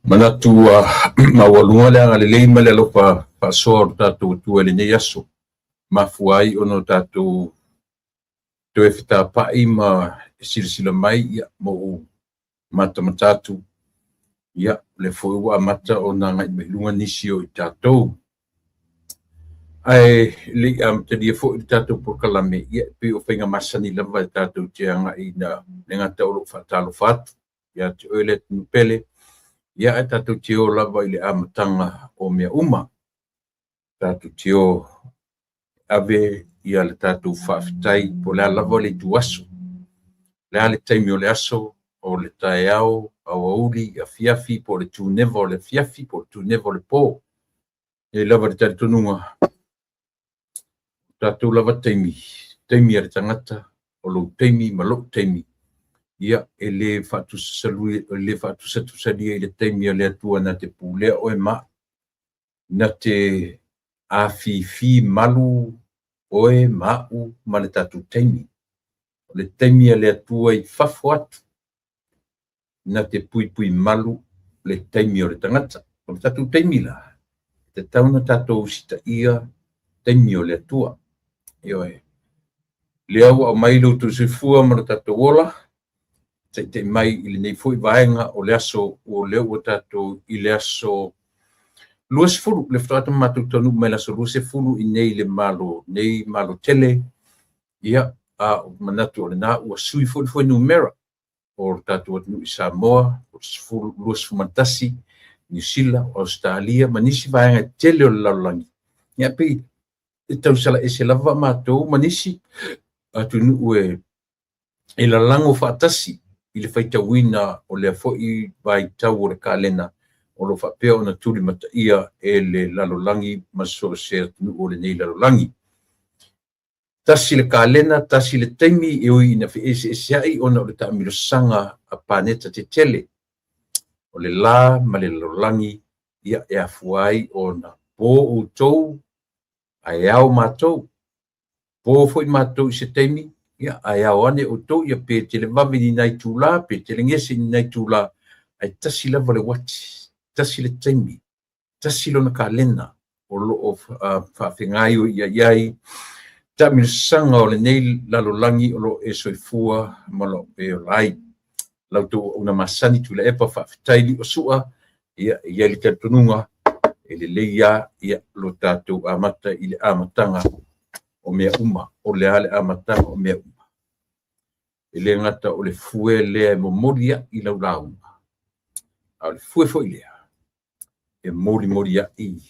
Manatu ua maualuga le agalelei ma le alofa faasoa o lo tatou Atua i lenei aso, mafua ai ona o tatou toe fetapai ma silasila mai ia, ma ou matamata atu, ia, lea foi ua amata ona agai mai i luga nisi o i tatou. Ae le i amatalia foi le tatou polokalame, ia, e pei o faiga masani lava e tatou te agai ina le gata o lo o faatalofa atu ia te oe le atunuu pele, ia ae tatou te o lava i le amataga o mea uma. Tatou te o ave ia le tatou faafetai po o le a lava le ituaso, le a le taimi o le aso, o le taeao, aoauli, afiafi, po o le tuneva o le afiafi, po o le tuneva o le po. E i ai lava le talitonuga, o tatou lava taimi, taimi a le tagata, o lou taimi ma lou taimi, ia, e le faatusatusalia i le taimi a le Atua na te pulea oe ma au, na te afifi malu oe ma au ma le tatou taimi. O le taimi a le Atua i fafo atu, na te puipui malu le taimi o le tagata. O le tatou taimi la, e tatau ona tatou usitaia taimi o le Atua. Ioe. Lea ua aumai lo outou soifua ma lo tatou ola, taitai mai i lenei foi vaega o le aso, o lea ua tatou i le aso 20, le faatoa matou taunuu mai le aso 20 i nei le Malo, nei Malo tele, ia, a o manatu o lena ua sui foi le fuainumera o le tatou atunuu i Samoa, o le 21, Niu Sila, Ausetalia ma nisi vaega e tele o le lalolagi. Ia pei e tausala ese lava matou ma nisi atunuu e lalago faatasi i le faitauina o lea foi vaitau o le kalena o lo o faapea ona tulimataia e le lalolagi ma so o se atunuu o lenei lalolagi. Tasi le kalena, tasi le taimi e ui ina feeseeseai ona o le taamilosaga a paneta tetele o le la ma le lalolagi, ia e afua ai ona po outou ae ao matou, po foi matou i se taimi, ia ae ao ane outou, ia pe televave i nai itula, pe telegese i nai itula, ae tasi lava le uati, tasi le taimi, tasi lona kalena o lo o faafegaioiia i ai taamilosaga o lenei lalolagi o lo o e soifua ma lo o e ola ai. La outou auauna masani Tuilaepa, faafetai Liuasua, ia e i ai le talitonuga e lelei lava ia lo tatou amata i le amataga o mea uma. O le a le amataga o mea uma? E le gata o le fue lea e momoli ai i lau lauga, a o le fue foi lea e molimoli ai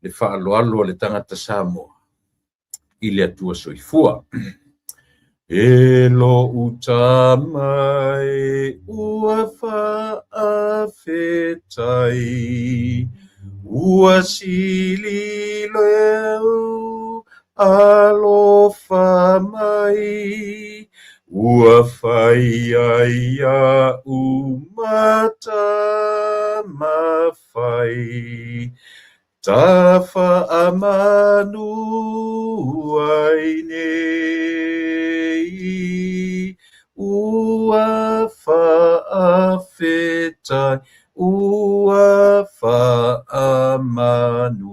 le faaaloalo a le tagata Samoa i le Atua soifua. E lou tama e ua faafetai, ua sili lou alofa mai, ua faia ia'u ma Tamafai, tafaamanu ai nei, ua faafetai, ua faamanu,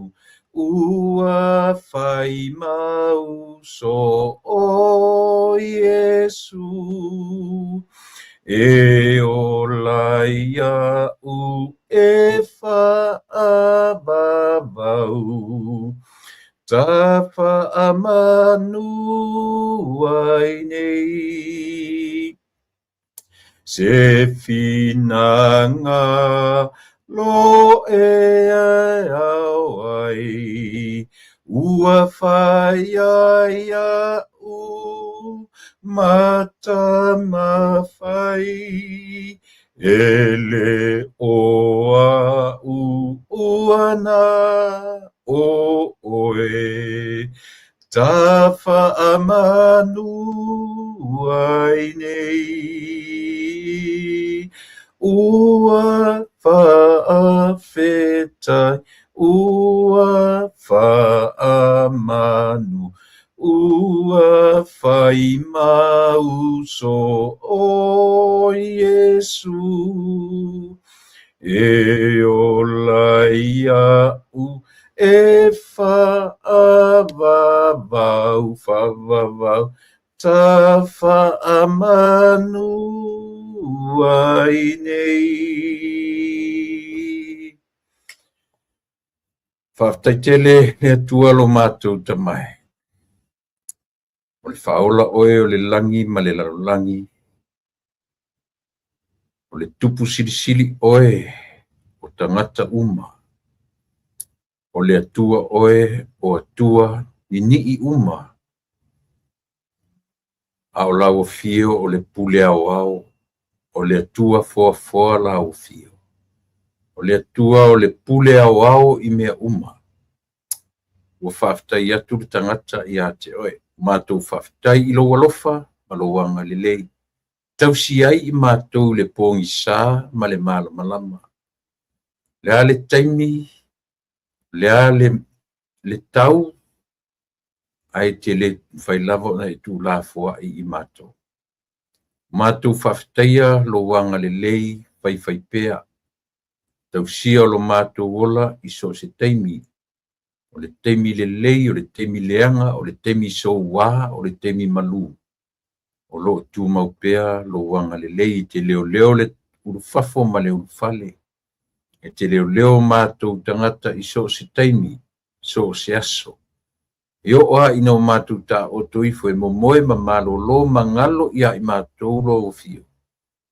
ua fai mau so o Iesu, e ola ia'u e faavavau, tafaamanu ai nei. Se finagalo e ao ai, ua faia ia'u ma Tamafai, e le o a'u ua na o oe, Tafaamanu ai nei. Ua faafetai, ua faamanu, ua fai ma uso o Iesu. E ola iaʻu e faavavau, faavavau, tafaamanu ai nei. Faafetai tele le Atua lo matou Tama e. O le Faaola oe o le lagi ma le lalolagi, o le Tupu silisili oe o tagata uma, o le Atua oe o Atua ninii uma, a o lau afio o le Pule Aoao, o le Atua foafoa lau afio. O le Atua o le Pule Aoao i mea uma. Ua faafetai atu le tagata ia te oe. Matou faafetai i lou alofa ma lou agalelei. Tausi ai i matou i le pogisa ma le malamalama. O le a le taimi, o le a le tau, ae te le mafai lava ona e tuulafoai i matou. Matou faafetaia lou agalelei faifaipea. Tausia o lo matou ola i so o se taimi. O le taimi lelei, o le taimi leaga, o le taimi soua, o le taimi malū. O lo o tumau pea lou agalelei e te leoleo le ulufafo ma le ulufale. E te leoleo matou tagata i so o se taimi, so o se aso. E oo lava ina o matou taoto ifo e momoe ma malolo ma galo ia i matou lou afio,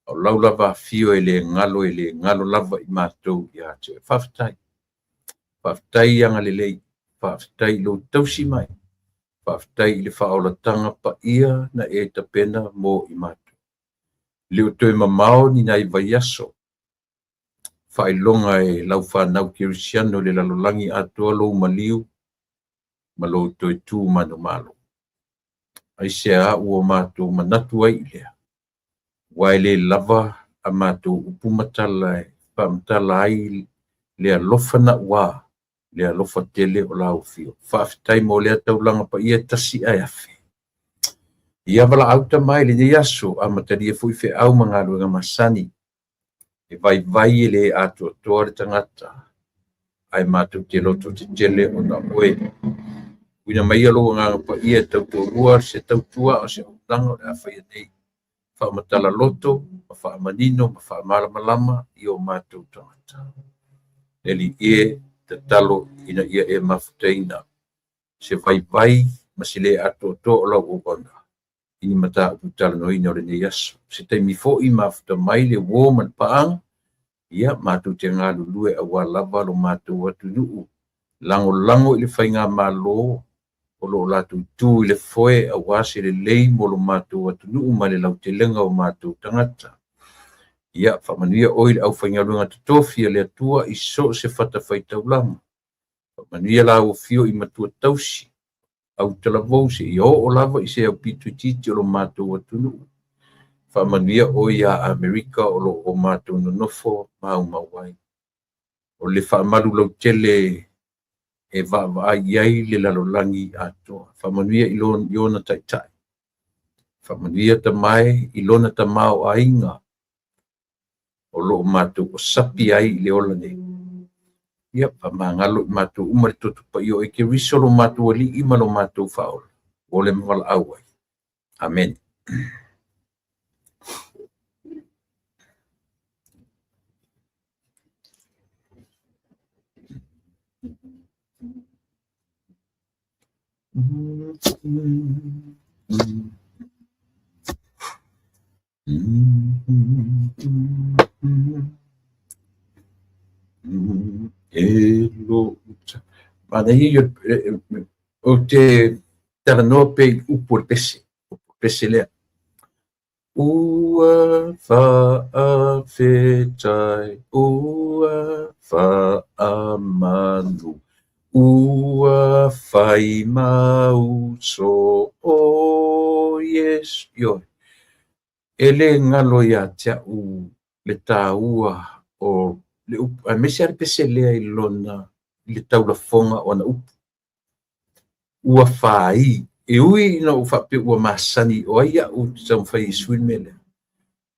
a o lau lava afio e le galo, e le galo lava i matou ia te oe. Faafetai. Faafetai agalelei. Faafetai i lou tausi mai. Faafetai i le faaolataga paia na e tapena mo i matou. E le o toe mamao ni nai vaiaso, faailoga e lau fanau kerisiano i le lalolagi atoa lou maliu ma lou toe tu manumalo. Aisea ua matou manatu ai i lea? Aua e le lava a matou upu ma tala e faamatala ai le alofa naua, le alofa tele o lau afio. Faafetai mo lea taulaga paia e tasi ae afe. Ia valaau Tama i lenei aso, amatalia foi feau ma galuega masani. E vaivai e le atoatoa le tagata, ae matou te loto tetele ona o oe. Tuuina maia lou Agaga Paia e tautoalua se tautua a o se auaunaga o le a faia nei. Faamatala loto ma faamanino ma faamalamalama i o matou tagata. Le Alii e, tatalo ina ia e mafutaina se vaivai ma se le atoatoa o lau auauna i ni mataupu talanoaina o lenei aso. Se taimi foi mafuta mai le uō ma le paaga, ia matou te galulue aua lava lo matou atunuu, lagolago i le faigamalo o lo o latou tu i le foe aua se lelei mo lo matou atunuu ma le lautelega o matou tagata. Ia, faamanuia oe i le aufaigaluega totofi a le Atua i so o se fatafaitaulaga. Faamanuia lau afio i matua tausi, autalavou seia oo lava i se aupito itiiti o lo matou atunuu. Faamanuia oe ia Amerika o lo o matou nonofo maumau ai. O le faamalu lautele e vaavaai i ai le lalolagi atoa. Faamanuia i ona taitai. Faamanuia Tama e i lona tamaoaiga o lo o matou osapi ai i le ola nei. Ia, faamagalo i matou uma le toto paia o Keriso lo matou Alii ma lo matou Faaola, ua ole ma valaau ai. Amene. E lo uta. Manaia ia, ou te talanoa pea i upu o le pese, upu o le pese lea. Ua faafetai, ua faamanu, Ua fai ma uso o Iesu. Ioe. E le galo ia te au le taua o le upu, aemaise lava le pese lea i lona, i le taulafoga o ana upu. Ua fai, e ui ina ou faapea ua masani, o ai au ou te taumafai e sui le mea lea?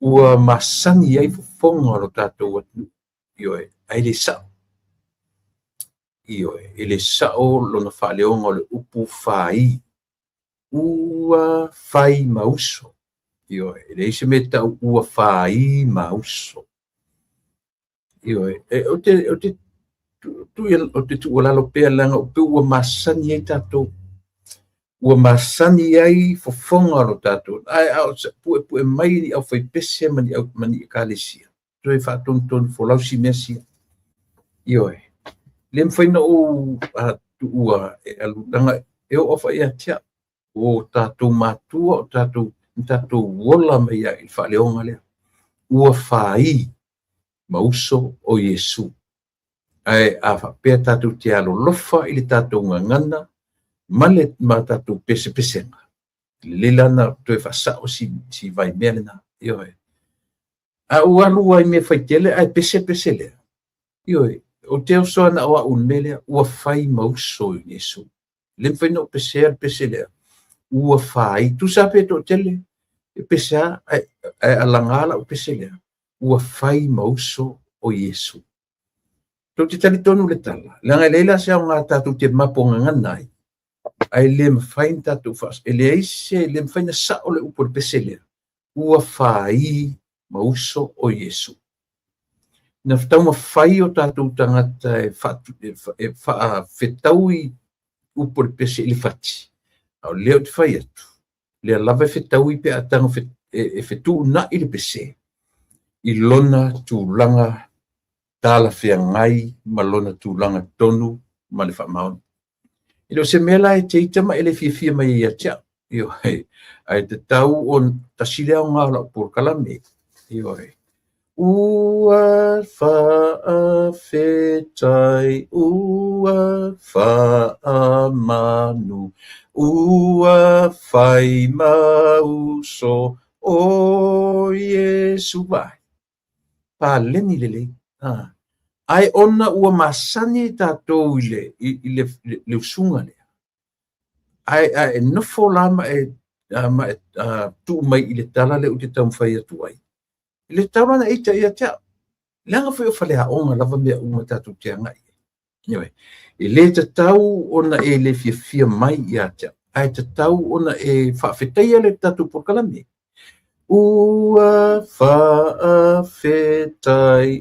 Ua masani ai fofoga o lo tatou atunuu, ioe, ae le sao. Ioe, e le sao lona faaleoga o le upu fai. Ua fai ma uso. Ioe, e leai se mea e tau ua fai ma uso. Ioe, e, ou te, ou te, ou te tuualalo pea leaga pei ua masani ai tatou. Ua masani ai fofoga o lo tatou, ae a o puepue mai ni aufaipese ma ni au ma ni ekalesia, toe faatonutonu folau si mea sia. Ioe, le mafai ona ou tuua e alu, leaga e oo foi ia te au, o tatou matua, o tatou, na tatou ola mai ai i le faaleoga lea. Ua fai ma uso o Iesu. Ae a faapea tatou te alolofa i le tatou gagana ma le ma tatou pesepesega, lelei la ona toe faasao si, si vaimea lena. Ioe. A ua alu ai mea faitele ae pese pese lea. Ioe, ou te oso ana o au i le mea lea, ua fai ma uso i Iesu. Le mafai ona ou pesea le pese lea. Ua fai, tusa pe toatele, e pese lava, ae, ae alaga lau pese lea. Ua fai ma uso o Iesu. Tou te talitonu i le tala, leaga e leai la se aoga tatou te mapo gagana ai, ae le mafai ona tatou faas... e leai se, le mafai ona sao le upu o le pese lea. Ua fai ma uso o Iesu. Na taumafai o tatou tagata e, fa, e faafetaui upu o le pese i le fati. A o lea ou te fai atu, lea lava e fetaui pe a tago e fetuunai le pese i lona tulaga talafeagai ma lona tulaga tonu ma le faamaoni. E le o se mea la e te ita ma e le fiafia mai ai ia te au. Ioe, ae tatau ona tasi le aoga o lau polokalame. Ioe. Ua faafetai, ua faamanu, ua fai ma uso o Iesu. Vaai, paleni lelei. Ah. Ae ona ua masani tatou i le, i, i le, le, le usuga lea. Ae, ae nofo la ma e, ma e tuu mai i le tala lea ou te taumafai atu ai. E le tatau la ona e ita ia te au. Leaga foi o faleaoga lava mea uma tatou te agai ai. Ioe. E le tatau ona e le fiafia mai ia te au, ae tatau ona e faafetaia le tatou polokalame. Ua faafetai,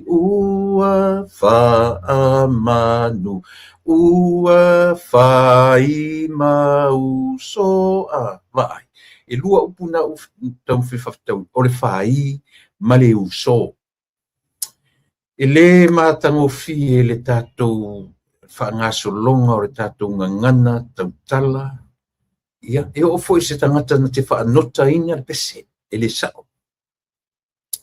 ua faamanu, ua fai ma uso. A, vaai. E lua upu na ou taumafai e faafetaui, o le fai ma le uso. E le matagofie le tatou faagasologa o le tatou gagana tautala. Ia, e oo foi i se tagata na te faanotaina le pese, e le sao.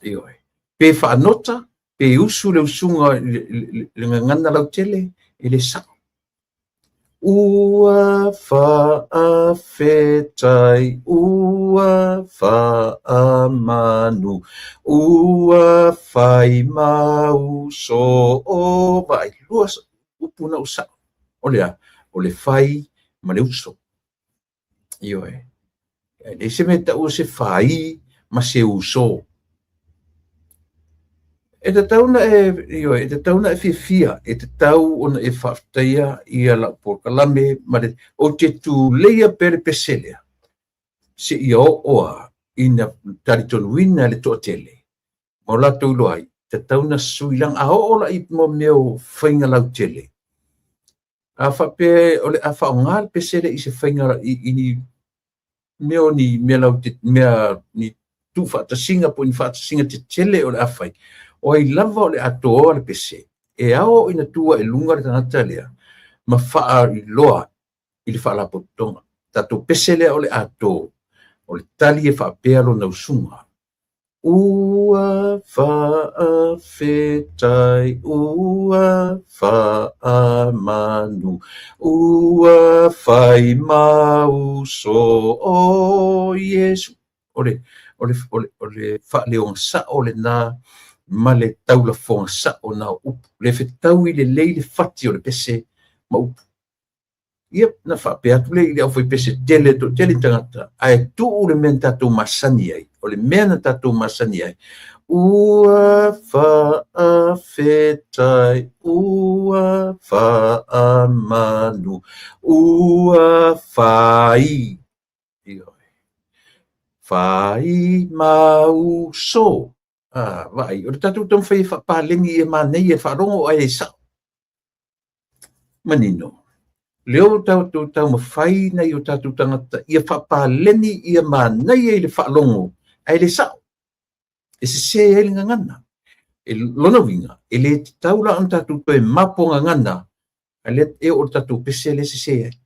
Ioe. Pe faanota, pe usu le usuga i le, le, le gagana lautele, e le sao. Ua faafetai, ua faamanu, ua fai ma uso o. Vaai, lua upu na ou sao. O le a? O le fai ma le uso. Ioe. E leai se mea e taua se fai ma se uso. E tatau ona e, ioe, e tatau ona e fiafia, e tatau ona e faafetaia ia lau polokalame ma le, ou te tuleia pea le pese lea, seia oo a ina talitonuina e le toatele, ma o latou iloa ai, tatau ona sui, leaga a oo la i mea o faiga lautele, a faapea o le a faaaoga le pese lea i se faiga i, i ni mea o ni mea laute, mea ni tuufaatasiga po o ni faatasiga tetele o le a fai, o ai lava o le a toa le pese, e ao ina tu ae i luga le tagata lea ma faailoa i le faalapotopotoga. Tatou pese lea o le a to, o le tali e faapea lona usuga. Ua faafetai, ua faamanu, ua fai ma uso o Iesu. O le, o le, o le, o le faaleoga sao lena ma le taulafoga sao na o upu. Le fetaui lelei le fati o le pese ma upu. Ia, na faapea atu lea i le aufaipese tele, toatele tagata, ae tuu le mea na tatou masani ai. O le mea na tatou masani ai, ua faafetai, ua faamanu, ua fai, ioe, fai ma uso. Ah, vaai, o le tatou taumafai e faapaleni ia manaia e faalogo ae le sao. Manino. Lea ua tatou taumafai nai o tatou tagata ia faapaleni ia manaia i le faalogo ae le sao. E sese ai le gagana. E lona uiga, e le tatau la ona tatou toe mapo gagana, ae lea e oo i le tatou pese lea e sese ai.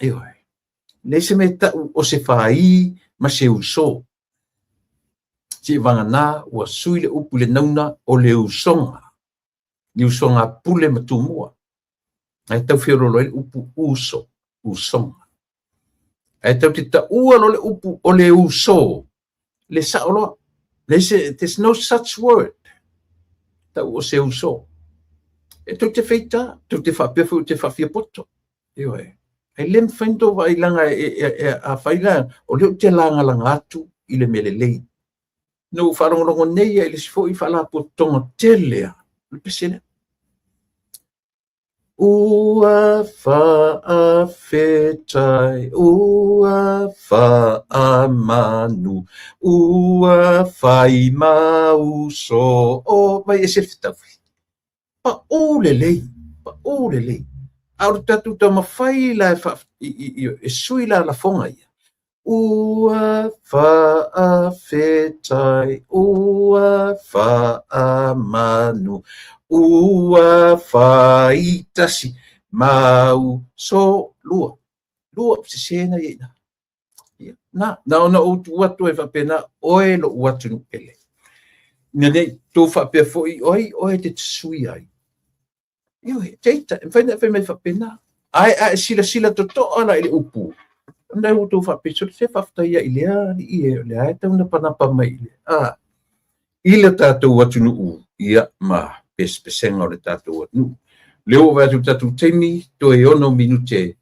Ioe. Leai se mea e tau o se fai ma se uso. Seivagana ua sui le upu i le nauna o le usoga. Ni usoga a Pule ma Tumua. Ae tau feoloolo ai le upu uso, usoga. Ae tau te taua loa le upu o le uso, le sao loa. There's no such word. Tau o se uso. E tou te feita, tou te faapea foi ou te faafiapoto. Ioe. Ae le mafai ona tou vaai leaga afai la o lea ou te lagalaga atu i le mea lelei. Na ou faalogologo nei lava i le isi foi faalapotopotoga tele lava, o le pese lea. Ua faafetai, ua faamanu, ua fai ma uso o vai e se fetaui. Pau lelei, pau lelei. A o le tatou taumafai la e sui la lafoga ia. Ua faafetai, ua faamanu, ua fai tasi, ma uso lua. Lua sese na ia ina. Ia, na, na ona ou tuu atu ai faapena, oe lou atunuu pele. Ina ne i tou faapea foi, o ai oe e te suia ai. Ioe, te ita, e mafai ona e fai mai faapena. Ae a e silasila totoa la i le upu, ona ua outou faapea, sole se faafetai ia i lea alii e, o lea e taunapanapa mai i le, a, i le tatou atunuu, ia, ma pesepesega o le tatou atunuu. Lea ua vaai atu i le tatou taimi, toe 6 minute,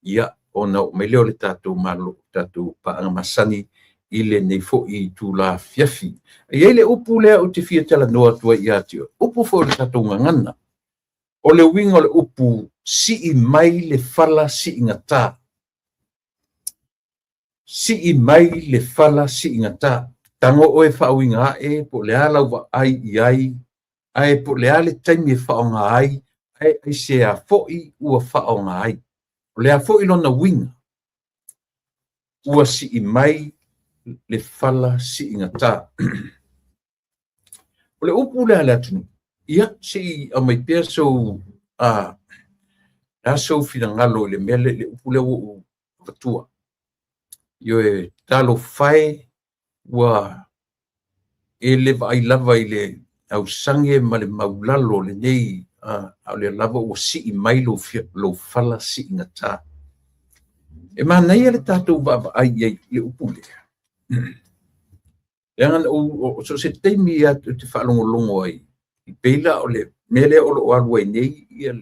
ia, ona oo mai lea o le tatou malo, tatou paaga masani i lenei foi itula afiafi. E i ai le upu lea ou te fia talanoa atu ai ia te oe, upu foi o le tatou gagana. O le uiga o le upu sii mai le fala siigata. Sii mai le fala siigata. Tago oe faauiga ae po o le a lau vaai i ai, ae po o le a le taimi e faaaoga ai, ae aisea foi ua faaaoga ai. O le a foi lona uiga? Ua sii mai le fala siigata. O le upu lea a le atunuu, ia, se i aumai pea sou, a, a sou finagalo i le mea lea, le upu lea ua ou avatua. Ioe, talofa e, ua e le vaai lava i le ausage ma le maulalo o lenei, a o lea lava ua sii mai lou fala siigata. E manaia le tatou vaavaai i ai i le upu lea. Leaga na ou, so o se taimi lava ou te faalogologo ai, e pei la o le mea lea o lo o alu ai nei ia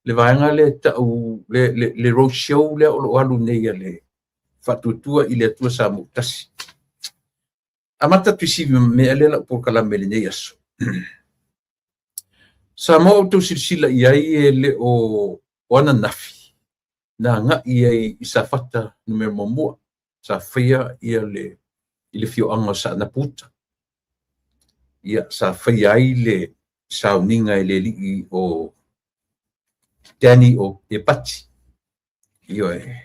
le vaega lea e tau, le road show lea o lo o alu nei a le Faatuatua i le Atua Samoa Tasi. Amata atu i mea lea lau polokalame i lenei aso. Samoa outou silasila i ai e le o ananafi na agai ai i Safata numera 1 sa faia ia le i le afioaga o Saanapu Uta. Ia sa faia ai le sauniga e le alii o Danny o Epati. Ioe.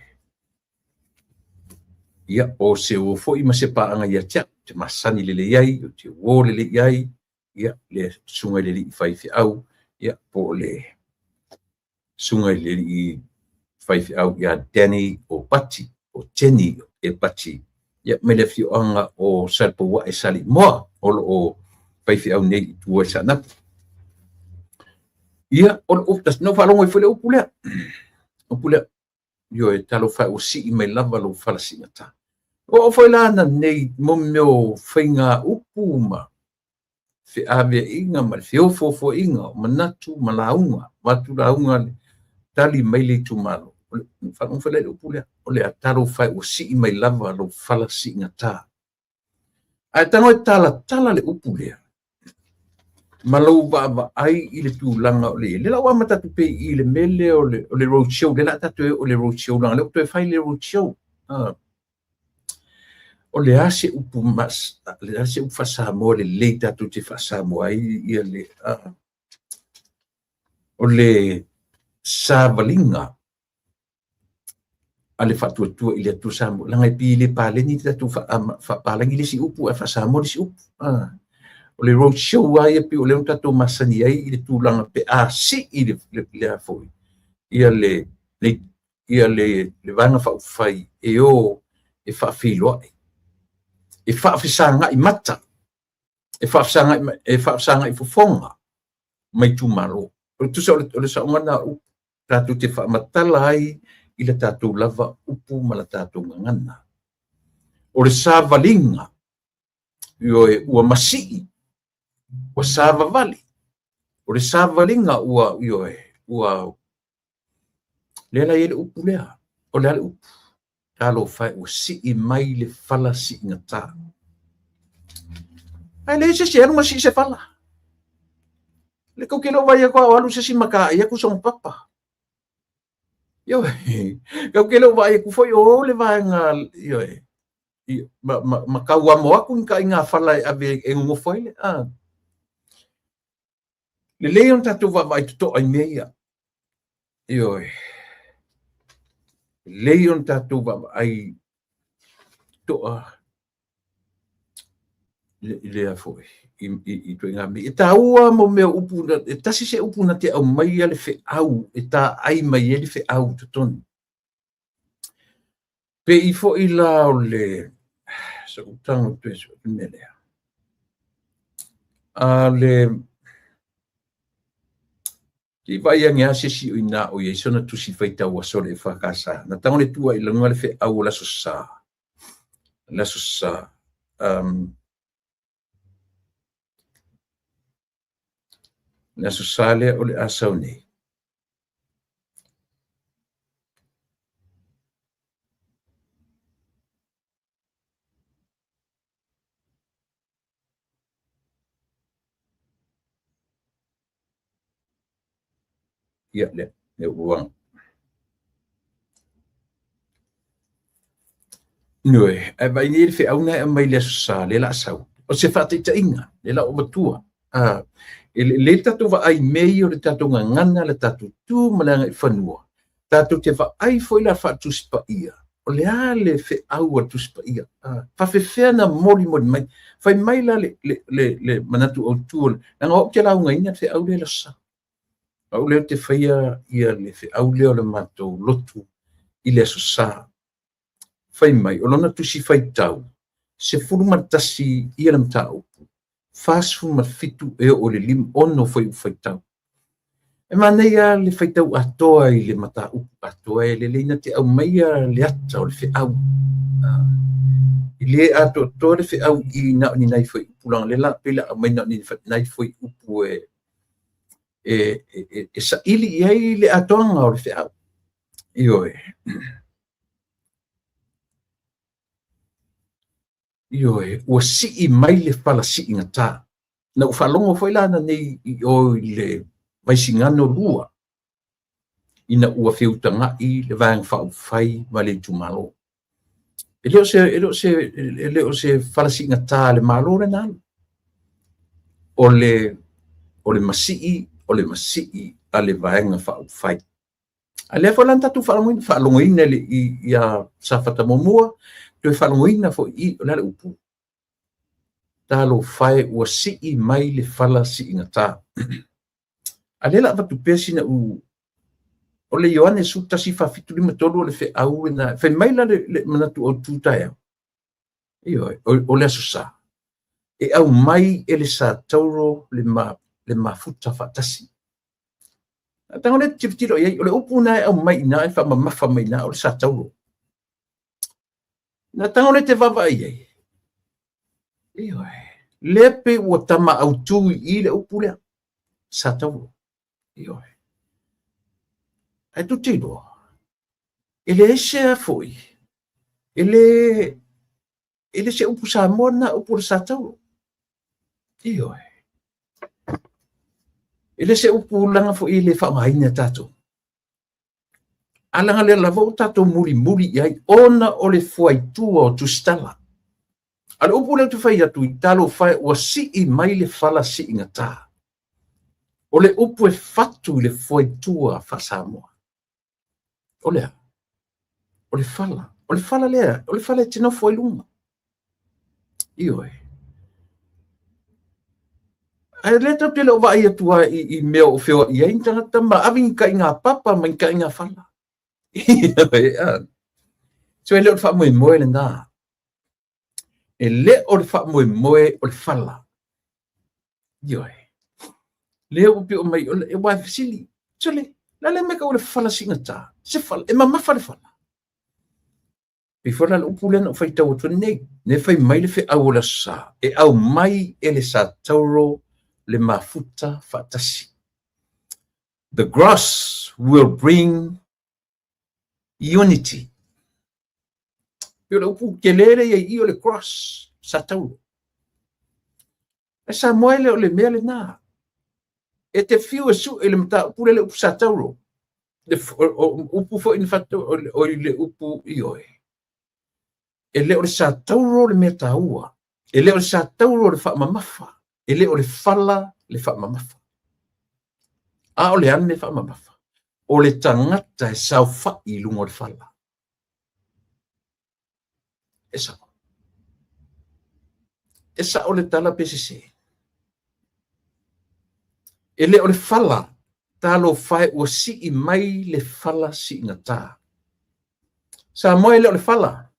Ia, o se uo foi ma se paaga ia te au, te masani lelei ai, ou te uo lelei ai, ia, le susuga i le alii faifeau, ia, po o le susuga i le alii faifeau ia Danny Opati, o Jenny Epati. Ia, mai le afioaga o Salepouae Saleimoa o lo o faifeau nei i tua i Saanapu. Ia, o le upu, na ou faalogo ai foi le upu lea. Upu lea, ioe, talofa e ua sii mai lava lou fala siigata. Ua oo foi la ananei mo mea o faiga upu ma feaveaiga ma le feofoofoaiga o manatu ma lauga, avatu lauga tali mai le itumalo. Faalogo foi la i le upu lea, o le a talofa e ua sii mai lava lou fala siigata. Ae tago e talatala le upu lea ma lou vaavaai i le tulaga o le i ai. Lea la ua amata atu pea i le mea lea o le road show, lea la a tatou o i le road show, leaga o lea ua toe fai le road show. O le a se upu le a se upu faa-Samoa lelei tatou te faa-Samoa ai ia le o le savaliga a le faatuatua i le Atua Samoa. Leaga e pei e le paleni le tatou faapalagi le isi upu ae faa-Samoa le isi upu. O le road show lava ia pei o lea ua tatou masani ai i le tulaga pe a sii le a foi ia le ia le Vaega Faaupufai e o e faafeiloai, e faafesagai mata, e faafesagai, e faafesagai fofoga ma itumalo. O le tusa o le saoga lena o upu tatou te faamatala ai i le tatou lava upu ma la tatou gagana. O le savaliga, ioe, ua masii, ua savavali. O le savaliga ua, ioe, ua Lea la e i ai le upu lea. O le a le upu? Talofa e, ua sii mai le fala siigata. Ae leai se isi e alu ma sii se fala. Le kou ke le o vaai atu a o alu se isi ma taai atu sona papa. Ioe, kou ke le o vaai atu foi o o le vaega, ioe, ma tauamo atu ni taaiga fala e ave e nonofo ai le, a. Lelei ona tatou vaavaai totoa i mea ia. Ioe. Lelei ona tatou vaavaai totoa i le a foi, i ituaiga mea. E taua mo mea o upu, e tasi se upu na te aumaia le feau, e taai mai ai le feau i totonu. Pei foi la o le so'u tago toe sue le mea lea. A le se i vaai ane lava se isi o i ina o i ai sona tusi faitau aso a le EFKS. Na tago le tua i luga le feau o le Aso Sa. Le Aso Sa. Le Aso Sa lea o le a sau nei. Ia, lea, lea ua Ioe, ae vaai nei le feau na e aumai i le Aso Sa, lea o le a sau. O se faataitaiga, lea o le a ou avatua. E lelei le tatou vaai i mea ia o le tatou gagana, le tatou tu ma le agaifanua. Tatou te vaai foi la faa-Tusi Paia, o le a le feau a le Tusi Paia? Faapefea na molimoli mai? Fai mai la le manatu autu, leaga o au ou te laugaina le feau lea i le Aso Sa. Au lea ou te faia ia le feau lea o le matou lotu i le Aso Sa. Fai mai, o lona tusi faitau, 11 ia le mataupu, 47 e oo i le 56 fuaiupu faitau. E manaia lava le faitau atoa i le mataupu atoa, e lelei na te aumaia le ata o le feau. E le atoatoa le feau i na o ni nai fuaiupu, leaga o lea la pei o le a aumai na o ni nai fuaiupu e saili i ai le atoaga o le feau. Ioe. Ioe, ua sii mai le fala siigata. Na ou faalogo foi la ananei i o i le Vaisigano 2 ina ua feutaga'i le Vaega Faaupufai ma le itumalo. E le o se, e le o se, e le o se fala siigata a le Malo lena alu. O le, o le masii, o le masii a le Vaega Faaupufai. A lea foi la na tatou faalogoina, faalogoina i, i, ia Safata muamua, toe faalogoina foi i, o le a le upu? Talofa e ua sii mai le fala siigata. A lea la avatu pea sina u o le Ioane 11 47 53 o le feau lena. Fai mai la le manatu autu taeao. Ioe, o le Aso Sa, e aumai e le Sa Tauro le, ma, le mafuta faatasi. A tago lea tilotilo i ai, o le upu na e aumai i ina e faamamafa mai i ina o le Sa Tauro. Na tago lea te vaavaai i ai, ioe, lea pei ua tama autu i i le upu lea, Sa Tauro. Ioe. Ae tou te iloa, e leai se a foi, e le, e le se upu Samoa lena, upu o le Sa Tauro. Ioe. E le se upu leaga foi e le faaaogaina e tatou. A leaga lea lava ua tatou mulimuli i ai ona o le fuaitua o Tusitala. A o le upu lea ou te fai atu i talofa e ua sii mai le fala siigata. O le upu e fatu i le fuaitua faa-Samoa. O le a? O le fala. O le fala lea, o le fala e te nofo ai luga. Ioe. Ae lea tatou te le o vaai atu lava i, i mea o feoai ai ni tagata ma ave ni taiga papa ma ni taiga fala. So e le o le faamoemoe lena. E le o le faamoemoe o le fala. Ioe. Lea ua pio mai, ua fesili, sole, la le mea ka o le fala sigata, se fala, e mamafa le fala. Pei foi la le upu lea na ou faitau atu nei, ne fai mai le feau o le Aso Sa, e aumai e le Sa Tauro le mafuta faatasi. The grass will bring unity. Pei o le upu tele lea i ai i o le cross, Sa Tauro. E Samoa e le o le mea lena. E te fiu e sue i le mataupu lea le upu Sa Tauro. Le upu foi na faatu o le upu ioe. E le o le Sa Tauro le mea taua. E le o le Sa Tauro le faamamafa. E le o le fala le faamamafa. A o le a le mea faamamafa? O le tagata e saofai i luga o le fala. E sao. E sao le tala pe sese. E le o le fala, talofa e ua sii mai le fala siigata. Samoa e le o le fala.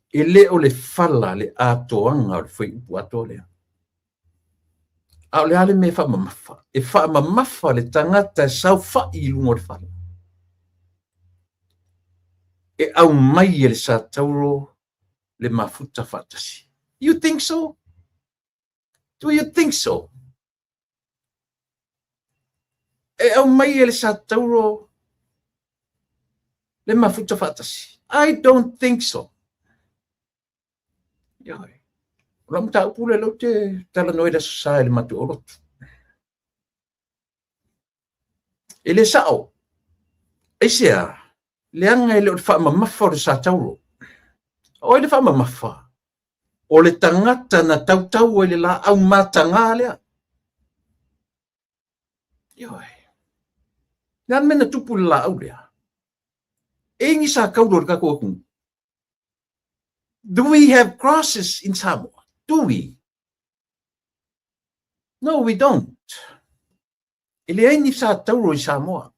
E le o le fala le atoaga o le fuaiupu atoa lea. A o le a le mea e faamamafa? E faamamafa le tagata e saofai i luga o le fala. E aumai e le Sa Tauro le mafuta faatasi. You think so? Do you think so? E aumai e le Sa Tauro le mafuta faatasi. I don't think so. Ioe. O lau mataupu lea lea ou te talanoa i le Aso Sa i le matou aulotu. E le sao. Aisea? Leaga e le o le faamamafa o le Sa Tauro. O ai le faamamafa? O le tagata na tautau ai le laau mataga lea. Ioe. Le a le mea na tupu i le laau lea? E i ai ni sa tauro i le tatou atunuu? Do we have crosses in Samoa? Do we? No, we don't. E leai ni sa tauro i Samoa.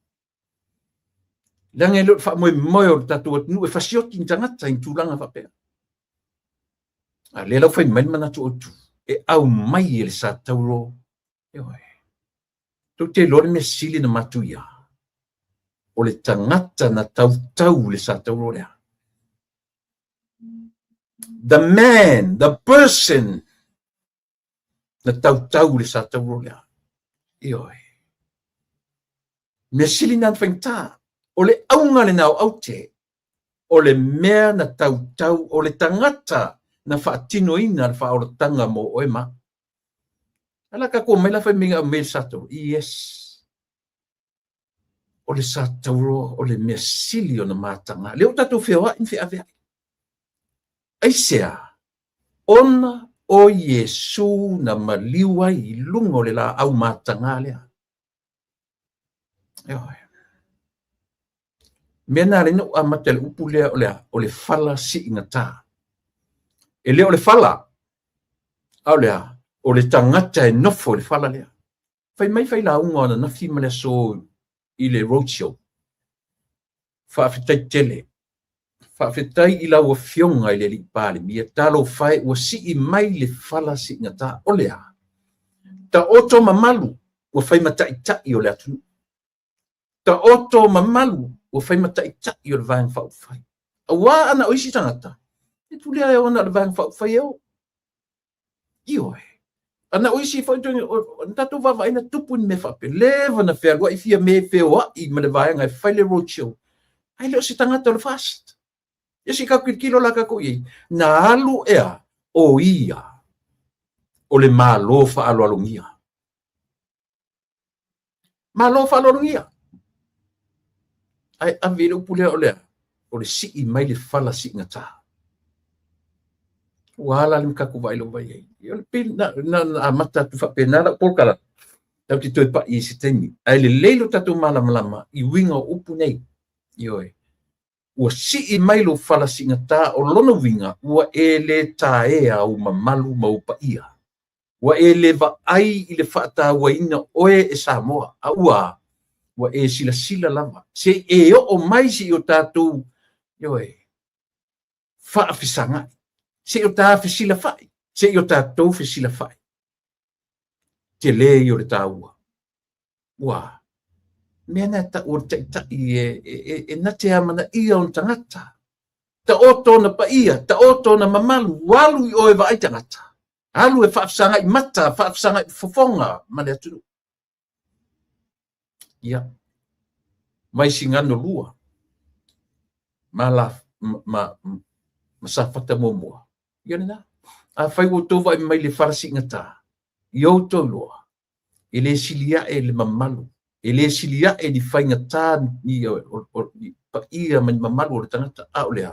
Leaga e le o le faamoemoe o le tatou atunuu e fasioti ni tagata i ni tulaga faapea. A lea la ua fai mai le manatu autu, e aumai e le sa tauro, ioe. Tou te iloa le mea sili na matuia, o le tagata na tautau le sa tauro lea. The man, the person na tautau le sa tauro lea. Ioe. Mea sili na faigata, o le auga lena o aute, o le mea na tautau, o le tagata na faatinoina le faaolataga mo oe ma. Ala ka ko mai la fai mai aumai le sa tauro. Yes. O le sa tauro o le mea sili ona mataga. Lea ua tatou feoai ma feaveai. Aisea? Ona o Iesu na maliu ai i luga o le laau mataga lea. Ioe. Mea na ala ai ona ou amata i le upu lea o le a? O le fala siigata. E le o le fala, a o le a? O le tagata e nofo i le fala lea. Fai mai failauga o ananafi ma le aso i le road show. Faafetai tele. Faafetai i lau Afioga i le Alii Palemia, talofa e ua sii mai le fala siigatā. O le a? Taoto mamalu ua fai ma taitai o le atunuu. Taoto mamalu ua fai ma taitai o le Vaega Faaupufai. Aua ana o isi tagata, e pulea e ona o le Vaega Faaupufai e o. Ioe. Ana o isi foi na tatou vaavaai na tupu ni mea faapea. Leva na fealuai Fiame feoai ma le vaega e fai le road show. Ae le o se tagata o le FAST. Ia se i tatou tilotilo la tatou i ai. Na alu ea o ia o le Malo faaaloalogia. Malo faaaloalogia. Ae ave i le upu lea o le a? O le sii mai le fala siigatā. Ua ala le tatou vaailoa i ai. O le pei na, na, na amata atu faapena lau polokalame. Tatou te toe pai i se taimi. Ae lelei lo tatou malamalama i uiga o upu nei. Ioe. Ua sii mai lou fala siigatā, o lona uiga ua e le taea ou mamalu ma ou paia. Ua e le vaai i le faatauaina oe e Samoa, a ua ua e silasila lava, se i e oo mai se i o tatou, ioe, faafesagai, se i o ta fesilafai, se i o tatou fesilafai. Tele ia o le taua. Ua mea na e tau o le taitai e, e, e, e na te amanaia ona tagata. Taoto ona paia, taoto ona mamalu, alu i oe vaai tagata. Alu e faafesagai mata, faafesagai fofoga ma le atunuu. Ia, Vaisigano 2, ma, la, ma, ma, ma Safata muamua. Ia lena. Afai ua outou vaai mai le fala siigatā, i outou iloa, e le sili ae le mamalu, e le sili ae ni faigatā ni, o, o, ni paia ma ni mamalu o le tagata, a o le a?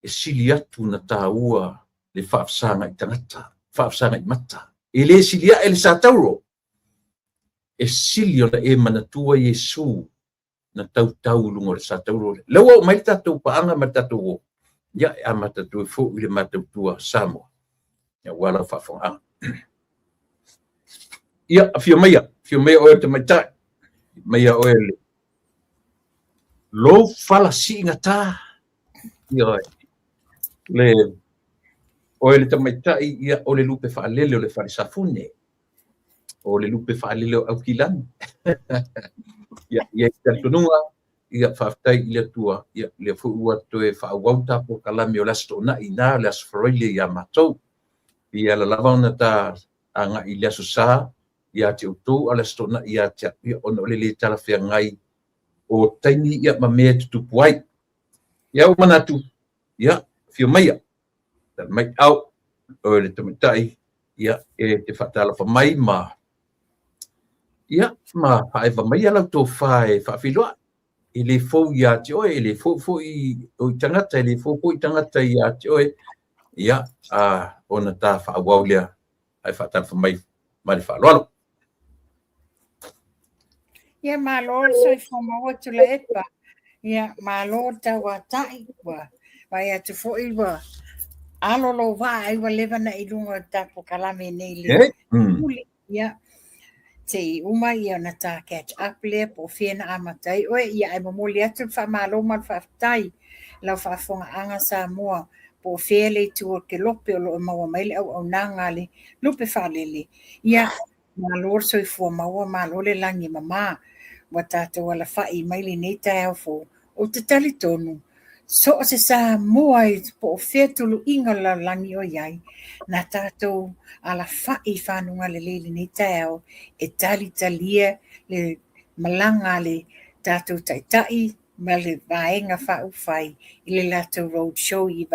E sili atu na taua le faafesagai tagata, faafesagai mata. E le sili ae le satauro, e sili ona e manatua Iesu na tautau i luga o le satauro lea. Lea ua oo mai le tatou paaga ma le tatou uo, ia e amata atu ai foi le matautua Samoa, aua lau faafofogaaga. Ia, afio maia, afio maia oe le tamaitai, maia oe le lou fala siigatā. Ioe. Le oe le tamaitai, ia, o le lupe faalele o le fale Safune, o le lupe faalele o Aukilani. Ia, i ai talitonuga, ia, faafetai i le Atua, ia, lea foi ua toe faaauau ta polokalame o le Aso Toonai ina, le Aso Faraile ia matou. Ia ala lava ona ta agai i le Aso Sa ia te outou, a o le Aso Toonai ia te au, ia, ona o le le talafeagai o taimi ia ma mea e tutupu ai. Ia ua manatu, ia, afio maia, tali mai au, oe le tamaitai, ia, e te faatalofa mai ma, ia, ma faaeva maia lau tofa e faafeiloai. E le fou ia te oe, e le fou foi o i tagata, e le fou foi tagata ia te oe, ia, a, ona ta faaauau lea, ae faatalofa mai ma le faaaloalo. Ia malo le soifua maua Tuilaepa. Ia malo le tauatai ua vaai atu foi ua alo lou vaa ai ua leva na i luga o le tatou kalame nei le muli. Ia se i uma ia ona ta catch up lea po o fea na amata ai oe. Ia ae momoli atu le faamalo ma le faafetai lau faafofogaaga Samoa po o fea le itu o le kelope o lo o maua mai le auaunaga a le lupe faalele. Ia Malo le soifua maua, malo le lagi e mama. Ua tatou alafai mai lenei taeao fou. Ou te talitonu, so o se Samoa i po o fea tuluiga o le lalolagi o i ai, na tatou alafai i fanuga lelei i lenei taeao e talitalia le malaga a le tatou Taitai ma le Vaega Faaupufai i le latou road show i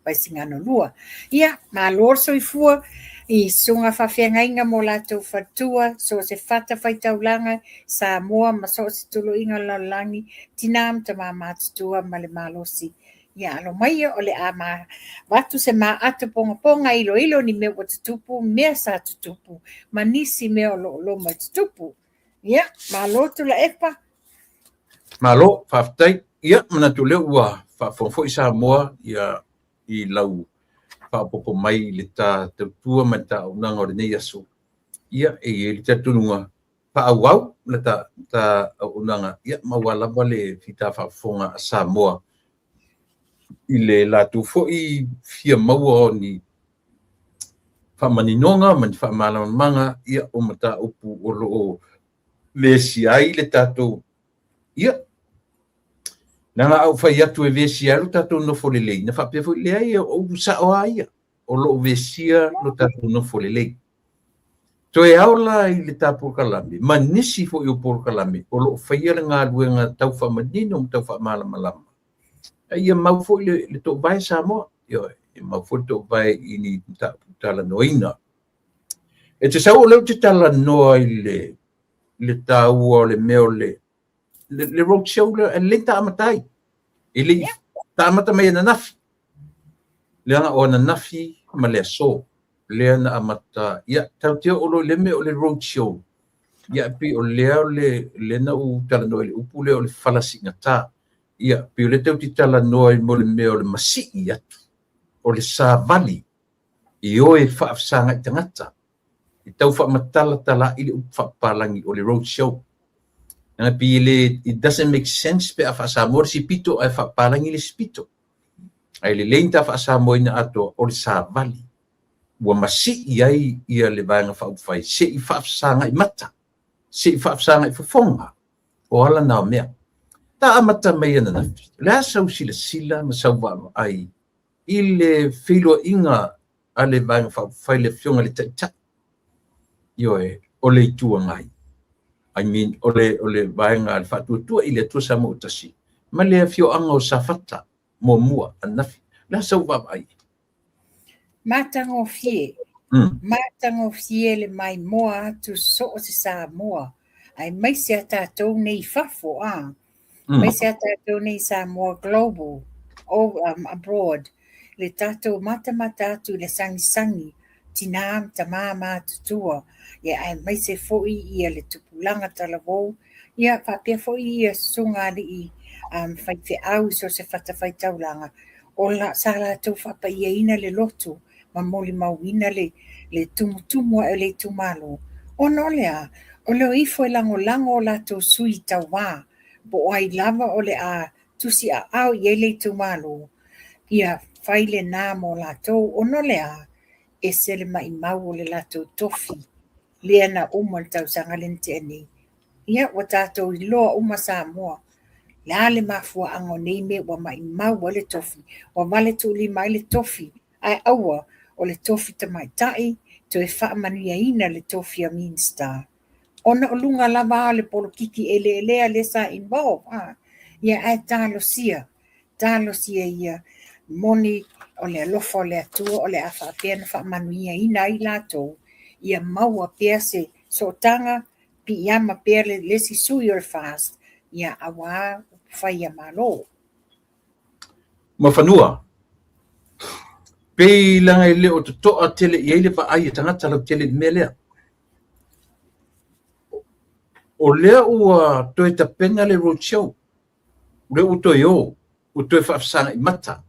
Vaisigano 2. Ia, malo le soifua i susuga faafeagaiga ma o latou faletua, so o se fatafaitaulaga, Samoa ma so o se tuluiga o le lalolagi, tina ma tama matutua ma le malosi. Ia, alo maia o le a avatu se maata pogapoga e iloilo ni mea ua tutupu, mea sa tutupu, ma nisi mea o lo o loma e tutupu. Ia, malo Tuilaepa. Malo, faafetai. Ia, manatu lea ua faafofoga foi Samoa ia i lau faaopoopo mai i le ta tautua ma le ta auaunaga o lenei aso. Ia, e i ai le talitonuga faaauau le ta, ta auaunaga, ia, ma aua lava le fita faafofoga a Samoa. I le latou foi fia maua o ni faamaninoga ma ni faamalamalamaga, ia, o mataupu o lo o vesia ai le tatou, ia, leaga a ou fai atu e vesia ai lo tatou nofo lelei, na faapea foi, leai, o upu sao lava ia, o lo o vesia lo tatou nofo lelei. Toe ao la i le ta polokalame, ma nisi foi o polokalame o lo o faia le galuega tau faamanino ma tau faamalamalama, a ia mau foi le toovae Samoa, ioe, ia mau foi le toovae i ni mataupu talanoaina. E te sau o lea ou te talanoa i le taua o le mea o le road show lea, e lelei ta amata ai. E le i ta amata mai ananafi, leaga o ananafi ma le aso lea na amata, ia, tatou te oo loa i le mea o le road show, ia, e pei o lea o le na ou talanoa i le upu lea o le fala siigata. Ia, pei o lea tatou te talanoa i mo le mea o le masii atu, o le savali e o e faafesagai tagata, e tau faamatalatala i le upu faapapalagi o le road show. Leaga pei e le, it doesn't make sense pe a faasamoa le isi pito ae faapapalagi le isi pito. Ae lelei ni ta faasamoaina atoa o le savali ua masii ai ia le Vaega Faaupufai se i faafesagai mata, se i faafesagai fofoga, o ala na o mea. Ta amata mai ananafi, o le a sau silasila ma sau vaavaai i le feiloaiga a le Vaega Faaupufai, le Afioga i le Taitai, ioe, o le Itu Agai, I mean, o le Vaega a le Faatuatua i le Atua Samoa ua Tasi, ma le afioaga o Safata muamua ananafi. O le a sau vaavaai? Matagofie. Matagofie le maimoa atu so o se Samoa, aemaise a tatou nei i fafo, a. Aemaise a tatou nei Samoa Global, abroad, le tatou matamata atu i le sagisagi, tinā ma tamā matutua, ia aemaise foi ia le tupulaga talavou, ia faapea foi ia susuga alii faifeau i so o se fatafaitaulaga, o la, sa latou faapaiaina le lotu ma molimauina le tumutumu ae o le itumalo, ona o le a? O le o ifo e lagolago o latou sui tauā, po o ai lava o le a tusi aao i ai le itumalo, ia fai lena mo latou, ona o le a? Ese le maimau o le latou tofi, lea na uma le tausaga lea na tea nei. Ia, ua tatou iloa uma Samoa, le a le mafuaaga o nei mea ua maimau ai le tofi, ua valetuulima ai le tofi, ae aua o le tofi tamaitai toe faamanuiaina le tofi a Minisita. Ona o luga lava o le polokiki eleelea lea sa involve, a. Ia ae talosia, talosia ia moni o le alofa o le Atua o le a faapea ona faamanuiaina ai latou, ia maua pea se sootaga, piiama pea le isi sui o le FAST, ia auā upufai a Malo. Ma fanua. Pei leaga e le o totoa tele i ai le vaai a tagata lautele i le mea lea. O lea ua toe tapena le road show, o lea ua toe o, ua toe faafesagai mata.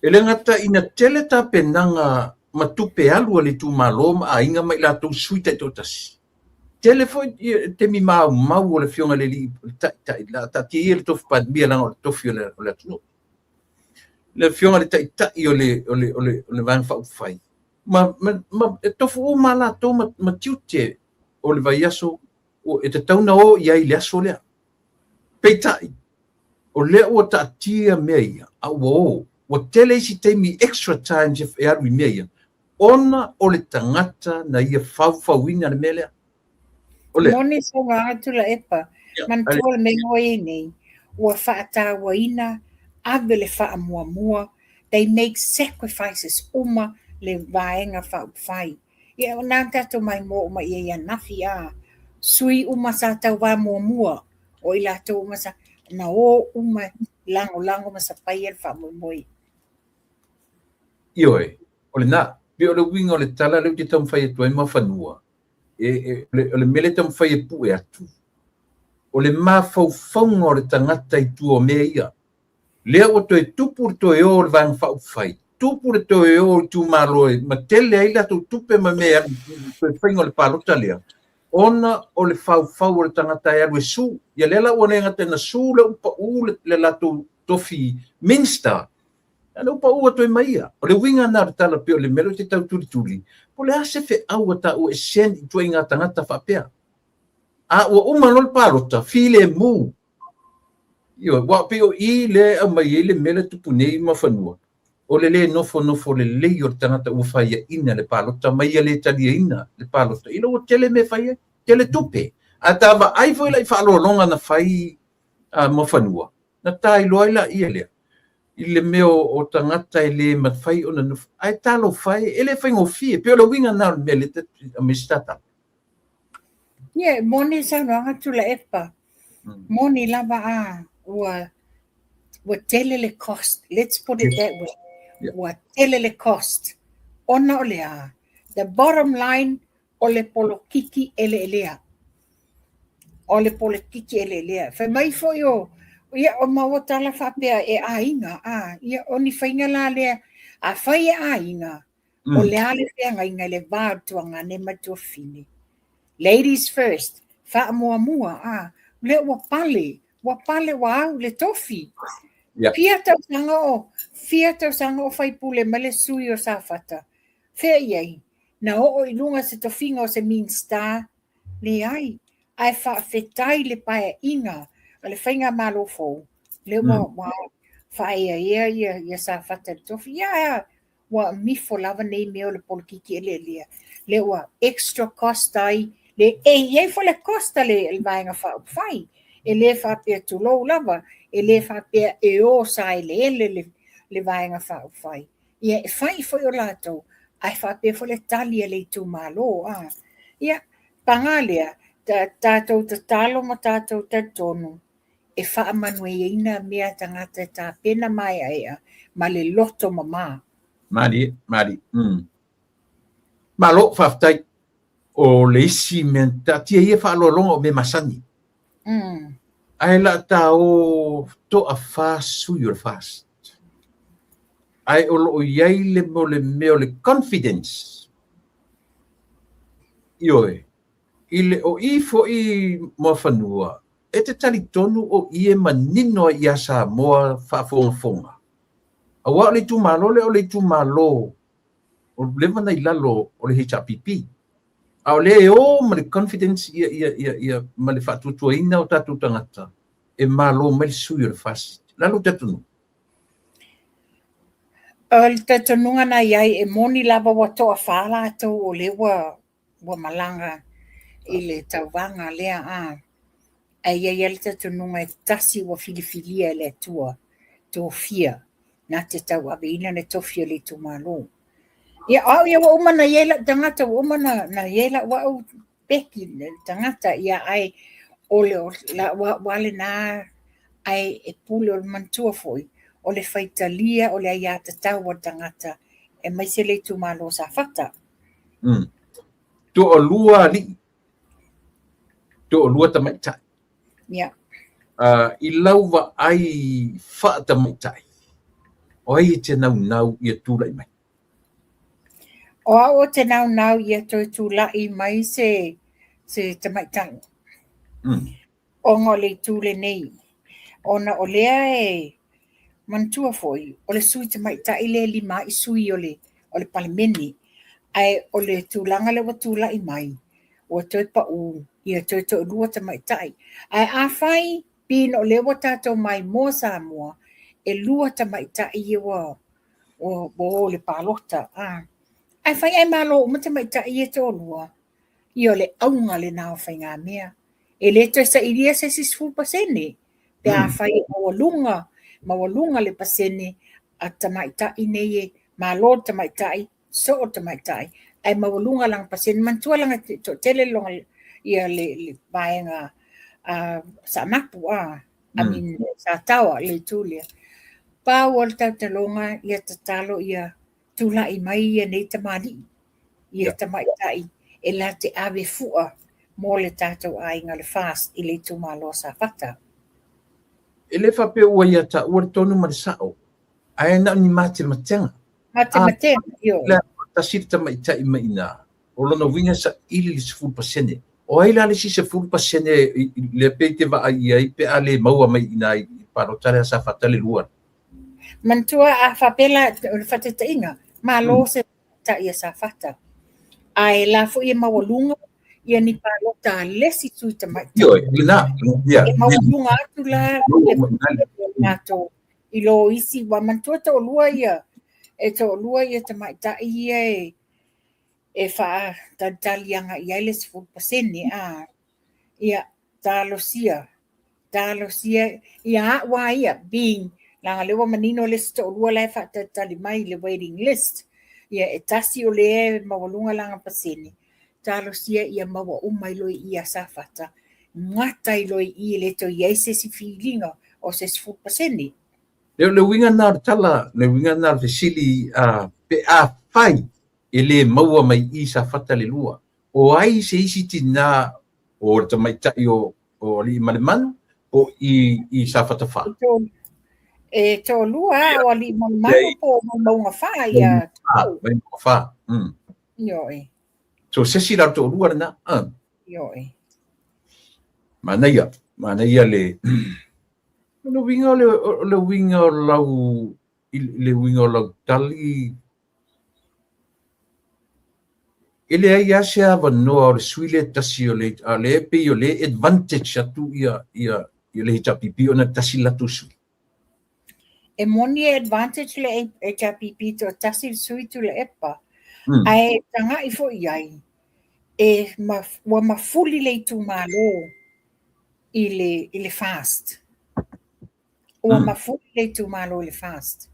E le gata ina tele tapenaga ma tupe alu a le itumalo ma aiga ma i latou sui taitoatasi. Tele foi taimi maumau o le Afioga i le Alii Taitai, la taatia ia le tofi Palemia leaga o le tofi o le atunuu. Le Afioga i le Taitai o le Vaega Faaupufai, ma e tofu uma latou ma tiute o le vaiaso e tatau ona o i ai i le aso lea. Peitai, o lea ua taatia mea ia, a ua o, ua tele isi taimi extra times e alu i mea ia, ona o le tagata na ia faufauina le mea lea. O le Moni soga atu la epa, manatua le mea ua i nei, ua faatauaina, ave le faamuamua, they make sacrifices uma le Vaega Faaupufai. Ia, o nā tatou maimoa uma i ai ananafi a, sui uma sa tauvā muamua, o i latou uma sa, na o uma lagolago ma sapaia le faamoemoe. Ioe, o lena, pei o le uiga o le tala lea ou te taumafai atu ai ma fanua, o le mea lea e taumafai e pue atu, o le mafaufauga o le tagata i tua o mea ia. Lea ua toe tupu le toe o o le Vaega Faaupufai, tupu le toe o i itumalo e ma tele ai latou tupe ma mea e alu i toe faiga o le palota lea, ona o le faufau o le tagata e alu e su. Ia lea la ua le gata ina su lea ua pau le latou tofi Minister, a lea ua pau atu ai ma ia. O le uiga lena o le tala pei o le mea lea ou te tau tulituli, po o le a se feau a taua e send i ituaiga tagata faapea. A ua uma loa le palota, filemu. Ioe, aua pei o i lea e aumai ai le mea lea e tupu nei i Muafanua, o le le nofonofo lelei o le tagata ua faiaina le palota ma ia le taliaina le palota, ina ua tele mea e fai ai, tele tupe. A ta vaai foi la i faaaloaloga na fai a Muafanua, na ta iloa ai laia lea i le mea o tagata e le mafai ona nofo, ae talofa e, e le faigofie. Pei o le uiga lena o le mea lea e aumai se tatalo. Ia, e moni le saunoaga Tuilaepa. Moni lava a ua ua tele le cost, let's put it that way. Ua tele le cost. Ona o le a? The bottom line, o le polokiki eleelea. O le polokiki eleelea. Fai mai foi o, ia, o maua tala faapea e aiga, a, ia, o ni faiga la lea, afai e aiga, O le a le feagaiga i le va o le tuagane ma le tuafafine? Ladies first, faamuamua, a, lea ua pale, ua pale, ua au le tofi. Yeah. Fia tausaga o, fia tausaga o faipule mai le sui o Safata. Fea i ai? Na oo i luga se tofiga o se Minista? Leai. Ae faafetai le paeaiga a le Faigamalo fou, lea ua, ua faaeaea ia, ia Safata i le tofi. Ia, ae ua mifo lava nei mea o le polokiki eleelea, lea ua extra cost ai, le, e i ai foi le cost a le, le Vaega Faaupufai, e le faapea tulou lava, e le faapea e o saeleele le, le Vaega Faaupufai. Ia, e fai foi o latou, ae faapea foi le tali a le itumalo, a. Ia, paga lea, ta, tatou tatalo ma tatou talitonu, e faamanuiaina mea a tagata e tapena maeaea ma le loto mama. Malie, malie. Malo, faafetai. O le isi mea, taatia ia faaaloaloga o mea masani. Ae la ta o toafa sui o le FAST. Ae o lo o i ai le mo le mea o le confidence. Ioe, i le o i foi Muafanua, E te talitonu o i e manino ai iā Samoa faafogafoga, aua o le itumalo lea o le itumalo o leva na i lalo o le HRPP, a o lea e o ma le confidence ia, ia, ia, ia, ma le faatuatuaina o tatou tagata e malo mai le sui o le FAST. O le a lou talitonuga? O le talitonuga na i ai, e moni lava ua toafa latou o lea ua ua malaga i le tauvaga lea a, ae i ai lava le talitonuga e tasi ua filifilia e le Atua tofia na te tauaveina le tofi o le itumalo. Ia, o au ia ua uma ona i ai lau tagata, ua uma ona i ai lau au peki le tagata, ia ae o le lau au lava lena, ae e pule o le manatua foi, o le faitalia o le aiatatau a le tagata, aemaise le itumalo o Safata. Toalua alii, toalua tamaitai. Yeah. I lau vaai faatamaitai, o ai e te naunau ia tulai mai? O au ou te naunau ia toe tulai mai se, se tamaitai. Ona o le itu lenei, ona o lea e manatua foi, o le sui tamaitai lea e lima ai sui o le, o le Palemene. Ae o le tulaga lea ua tulai mai, ua toe pau, ia toe toalua tamaitai. Ae afai, pin o lea ua tatou maimoa Samoa, e lua tamaitai ia ua, ua, ua o i le palota. A. Ae fai ae malo uma tamaitai ia e toalua, ia o le auga lena o faigamea. E le toe sailia se isi 10% pe afai e maualuga, maualuga le pasene a tamaitai nei e malo le tamaitai, soo le tamaitai, ae maualuga lana pasene. Manatua lana toatele lona, ia le, le vaega a Saanapu, a, I mean, Sataoa, le itu lea. Pau o le tautaloga, ia tatalo ia tulai mai ia nei tamalii, ia tamaitai e la te ave fua mo le tatou aiga le FAST i le itumalo o Safata. E le faapea ua ia taua le tonu ma le sao, ae na o ni matematega. Matematega, ioe. Le tasi le tamaitai mai i ina, o lona uiga e saili le 10%. O ai la le isi 10% lea pei te vaai i ai pe a le maua mai i ina i palota lea a Safata le lua. Manatua a faapea la o le faataitaiga, malo se tamaitai a Safata, ae la foi e maualuga ia ni palota a le isi sui tamaitai. Ioe, lena, ia. E maualuga atu la le latou i lo isi, ua manatua toalua ia, e toalua ia tamaitai ia e e faatalitali agai i ai le 10%, a, ia, talosia, talosia ia a'u a ia, being, leaga lea ua manino le isi toalua la e faatalitali mai i le waiting list, ia e tasi o lea e maualuga lana pasene, talosia ia maua uma ai loa i i a Safata, gata ai loa i i e le toe i ai se isi filiga o se 10%. Le, le uiga lena o le tala, le uiga lena o le fesili, a, pe afai e le maua mai i Safata le lua, o ai se isi tinā o le tamaitai o, o Aliimalemanu po i, i Safata 4? E toalua a o Aliimalemanu po o Vaimauga 4 ia. Vaimauga 4. Mm. Ioe. So se isi la o le toalua lena. Ioe. Manaia, manaia le le uiga o le, o le uiga o lau i le uiga o lau tali e leai lava se avanoa o le sui lea tasi o le a o lea e pei o lea e advantage atu ia ia ia le HRPP ona e tasi le latou sui. E moni e advantage le HRPP toatasi le sui Tuilaepa, ae taga'i foi i ai, e ua mafuli le itumalo i le i le FAST. Ua mafuli le itumalo i le FAST.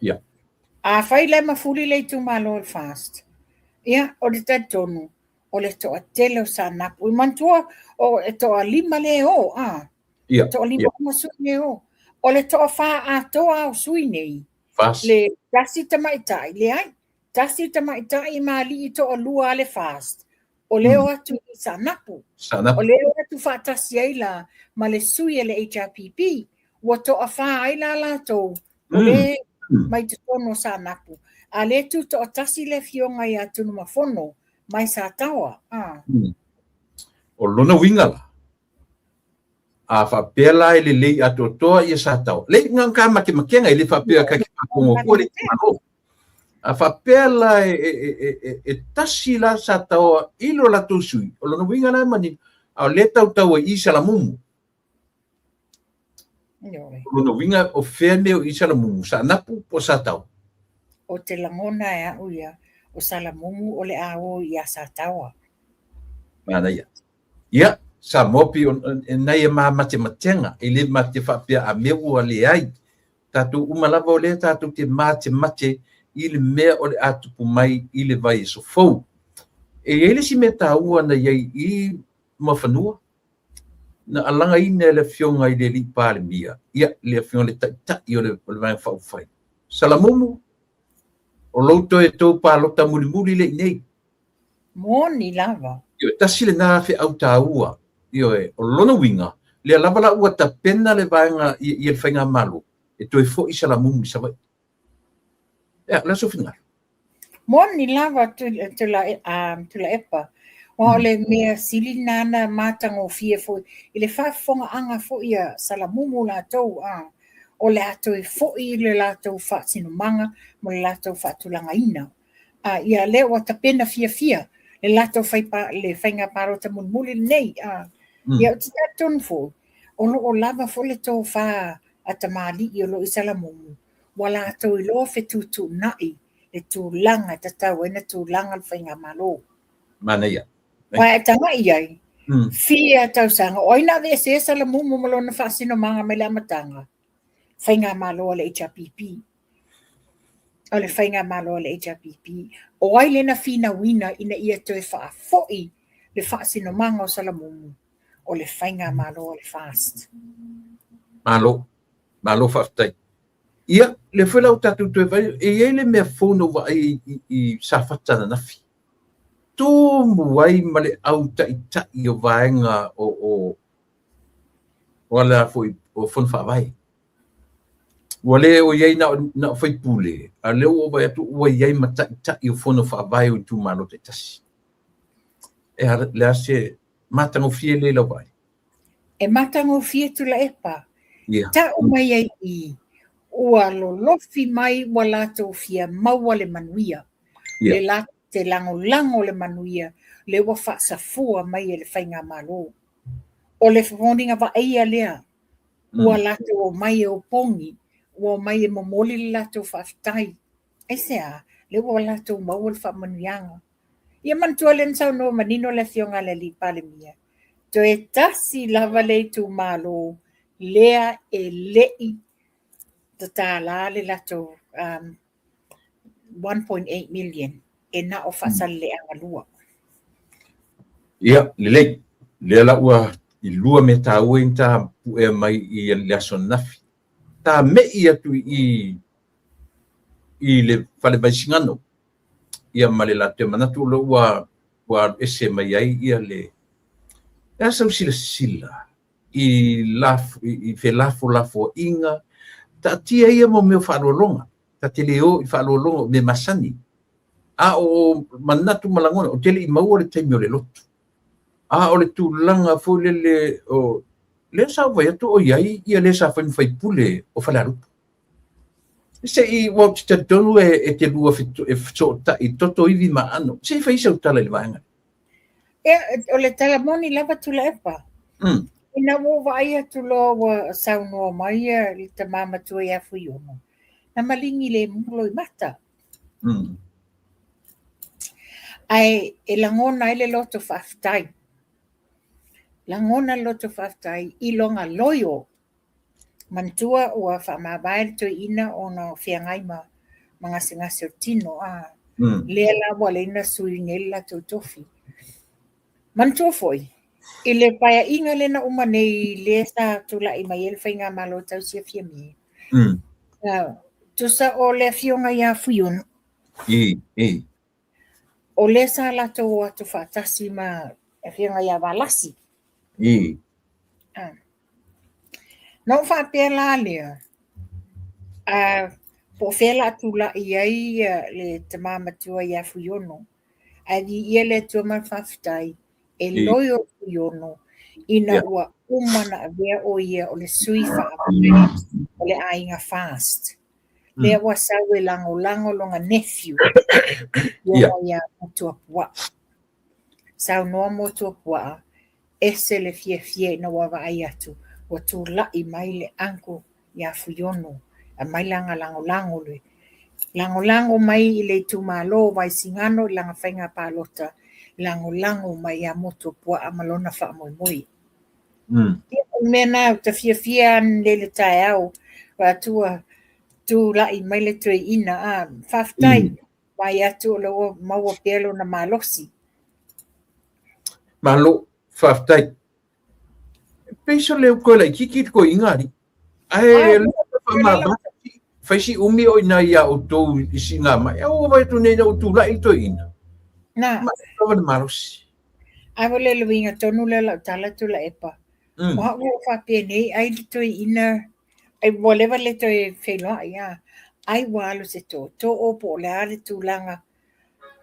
Ia. Afai la e mafuli le itumalo i le FAST, ia, o le talitonu, o le toatele o Saanapu. E manatua, o e toalima lea e o, a? Ia. Toalima uma sui lea e o. O le toafa atoa o sui nei, FAST. Le tasi tamaitai, leai, tasi tamaitai ma alii toalua a le FAST, o lea o atu i Saanapu. Saanapu. O lea o atu faatasi ai la ma le sui a le HRPP, ua toafa ai la latou, o lea mai totonu o Saanapu. A lea tu toatasi le afioga ia Tunumafono mai Sataoa. A. O lona uiga la, a faapea la e lelei atoatoa ia Sataoa, lei na ka matematega e le faapea ka te faatogo atua le itumalo. A faapea la e, e, e, e, e tasi la Sataoa i lo latou sui, o lona uiga la e manino, a o lea tautau ai i Salamumu. Ioe. O lona uiga o fea mea o i Salamumu, Saanapu po o Sataoa? O te lagona e a'u ia, o Salamumu o le a o ia Sataoa. Manaia. Ia, Samoa pei o nai e ma matematega, e le ma te faapea a mea ua leai. Tatou uma lava o lea tatou te matemate i le mea o le a tupu mai i le vaiaso fou. E i ai le isi mea taua na i ai i Muafanua, na alagaina e le Afioga i le Alii Palemia, ia, le Afioga i le Taitai o le, o le Vaega Faaupufai, Salamumu, o lou toe tou palota mulimuli lea i inei. Moni lava. Ioe, tasi lena feau taua. Ioe, o lona uiga, lea lava la ua tapena le vaega ia, ia le faigamalo e toe foi Salamumu i Savaii. Ia, o le a sou finagalo? Moni lava Tuilaepa, aua o le mea sili lena na matagofie foi i le faafofogaaga foi a Salamumu latou, a o le a toe foi le latou faasinomaga ma le latou faatulagaina. A ia lea ua tapena fiafia le latou fai le faiga palota mulimuli lenei. A ia ou te talitonu foi, o lo o lava foi le tofa a tamalii o lo o i Salamumu, ua latou iloa fetuutuunai le tulaga e tatau ai ona tulaga le faigamalo. Manaia. Aua e tagai i ai, fia tausaga, o ai na aveesea Salamumu ma lona faasinomaga mai le amataga? Faigamalo a le HRPP. O le faigamalo a le HRPP. O ai lea na finauina ina ia toe faafoi le faasinomaga o Salamumu? O le faigamalo a le FAST. Malo. Malo faafetai. Ia, lea foi la ua tatou toe vaai, e i ai le mea fou na ou vaai i, i Safata ananafi. Tumu ai ma le au taitai o vaega o, o, o ala foi o Fono Faavae. Ua le o i ai na o, na o faipule, a lea ua ou vaai atu ua i ai ma taitai o Fono Faavae o itumalo taitasi. E a, le a se matagofie lea i lau vaai? E matagofie Tuilaepa, ta'u mai ai i i, ua lolofi mai ua latou fia maua le manuia, le latou te lagolago le manuia le ua faasafua mai e le Faigamalo. O le foliga vaaia lea, ua latou omai e opogi, ua omai e momoli le latou faafetai. Aisea? Lea ua latou maua le faamanuiaga. Ia manatua lea na saunoa manino le Afioga a le Alii Palemia, toe tasi lava le itumalo lea e le i tatala le latou 1.8 million e na o Faasaleleaga 2. Ia, lelei. Lea la ua i lua mea taua ia na ta puea mai i le aso ananafi. Ta me'i atu i i i le fale Vaisigano ia ma le latou manatu o lea ua ua alu ese mai ai ia le le a sau silasila i lafo i felafolafoaiga taatia ia mo mea o faaaloaloga ta te le o i faaaloaloga o mea masani a o manatu ma lagona ou te le i maua le taimi o le lotu a o le tulaga foi lele o lea sa ou vaai atu o i ai ia le sa fai ma faipule o Falealupo se i ua ou te talitonu e, e te lua e fesootai toto ivi ma aano se i fai sau tala i le vaega. Ia, o le tala moni lava Tuilaepa. Ina ua ou vaai atu loa ua saunoa mai le tama matua ia Fuiono, na maligi lemu loimata. Ae e lagona ai le loto faafetai. Lagona le loto faafetai i lona loyal. Manatua ua faamavae le toeaina ona o feagai ma ma gasegase o tino a lea la ua ala ai ona sui nei le latou tofi. Manatua foi, i le paeaiga lea na uma nei lea sa tulai mai ai le Faigamalo Tausi a Fiame, tusa o le afioga ia Fuiono, o lea sa latou o atu faatasi ma le afioga ia Valasi. Na ou faapea la lea, po o fea o le a tulai ai le tama matua ia Fuiono, ae viia le Atua ma le faafetai, e loyal Fuiono ina ua uma ona avea o ia o le sui faavae o le aiga FAST. Lea ua sau e lagolago lona nephew, ia ia Motuopuaa. Saunoa Motuopuaa, ese le fiafia ina ua vaai atu ua tulai mai le uncle ia Fuiono, aumai lana lagolago le lagolago mai i le itumalo o Vaisigano i lana faiga palota, lagolago mai ia Motuopuaa ma lona faamoemoe. Ia, o le mea lena ou te fiafia ananei i le taeao, vaai atu ua tulai mai le toeaina, a, faafetai, vaai atu o lea ua maua pea lona malosi. Malo, faafetai. Pei so le toe laitiiti le toeaina alii. Ae fai si umi o ina ia outou i siiga mai. Ae ua vaai atu nei ina ua tulai le toeaina. Na. Ma lava le malosi. Ae o le uiga tonu lea o lau tala Tuilaepa. O au ua ou faapea nei ai le toeaina, ai ua leva le toe feiloai a, ai ua alu i se tootoo po o le a le tulaga.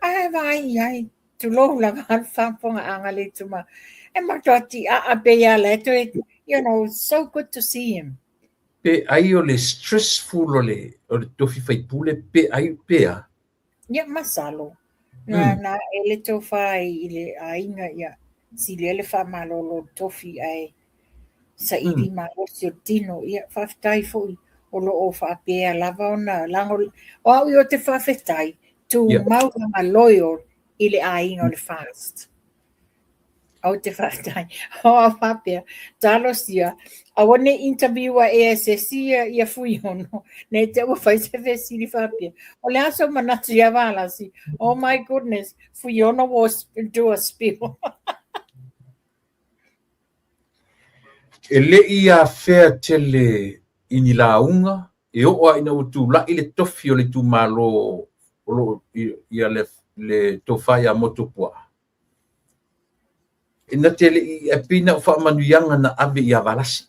Ae vaai i ai, tulou lava le faafofogaaga a le itumalo. E matua tiaa pei lava la e toe, you know, so good to see him. Pe ai o le stressful o le, o le tofi faipule, pe ai pe a? Ia, masalo. Na, na e le tofa i le aiga, ia, silia le faamalolo o le tofi, ae saili malosi o le tino. Ia, faafetai foi o lo o faapea lava ona lago. O au ia ou te faafetai, tumau lana loyal i le aiga o le FAST. Ou te faafetai. O au faapea, talosia, aua ne i interview-a ea e se isi ia Fuiono, ne i te i ua fai se fesili faapea, o le a sou manatu ia Valasi? Oh my goodness, Fuiono will do a spiel. E le i afea tele i ni lauga e oo lava ina ua tulai le tofi o le itumalo o lo o ia le tofa ia Motuopuaa. E na te le i e pei na o faamanuiaga na ave ia Valasi.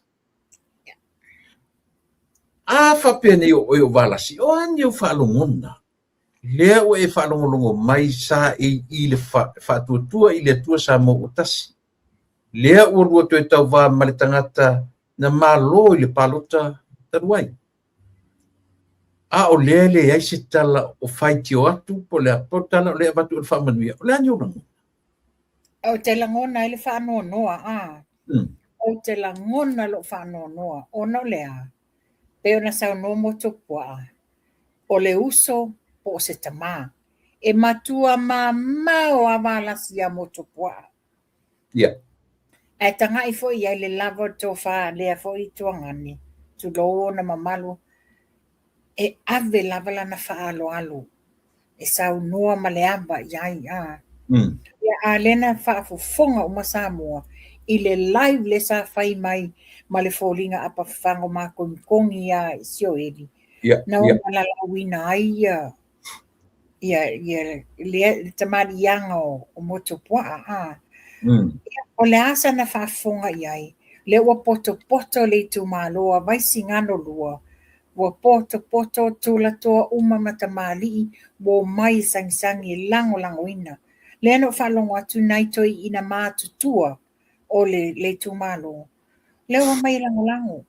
A faapea nei o oe o Valasi, o a ni ou faalogona? Lea ua e faalogologo mai sa e i le faatuatua i le Atua Samoa ua tasi. Lea ua lua toe tauvā ma le tagata na malo i le palota talu ai. A o lea e leai se tala o faitio atu po o le a, po o le tala o lea e avatu o le faamanuia. O le a ni ou lagona? Ou te lagona ai le faanoanoa, a. Ou te lagona lou faanoanoa, ona o le a? Pei ona saunoa Motuopuaa, o le uso po o se tamā. E matua mamao lava Valasi ia Motuopuaa. Ae tagai foi i ai le lava o le tofa a lea foi Itu Agane, tulou ona mamalu, e ave lava lana faaaloalo e saunoa ma le ava i ai. A. Ia, a lea na faafofoga uma Samoa i le live lea sa fai mai ma le foliga apafafaga o makonikogi ia Sioeli, na ona lalauina ai ia ia ia le tamaliiaga o Motuopuaa. A. Ia, o le a sana faafofoga i ai? Lea ua potopoto le itumalo a Vaisigano 2, ua potopoto tulatoa uma ma tamalii ua omai e sagisagi e lagolagoina. Lea na ou faalogo atu nai toeaiina matutua o le itumalo, lea ua omai e lagolago.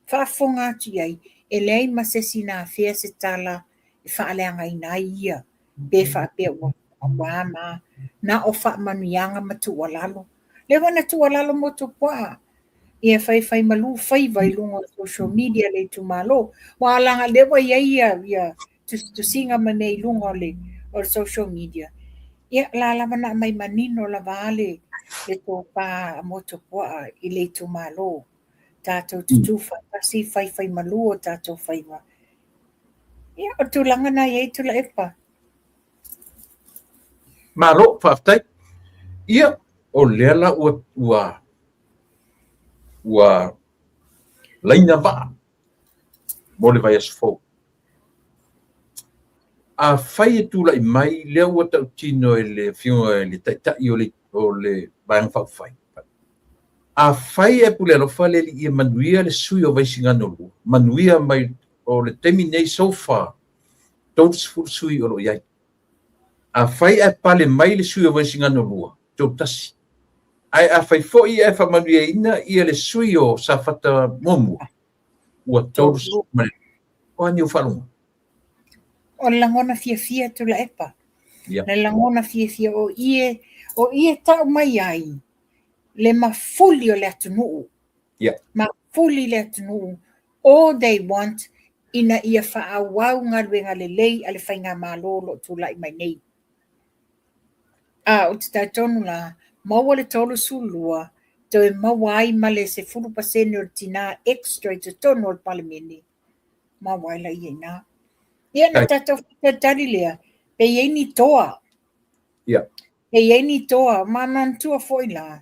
Faafofoga atu i ai, e leai ma se isi na afea se tala e faaleagaina ai ia, pe faapea ua a ma na o faamanuiaga ma tuualalo. Lea foi na tuualalo Motuopuaa, ia faifaimalu faiva i luga o social media le itumalo. Aua leaga lea ua i ai ia tusitusiga ma mea i luga o le social media. Ia, la lava na aumai manino lava le tofa a Motuopuaa i le itumalo. Tatou tutū faatasi, faifaimalu o tatou faiva. Ia, o le tulaga na i ai Tuilaepa. Malo, faafetai. Ia, o lea la ua ua ua laina vaa mo le vaiaso fou. Afai e tulai mai lea ua tautino e le Afioga i le Taitai o le o le Vaega Faaupufai, afai e pule alofa le Alii ia manuia le sui o Vaisigano 2, manuia mai o le taimi nei so far, 30 sui o lo o i ai. Afai ae pale mai le sui o Vaisigano 2, 31. Ae afai foi ae faamanuiaina ia le sui o Safata muamua, ua 32. O a ni ou faalogo? O le lagona fiafia Tuilaepa. Le lagona fiafia o ie, o ie tau mai ai le mafuli o le atunuu. Mafuli le atunuu. All they want ina ia faaauau galuega lelei a le faigamalo o lo o tulai mai nei. A, ou te talitonu la, maua le 32, toe maua ai ma le 10% o le tinā extra i totonu o le Palemene, maua ai laia i ina. Ia, ona tatou faatalitali lea, pe i ai ni toa. Pe i ai ni toa. Ma manatua foi la,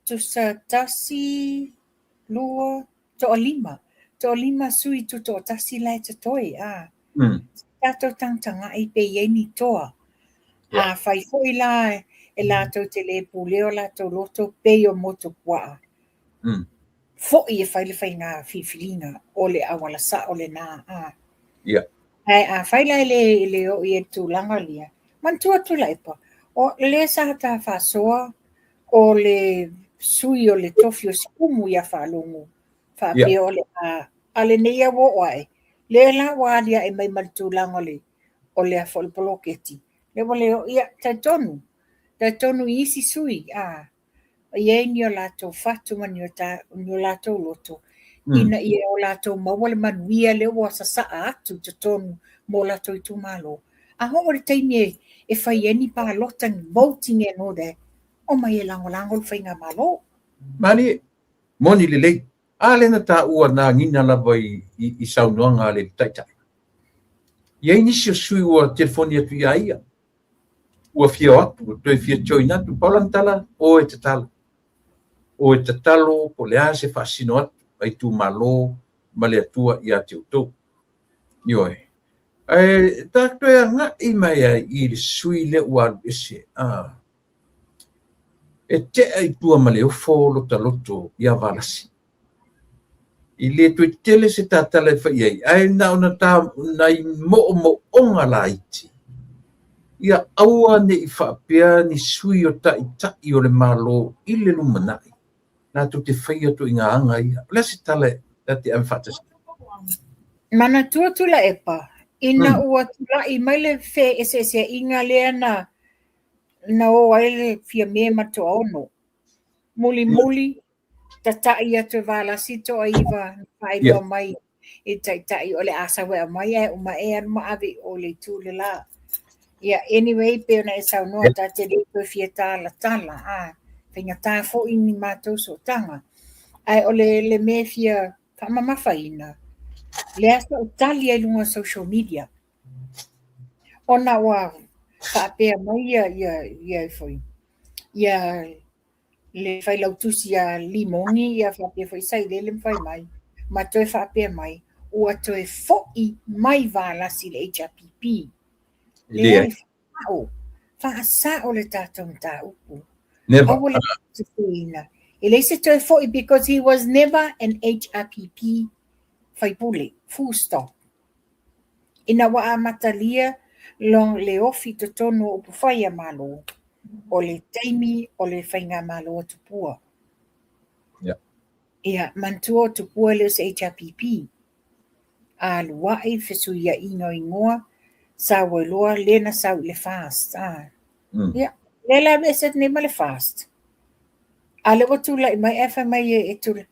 tusa 1, 2, toalima. Toalima sui tutoatasi la e totoe. A. Tatou tagatagai pe i ai ni toa. Afai foi la e latou te le pulea o latou loto pei o Motuopuaa, foi e fai le faiga filifiliga o le auala sao lena. A. Ae afai la e le oo i ai le tulaga lea, manatua Tuilaepa, o lea sa ta faasoa o le sui o le tofi o Siumu ia Faalogo, faapea o le a, a lenei au oo ae, lea la ua aliae mai ma le tulaga o le o le a foi le poloketi, lea ua le oo, ia, talitonu, talitonu i isi sui, a, e i ai ni o latou fatu ma ni o latou loto, ina ia o latou maua le manuia lea ua sasaa atu i totonu mo latou itumalo. A oo i le taimi e fai ai ni palota, ni voting and all that, omai e lagolago le faigamalo. Malie, moni lelei. A lea na taua na agiga lava i saunoaga a le Taitai. E i ai nisi o sui ua telefoni atu ia ia, ua fia o atu, ua toe fia join atu. Pau lana tala, o e tatalo. O e tatalo po o le a se faasino atu a itumalo ma le Atua ia te outou. Ioe. Ae ta toe agai mai ai i le sui lea ua alu ese. A. E tea i tua ma le ofo lota loto ia Valasi. I le toe tele se tatala e fai ai, ae na ona ta nai moomooga laiti. Ia aua ne i faapea ni sui o taitai o le Malo i le lumanai latou te faia ituaiga aga ia. O le a se tala ta te ave faatasi? Manatua Tuilaepa, ina ua tulai mai le feeseeseaiga lea na na o ai le Fiame ma Toaono. Mulimuli, tata'i atu e Valasi Toaiva na faailoa mai i taitai o le a sau e aumai ae uma e alu ma ave i o i le itu le la. Ia, anyway, pei ona e saunoa ta te le toe fia talatala, a faigata foi ni matou sootaga. Ae o le, le mea e fia faamamafaina, lea sa ou tali ai i luga o social media. Ona ua faapea mai ia, ia, ia foi, ia le failautusi ia Limoni ia faapea foi Sailele ma fai mai, ma toe faapea mai, ua toe fo'i mai Valasi i le HRPP. Leai, faasa'o, faasa'o le tatou mataupu. Never. Aua le seseina. E leai se toe fo'i because he was never an HRPP faipule. Full stop. Ina ua amatalia le ofi i totonu o upufai a Malo, o le taimi o le faigamalo a Tupua. Yeah. Ia, manatua o Tupua e le o se HRPP. Alua'i fesuia'iga o igoa, sau ai loa lea na sau i le FAST. Ah. Ia, lea la aveese atu nei ma le FAST. A lea ua tula'i mai ae fai mai e tula.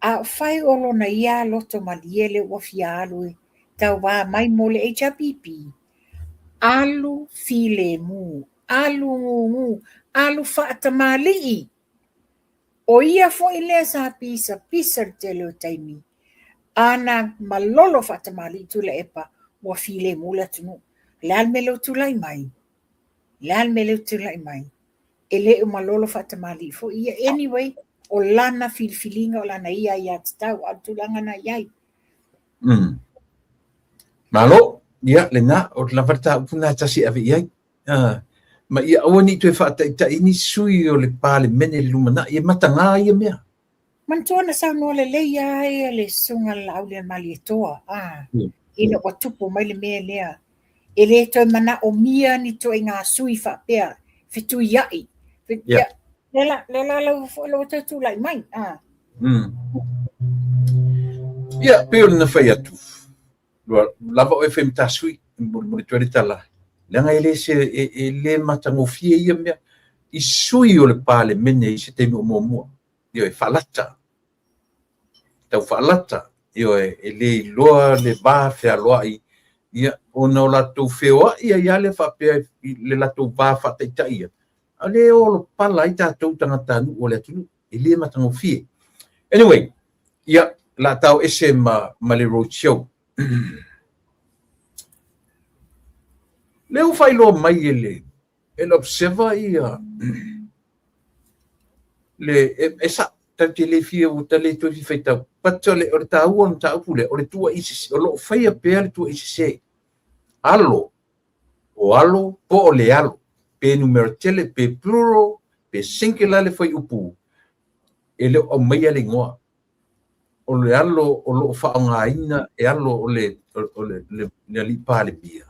A o fai o lona ia loto malie lea ua fia alu e tauva mai mo le HRPP, alu filemu, alu gugu, alu faatamali'i. O ia foi lea sa pisapisa le tele o taimi. Ana malolo faatamali'i Tuilaepa ua filemu le atunuu. O le a le mea lea ua tulai mai? O le a le mea lea ua tulai mai? E le o malolo faatamalii foi ia. Anyway, o lana filifiliga, o lana ia aiatatau, a o le tulaga na i ai. Malo, ia lena, o lava le mataupu lena e tasi e ave i ai. Ma ia aua ne i toe faataitai ni sui o le Palemene i le lumanai, e mataga ia mea. Manatua na saunoa lelei lava ia le Susuga i le Laaulialemalietoa, a, ina ua tupu mai le mea lea. E le toe manaomia ni ituaiga sui faapea, fetuiai. Ia, lea la, lea la lau foi lau toe tulai mai. A. Ia, pei ona fai atu, ua lava oe fai ma ta sui, molimoli atu ai le tala, leaga e le se, e le matagofie ia mea i sui o le Palemene i se taimi o muamua. Ioe, faalata, tau faalata, ioe, e le iloa le va fealoai, ia, ona o latou feoai ai lava lea faapea i le latou va faataitai ia, a o lea e olopala ai tatou tagatanuu o le atunuu, e le matagofie. Anyway, ia, o le a tao ese ma, ma le road show. Lea ua faailoa mai e le, e le Observer ia le e sa tatou te le fia ua ta le toe fia faitau but o le o le taua o le mataupu lea o le tuuai sese o lo o faia pea le tuuai sese alo o alo po o le alo pe numera tele pe plural pe singular le fuaiupu e le o aumaia le igoa o le alo o lo o faaaogaina e alo o le o le le alii Palemia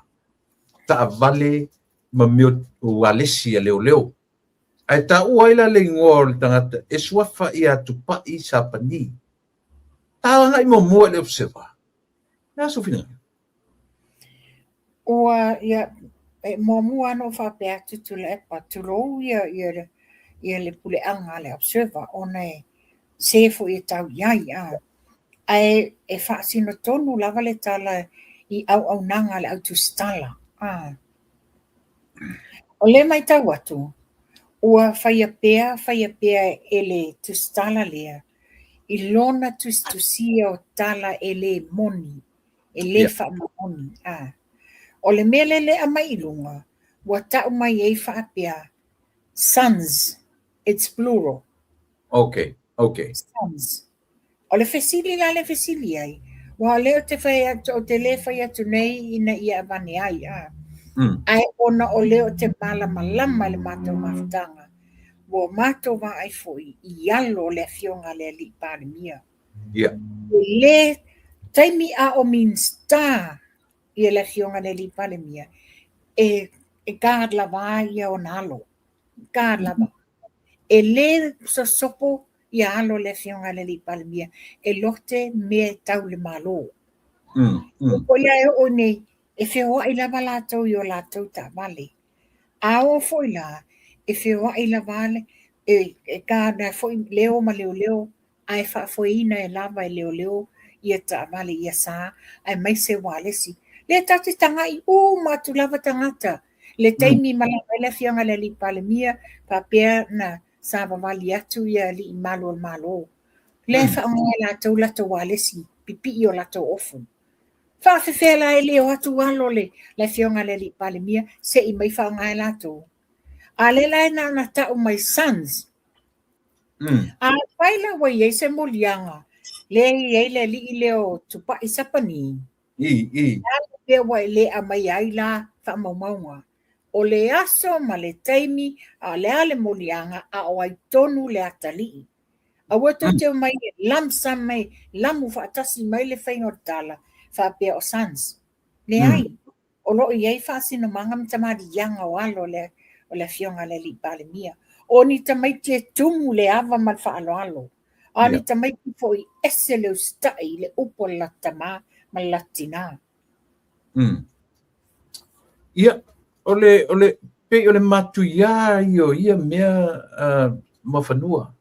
taavale ma mea o ualesi a leoleo. Ae taua ai la le igoa o le tagata e suafa ia Tupai Sapani. Ta agai muamua i le Observer. O le a sou finagalo? Ua ia e muamua lava ona ou faapea atu Tuilaepa, tulou ia ia ia le puleaga a le Observer ona e se foi e tau i ai a. Ae e faasino tonu lava le tala i auaunaga a le au tusitala a. O lea e matau atu, ua faia pea faia pea e le tusitala lea i lona tusitusia o tala e le moni, e le faamaoni. A. O le mea lea e aumai i luga, ua tau mai ai faapea, sons, it's plural. Okay, okay. Sons. O le fesili la lea e fesili ai, aua o lea ou te fai atu, ou te le fai atu nei ina ia avane ai, a. Ae ona o lea ou te malamalama i le matou mafutaga, ua matou vaai foi i alo o le afioga a le Alii Palemia. E le taimi a o Minisita ia le afioga i le Alii Palemia, e E guard lava ia ona alo. Guard lava. E lē sosopo ia alo o le Afioga i le Alii Palemia e lote mea e tau i le Malo. O ia e oo nei, e feoai lava latou i o latou taavale. A oo foi la, e feoai lava le, e guard foi leo ma leoleo ae faafoeina e lava e leoleo ia taavale ia sa aemaise ualesi. Lea tatou te tagai uma atu lava tagata le taimi malaga ai le Afioga i le Alii Palemia faapea na savavali atu ia alii malu o le Malo. Lea e faaaoga e latou latou ualesi pipii o latou ofu. Faafefea la e le o atu alo le Afioga i le Alii Palemia se i mai faaaoga e latou. A lea la e na ona tau mai sons. Afai la ua i ai se moliaga lea e i ai le alii lea o Tupai Sapani, I. a le mea ua e le aumaia ai la faamaumauga? O le aso ma le taimi, a o le a le moliaga, a o ai tonu le atalii. Aua tou te omai e lump sum mai, lamu faatasi mai le faiga o le tala, faapea o sons. Leai. O lo o i ai faasinomaga ma tamaliiaga o alo o le Afioga i le Alii Palemia. O ni tamaiti e tumu le ava ma le faaaloalo, a o ni tamaiti foi ese le usitai i le upu a le latou tama ma le latou tinā. Ia, o le, o le, pei o le matuiā ia o ia mea Muafanua.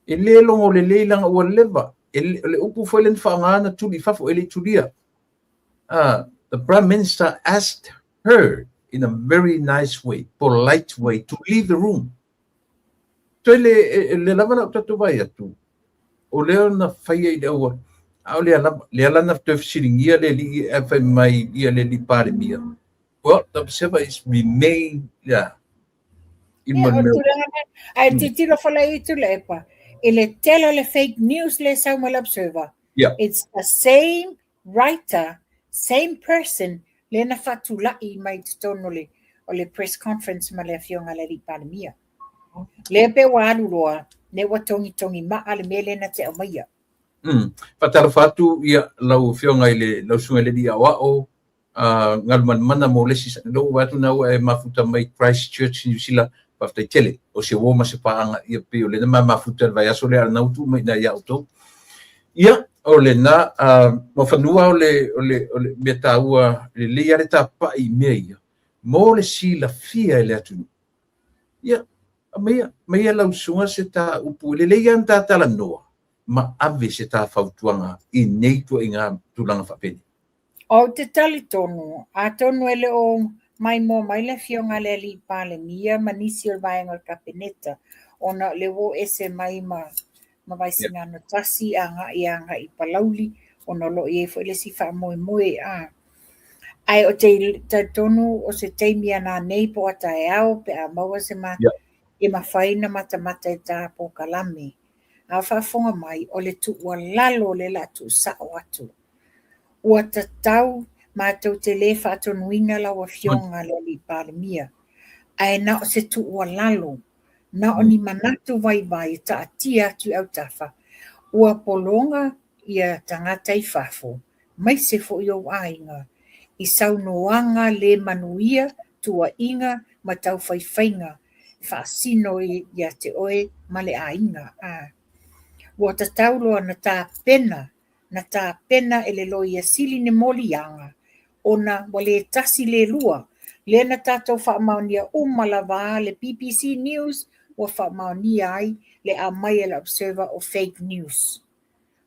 E le logo lelei leaga ua leva, e o le upu foi lea na faaaoga na tuli i fafo e le i tulia. The Prime Minister asked her in a very nice way, polite way, to leave the room. Toe le, le lava lau tatou vaai atu, o lea na faia i le aua, a o lea lava, lea la na toe fesiligia le alii ae fai mai ia le alii Palemia. Well, the observer is remain, yeah. I Ia, o le tulaga lena. Ae tilotilo foi la i Tuilaepa, i le tele o le fake news lea e sau mai le Observer, it's the same writer, same person lea na faatulai mai i totonu o le press conference ma le Afioga i le Alii Palemia. Lea pei ua alu loa, lea ua togitogi maa le mea lea na te aumaia. Faatalofa atu ia lau Afioga i le lau Susuga i le Alii Aoao Galumalemana mo le isi lou vaai atu na ua e mafuta mai Christchurch New Zealand. Faafetai tele o se uo ma se paaga ia pei o lena ma mafuta i le vaiaso lea a lena ua tuu mai i ina ia outou. Ia o lena Muafanua o le o le o le mea taua lelei lava le tapapai i mea ia mo le silafia e le atunuu. Ia aumaia aumaia lau susuga se ta upu e lelei lava ona ta talanoa ma ave se ta fautuaga i nei ituaiga tulaga faapenei. Ou te talitonu, atonu e le o maimoa mai le Afioga i le Alii Palemia ma nisi o le vaega o le Kapeneta, ona o lea ua o ese mai ma ma Vaisigano 1 agai agai i Palauli, ona o lo o i ai foi le isi faamoemoe a. Ae ou te talitonu o se taimi a nanei po o a taeao pe a maua se ma e mafai ona matamata i ta polokalame. A o faafofoga mai, o le tuualalo lea o le a tuusao atu. Ua tatau matou te le faatonuina lau Afioga le Alii Palemia, ae na o se tuualalo, na o ni manatu vaivai e taatia atu i autafa, ua pologa ia tagata i fafo, maise foi ou aiga, i saunoaga le manuia, tuuaiga ma taufaifaiga e faasino ia te oe ma le aiga. Ua tatau loa ona tapena na tapena e le Loia Sili ni moliaga, ona ua le tasi le lua, lea na tatou faamaonia uma lava le BBC News ua faamaonia ai le aumai e le Observer o fake news.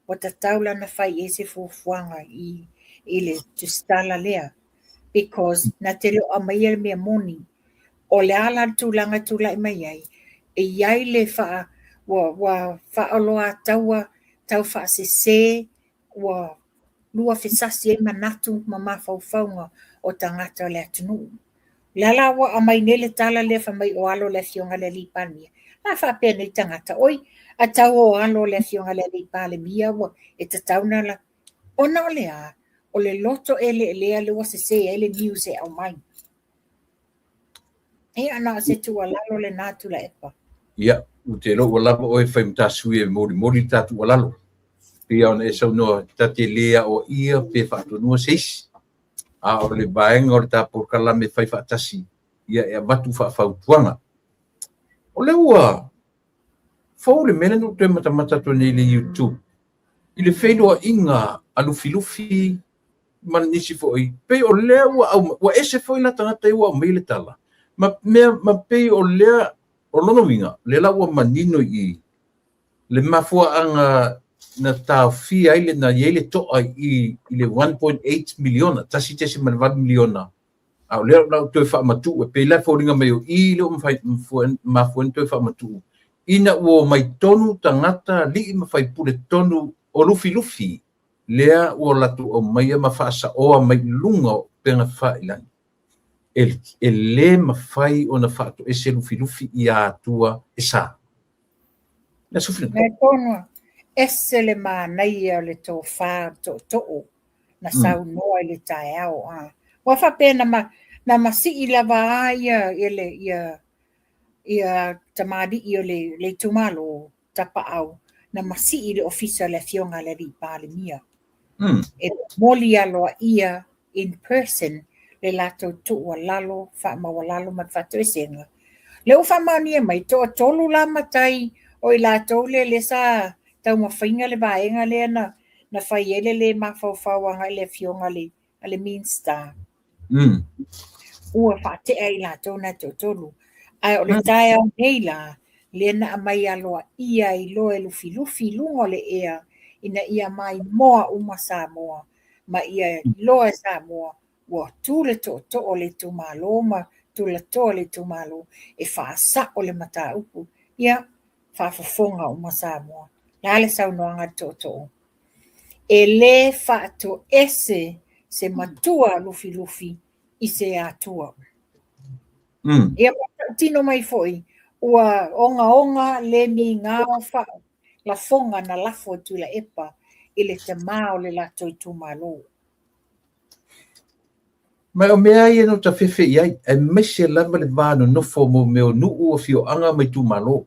Ua tatau la ona fai i ai se fuafuaga i i le tusitala lea because na te le o aumaia le mea moni. O le a la le tulaga e tulai mai ai, e i ai le faa, ua, ua faaoloataua tau faasese ua luafesasi ai manatu ma mafaufauga o tagata o le atunuu. O lea la ua aumai nei le tala lea fai mai o alo o le Afioga i le Alii Palemia. La faapea nei tagata, oi, a tau o alo o le Afioga i le Alii Palemia ua e tatau na la. Ona o le a? O le loto eleelea lea ua sese ai le news e aumai. Ia, na o se tuualalo lena Tuilaepa. Ia, ou te iloa ua lava oe e fai ma ta sui e molimoli le ta tuualalo. Pei lava ona e saunoa, ta te le aoaia pe faatonua se isi. A o le vaega o le ta polokalame fai faatasi, Ia e avatu faafautuaga. O lea ua fou le mea lea na ou toe matamata atu nei i le YouTube i le feiloaiga a Lufilufi ma nisi foi, pei o lea ua au, ua ese foi la tagata ia ua aumai le tala ma mea, ma pei o lea o lona uiga lea la ua manino i i le mafuaaga na taofia ai le na i ai le to'a i i le 1.8 miliona, 1.8 miliona, a o lea la ua toe faamatuu e pei la e foliga mai o i lea ua mafai mafua ai ona toe faamatuu ina ua omai tonu tagata alii ma faipule tonu o Lufilufi lea ua latou aumaia ma faasaoa mai i luga o upega tafailagi. E le mafai ona faatoese Lufilufi i Atua e sa. Le Aso Faraile. Mea tonu, ese le manaia o le tofa o le tootoo na saunoa i le taeao. A. Ua faapea na, ma, na masii lava a ia, ia, le, ia, ia tamalii o le, le itumalo Tapaau, na masii i le ofisa o le afioga a le Alii Palemia. E momoli aloaia in person le latou tuualalo faamaualalo ma le faatoesega. Lea ua faamaonia mai, toatolu la matai o i latou lea lea sa taumafaina le vaega lea na, na fai ai le le mafaufau agai le afioga a le, a le Minista. Ua faatea i latou na toatolu. Ae o le taeao nei la, lea na aumai aloaia ai loa e Lufilufi i luga o le ea ina ia maimoa uma Samoa ma ia iloa e Samoa ua tu le tootoo o le itumalo ma tulatoa o le itumalo e faasao le mataupu. Ia, faafofoga uma Samoa. Le a le saunoaga a le tootoo? E lē faatoese se matua Lufilufi i se Atua. Ia ma tautino mai foi, ua ogaoga le migao fa lafoga na lafo e Tuilaepa i le tama o le latou itumalo. Ma o mea ia na ou tafefe i ai, aemaise lava le va nonofo mo mea o nuu, afioaga ma itumalo.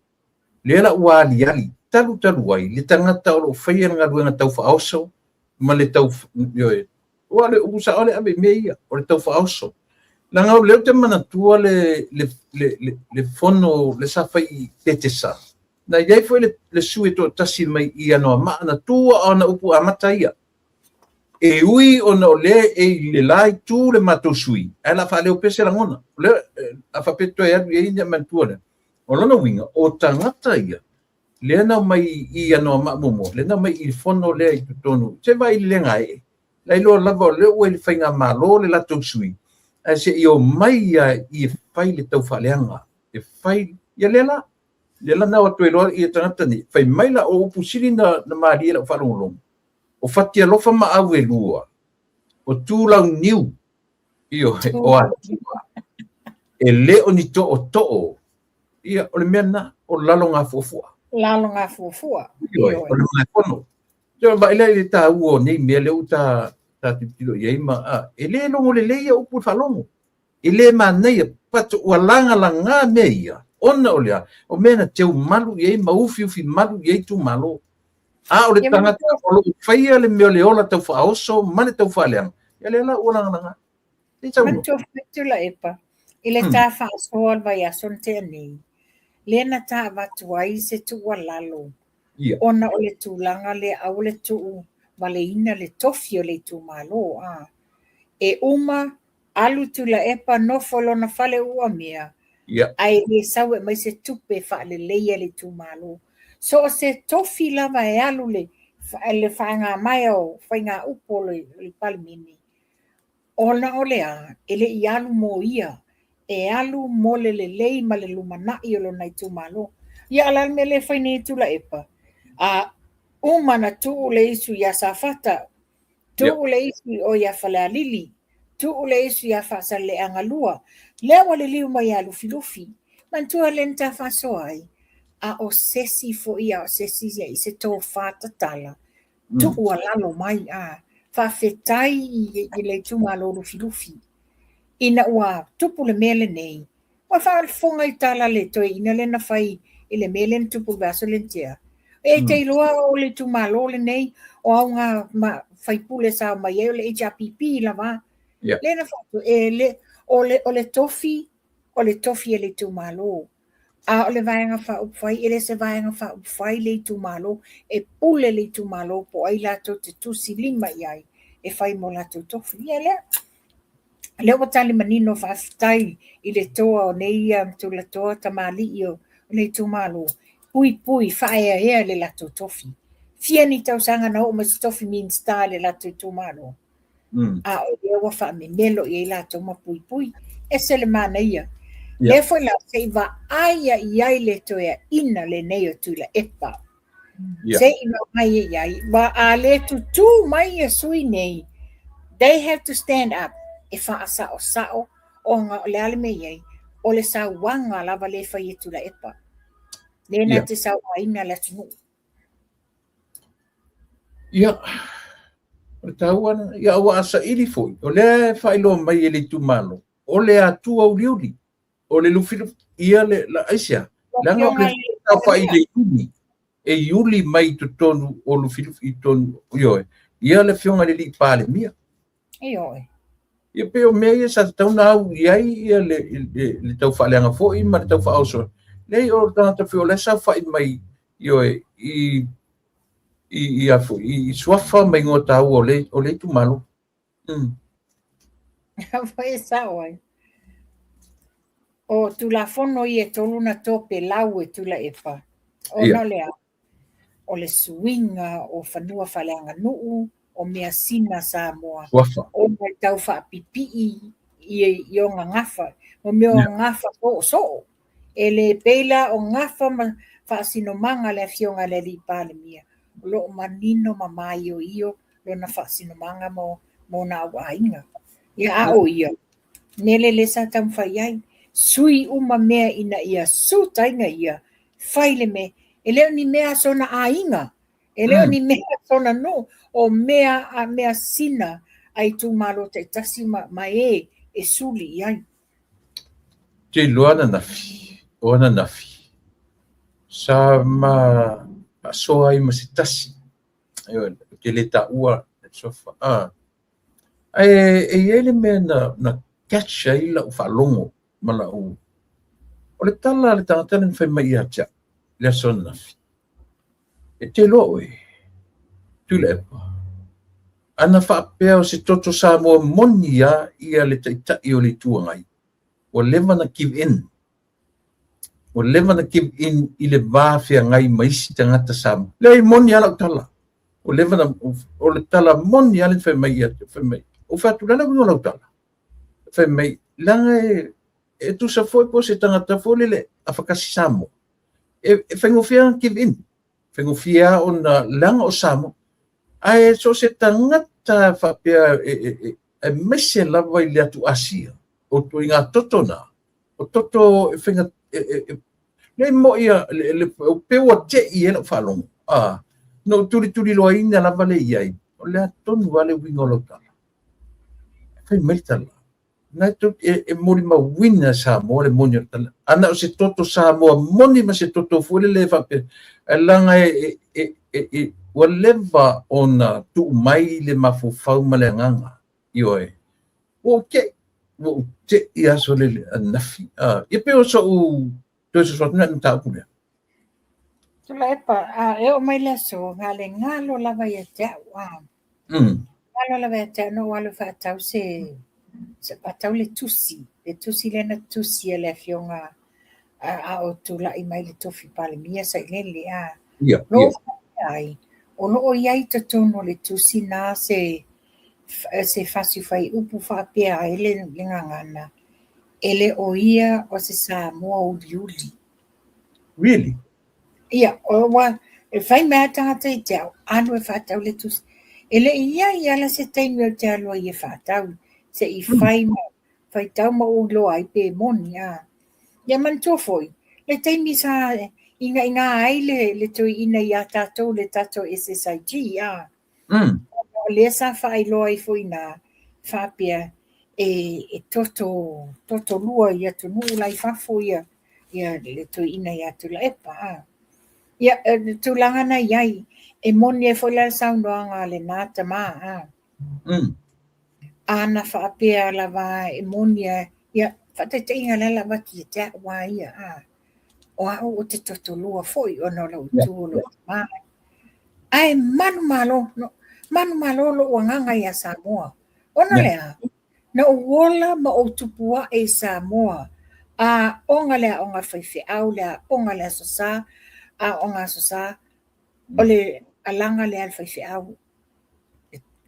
Lea la ua aliali talu talu ai le tagata o lo o faia le galuega tau faaoso ma le tau, ioe, aua o le upu sao le ave i mea ia, o le tau faaoso. Leaga o lea ou te manatua le, le, le, le, le fono le sa fai i Petesa, na i ai foi le, le sui e toatasi mai i Anoamaa na tu a o ana upu amata ia. E ui ona o lea e i le la itu le matou sui, ae la faaleo pea se lagona. O lea, a faapea toe alu i ai ona manatua lea. O lona uiga, o tagata ia, lea na omai i Anoamaa muamua, lea na omai i le fono lea i totonu, se vaai i le legaee, la iloa lava o lea ua i le faigamalo le latou sui, ae se i omai ia i e fai le taufaaleaga, e fai, ia lea la, lea la na o atu ai loa ia tagata nei, fai mai la o upu sili na, na malie i lau faalogologo, o Fatialofa ma Auelua, o Tulauniu, Ioe, o Atua, e le o ni tootoo, ia, o le mea lena, o lalogafuafua. Lalogafuafua. Ioe, o le malaefono. Ia, vaai la i le taua o nei mea lea ua ta, ta tilotilo i ai ma, a, e le logo lelei ia upu i le faalogo. E le manaia, but ua lagalaga mea ia, ona o le a? O mea na teu malu i ai ma ufiufi malu i ai itumalo. A o le tagata o lo o faia le mea o le ola tau faaoso ma le tau faaleaga, ia lea la ua lagalaga. Se i saunoa. Manatua foi Tuilaepa, i le ta faasoa o le vaiaso na tea nei, lea na ta avatu ai se tuualalo ona o le tulaga lea aua le tuu valeina le tofi o le itumalo. A e uma Alu Tuilaepa nofo i lona fale uamea, ae le sau e aumai se tupe e faaleleia le itumalo. So o se tofi lava e alu le, le faagamaea o faigaupu o le Palemene, ona o le a? E le i alu mo ia, e alu mo le lelei ma le lumanai o lona itumalo. Ia a o le a le mea lea e fai nei e Tuilaepa? A uma ona tuu le isu ia Safata, Tuu le isi o ia Falealili, tuu le isi ia Faasaleleaga 2, lea ua liliu mai ia Lufilufi. Manatua lea na ta faasoa ai, a o sesi foi a o sesi ia i se tofa tatala, tuualalo mai, a faafetai i le itumalo Lufilufi ina ua tupu le mea lenei. Ua faafofoga i tala a le toeaina lea na fai i le mea lea na tupu i le vaiaso lea na tea. E te iloa o le itumalo lenei, o au ngā ma, faipule sa omai ai o le HRPP lava. Lea na faatu, e le, o le, o le tofi o le tofi a le itumalo. A o le Vaega Faaupufai, e le se Vaega Faaupufai le itumalo, e pule le itumalo po o ai latou te tusi lima i ai e fai mo latou tofi. Ia lea. Lea ua tali manino faafetai i le toa o nei tulatoa tamalii o le itumalo, puipui faaeaea le latou tofi. Fia ni tausaga na oo mai se tofi Minisita i le latou itumalo. A o lea ua faamemelo i ai latou ma puipui. Ese le manaia. Lea foi la se i vaai i ai le toeaina lenei o Tuilaepa. Se i vaai i ai. Wa a le tutū mai ia sui nei, they have to stand up e faasaosao ona o le a le mea i ai, o le sauaga lava lea e fai e Tuilaepa. Lea na te sauaina le atunuu. Ia, o le taua lena. Ia, aua a saili foi, o lea e faailoa mai e le itumalo, o le Atua uliuli, o le Lufilufi, ia le, la, aisea? Leaga o le saofai i le iuli, e iuli mai i totonu o Lufilufi, i totonu, ioe, ia le Afioga i le Alii Palemia. Ioe. Ia pei o mea ia sa tatau ona au i ai ia le tau faaleaga foi ma le tau faaoso. Leai, o le tagata foi o la e saofai mai, ioe, i, i, a foi, i suafa ma igoa taua o le itumalo. Foi e sao ai. O Tulafono ia e tolu na topelau e Tuilaepa, ona o le a? O le suiga o fanua faaleaganuu, o measina a Samoa, ona e tau faapipii i ona gafa, mo mea o gafa soosoo. E le pei la o gafa ma faasinomaga a le Afioga i le Alii Palemia, o lo o manino ma maioio lona faasinomaga mo ona auaiga. Ia a o ia, mea lea lea sa taumafai ai, sui uma mea ina ia sutaina ia, fai le mea, e le o ni mea a sona aiga, e le o ni mea a sona nuu, o mea a measina a itumalo taitasi ma e e suli i ai. Te iloa ananafi, o ananafi, sa ma faasoa ai ma se tasi, ioe, ou te le taua le suafa. Ah. Ae e i ai le mea na catch ai lau faalogo ma lau... O le tala a le tagata lea na fai mai ia te au i le aso ananafi, e te iloa oe, Tuilaepa, ana faapea o se toto Samoa moni lava ia le Taitai o le Itu Agai, ua leva ona give in. Ua leva ona give in i le va feagai ma isi tagata Samoa. Leai, e moni lava lau tala. Ua leva ona, o le tala moni lava lea na fai mai ia te au, fai mai, ou fai atu, o le a le uiga o lau tala? Fai mai, leaga e tusa foi po o se tagata foi lele afakasi Samoa, e faigofie lava ona give in, faigofie lava ona, leaga o Samoa. Ae so o se tagata faapea, aemaise lava i le atu Asia, o ituaiga toto na, o toto e faiga, le moi a, pe ua tei ai lau faalogo, na ou tulituliloaina lava lea i ai, o le a tonu lava le uiga o lau tala. Fai mai le tala, na e molimauina e Samoa le moni o le tala. Ana o se toto Samoa moni ma se toto foi lele e faapea, ae leaga ua leva ona tuu mai le mafaufau ma le agaga, ioe. Ua ou tei, ua ou tei aso lele ananafi. Ia pei o so'u toe soso atu na i le mataupu lea. Tuilaepa, e oo mai le aso, na o le galo lava ia te au. Galo lava ia te au na ou alu e faatau se, faatau le tusi, le tusi lea na tusi e le Afioga a o tulai mai le tofi Palemia Sailele. Lo ai, o lo o i ai i totonu o le tusi na se se fasi fuaiupu faapea ai le gagana, e le o ia o se Samoa uliuli. Really? Ia, ua e fai mai lava le tagata ia te au, alu e faatau le tusi. E le i i ai lava se taimi ou te alu ai e faatau, se i fai ma faitau ma ou iloa ai pe moni. A. Ia manatua foi, le taimi sa ingainga ai le toeaina ia tatou le tatou SSIG. A. O lea sa faailoa ai foi i ina faapea e toto lua i atunuu la i fafo ia le toeaina ia Tuilaepa. A. Ia, le tulaga na i ai, e moni ai foi la le saunoaga a lena tama. A. Ana faapea lava e moni ai, ia, Faataitaiga lea la avatu ia te au a ia, a, o au ou te totolua foi ona o lou itu o lou tama. Ae manumalo, no, manumalo lou agaga ia Samoa. Ona o le a? Na ou ola ma ou tupu ae i Samoa, aoga le aoga a le faifeau, le aoga a le Aso Sa, aoga Aso Sa, o le alaga lea a le faifeau,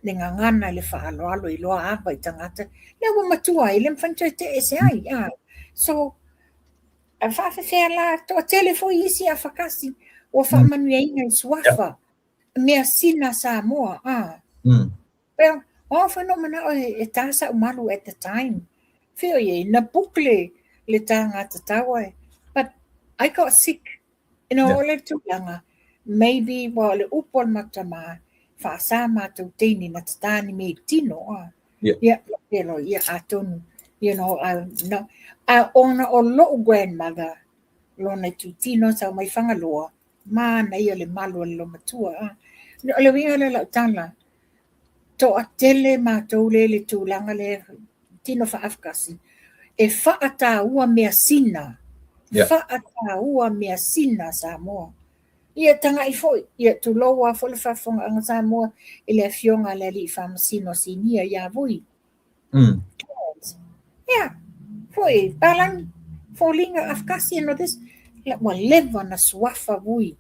le gagana, le faaaloalo, iloa ava i tagata, lea ua matua ai, le mafai ona toe tee ese ai. So, a faafefea la, toatele foi isi afakasi ua faamanuiaina i suafa, measina Samoa. Well, o au foi na ou manao e tā sa'u malu at the time. Feel i ai, na book le, le tāga tatau ai. But I got sick. You know, o le tulaga, maybe, ua o le upu a le matou tama, faasa matou teine na tatā ni mea i tino. Ia, pelo, ia, atonu, you know, I, no. A ona o lo'u grandmother, lona itutino sau mai Fagaloa, manaia le malu a le loumatua. O le uiga lea o lau tala, toatele matou lea i le tulaga lea tino faaafakasi, e faataua measina, faataua measina a Samoa. Ia tagai foi, ia tulou lava foi le faafofogaaga Samoa i le afioga a le Alii Faamasino Sinia ia Vui. Ia, foi, palagi, foliga afakasi and all this, ua leva na suafa Vui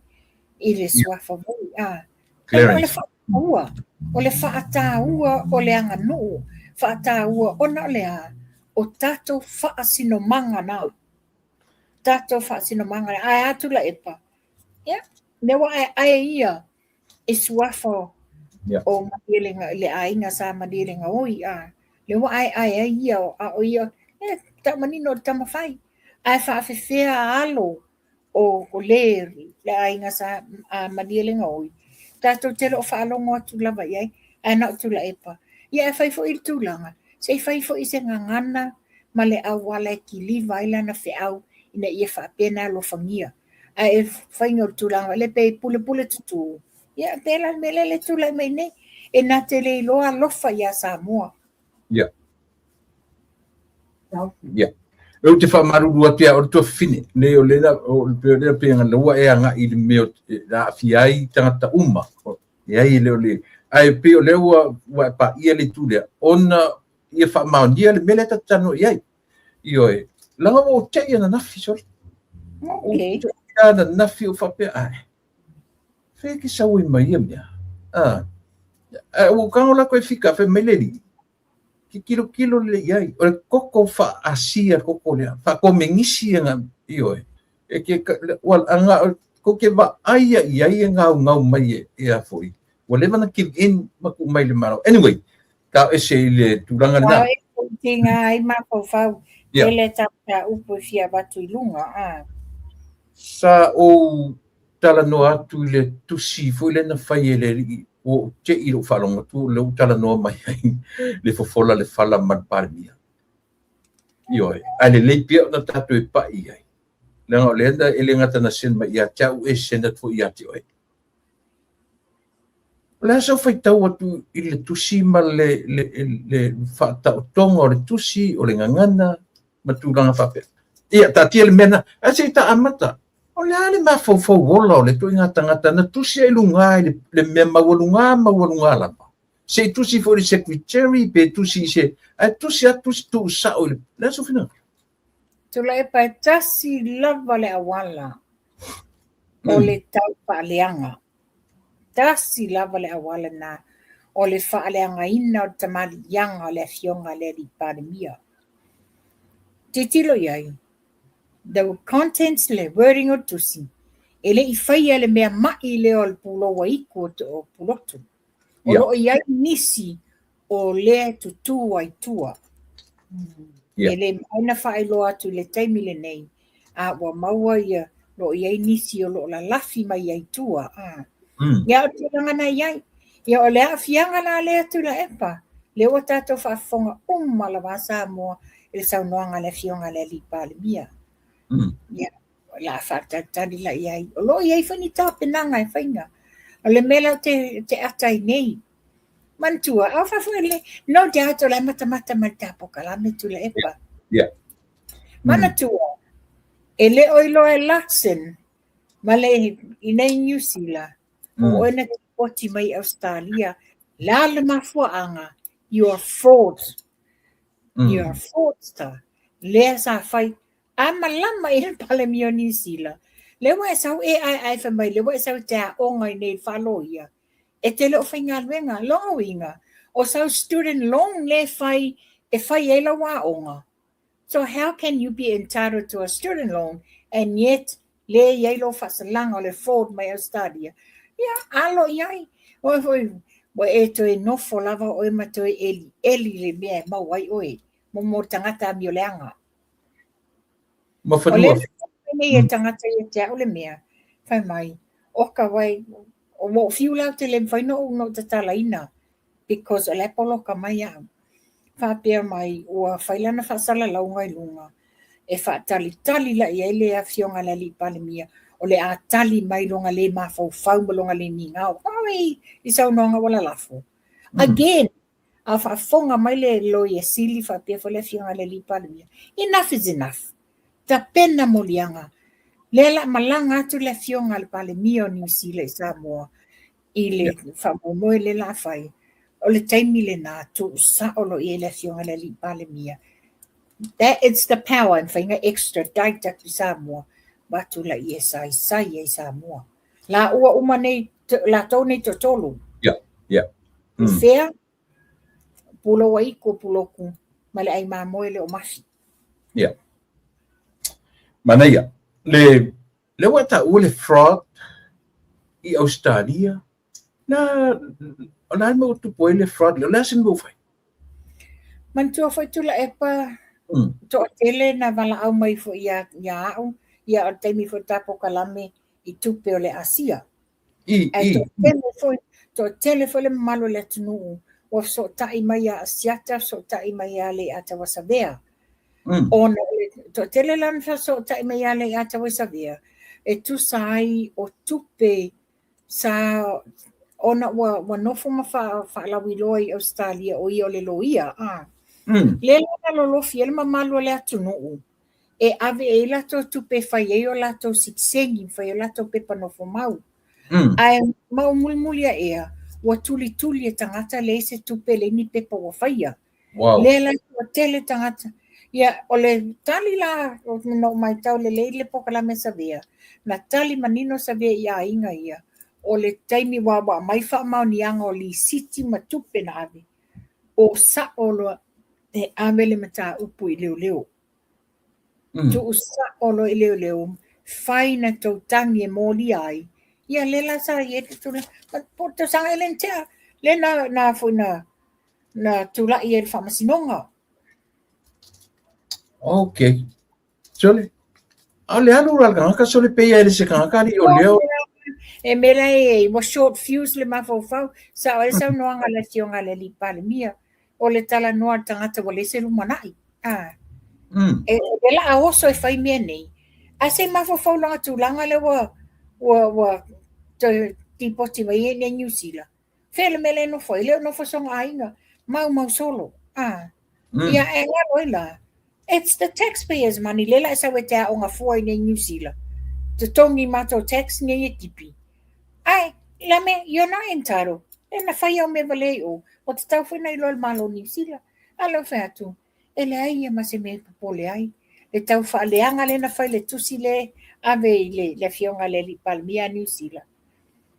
i le suafa Vui. Ah. O le faataua, o le faataua o le aganuu, faataua ona o le a? O tatou faasinomaga na. Tatou faasinomaga na. Ae a Tuilaepa? Ia, mea ua aeae ia i suafa o Malielegaoi, le aiga sa Malielegaoi, a lea ua aeae ai ia, a o ia, e tau manino o le tamafai. Ae faafefea alo o le le aiga sa Malielegaoi, tatou te le o faalogo atu lava i ai, ae na o Tuilaepa. Ia ae fai foi le tulaga, se i fai foi se gagana ma le auala e kiliva ai lana feau ina ia faapena alofagia. Ae faiga o le tulaga lea pei pulepule tutū, ia pei la le mea lea le tulai mai nei, e na te le iloa alofa ia Samoa. Ia. Ia. Ou te faamalulu atu ia o le tuafafine, nei o lea o lea pe na ua e agai i le mea e aafia ai tagata uma. Leai e le o le ae pei o lea ua ua e paia le itu lea ona ia faamaonia le mea lea ta te talanoa i ai. Ioe, leaga ua ou tei ananafi sole. Okay. Ou tei ananafi ou faapea, ae, fea ke sau ai mai ia mea? Ah, ae ua ou tago la koe fika, fai mai le alii, ke tilotilo lelei i ai, o le koko faa-Asia le koko lea, faa-Komenisi ana, ioe, e ke, ua, ana, kou ke vaai i ai e gaugau mai e, e a foi, ua leva na give in ma tuu mai i le Malo. Anyway, tao ese i le tulaga lena. Tao ese i tiga ai mafaufau, tele ta upu e fia avatu i luga. Ah. Sa ou talanoa atu i le tusi foi lea na fai e le alii, ua ou te i lou faalogo atu, lea ua talanoa mai ai le fofola le fala ma le Palemia. Ioe, ae lelei pea ona tatou e pai i ai. Leaga o lea e le gata na send mai ia te au e send atu foi ia te oe. O le a sau faitau atu i le tusi ma le, le, le faataotoga o le tusi, o le gagana, ma tulaga faapea. Ia, taatia le mea na, ae se i ta amata. O le a le mafaufau ola o le ituaiga tagata na tusi ai luga i le, le mea maualuga maualuga lava. Se i tusi foi i le secretary pe tusi i se, ae tusi atu tusi tuusao i le, le a sou finagalo? Tuilaepa e tasi lava le auala o le tau faaleaga. Tasi lava le auala na o le faaleagaina o le tamaliiaga o le afioga a le Alii Palemia. Tilotilo i ai, the contents le wording o le tusi, e le i faia le mea ma'i lea o le pulou aitu o Pulotu. O lo o i ai nisi o lea e tutū ai tua. E le mafai ona faailoa atu i le taimi lenei, a ua maua ia lo o i ai nisi o lo o lalafi mai ai tua. Ia, o le tulaga na i ai. Ia, o le aafiaga la lea Tuilaepa, lea ua tatou faafofoga uma lava a Samoa i le saunoaga a le Afioga i le Alii Palemia. Ia, o le a faatalitali la i ai. O lo o i ai foi ni tapenaga e faia. O le mea lea ou te ata ai nei, manatua, a o fafo le, no doubt o la e matamata mai le ta polokalame Tuilaepa. Yeah. Manatua, e le o iloa e Luxon ma le i nei Niu Sila, o oe na tipoti mai i Ausetalia, le a le mafuaaga, you are fraud. You are fraudster. Lea sa fai, a malama i le Palemia o Niu Sila, lea ua e sau e aeae fai mai, lea ua e sau e te aoga i nei i le faaloia, e te le o faigaluega. Lona uiga, o sau student loan lea e fai e fai ai lau aoga. So how can you be entitled to a student loan and yet lea e i ai lou faasalaga o le fraud mai Australia? Ia, alo i ai. Oe foi, ua e toe nofo lava oe ma toe elieli le mea e maua ai oe, mo le tagata amioleaga. Ma O fanua. lea nei e tagata ia te au le mea, fai mai, oka wai, o ua ou fiu la ou te le mafai ona ou tatalaina, because o la e poloka mai au. Faapea mai, ua fai lana faasalalauga i luga, e faatalitali la i ai le afioga a le alii Palemia, o le a tali mai lona le mafaufau ma lona le migao. Oi, i saunoaga ua lalafo. Again, a faafofoga mai le Loia Sili faapea foi le afioga a le alii Palemia, enough is enough. Tapena moliaga. Lea la malaga atu le afioga a le Palemia o Niu Sila i Samoa i le faamoemoe lea la fai, o le taimi lena tuusao loa i ai le afioga i le alii Palemia. That is the power e mafai ona extradite atu i Samoa, avatu laia e saisai ai Samoa. Laua uma nei, latou nei toatolu. Fea, Puloa Iko, Puloku, ma le ai mamoe le o mafi. Yeah. Manaia, le le ua taua le fraud i Australia, na o le a le mea ua tupu ai le fraud lea, o le a se mea ua fai? Manatua foi Tuilaepa, toatele na valaau mai foi ia ia au, ia o le taimi foi ta polokalame i tupe o le Asia. Ae toatele foi, toatele foi le mamalu o le atunuu ua fesootai mai ia Asiata, fesootai mai ia Leiata Wasavea. Ona o le toatele la na fesootai mai ia Leiata Wasavea, e tusa ai o tupe sa ona ua, ua nofo ma faalauiloa i Ausetalia o ia o le loia. Lea la na lolofi ai le mamalu o le atunuu e ave i ai latou tupe e fai ai o latou sitiseni, fai ai o latou pepa nofo mau. Ae ma ou mulimuli aʻea, ua tulituli e tagata leai se tupe, leai ni pepa ua faia. Wow. Lea la ua tele tagata. Ia, o le tali la, na ou matau lelei le polokalame Savea, na tali manino Savea i aiga ia, o le taimi ua ua aumai faamaoniaga o lisiti ma tupe na ave, o sao loa e ave le mataupu i leoleo. Tuusao loa i leoleo, fai na tou tagi e molia ai, ia lea la sa i ai le tulaga, po o le tausaga ea lea na tea, lea na, na foi na, na tulai ai le faamasinoga. Okay. Sole, a o le alu la le tagata sole pe ia e le se tagata ali o leo. E mea la e ua short fuse le mafaufau, sao ai le saunoaga a le afioga a le alii Palemia, o le talanoa a le tagata ua leai se lumanai. Ah. E o le a oso e fai mea nei, a se mafaufau lona tulaga lea ua, ua, ua toe tipoti mai ai nei Niu Sila. Fea le mea lea e nofo ai, le o nofo sona aiga, maumau solo. Ah. Ia e ngalo ai la. It's the taxpayers money, lea la e sau e te aoga fua i nei Niu Sila. Totogi matou tax nei e tipi. Ae, la mea, you're not entitled. E na fai au mea valea i o, o te tau foi na iloa le Malo o Niu Sila. A lea fai atu, e leai ia ma se mea e popole ai. Le tau faaleaga lea na fai le tusi lea ave i le, le afioga i le alii Palemia a Niu Sila.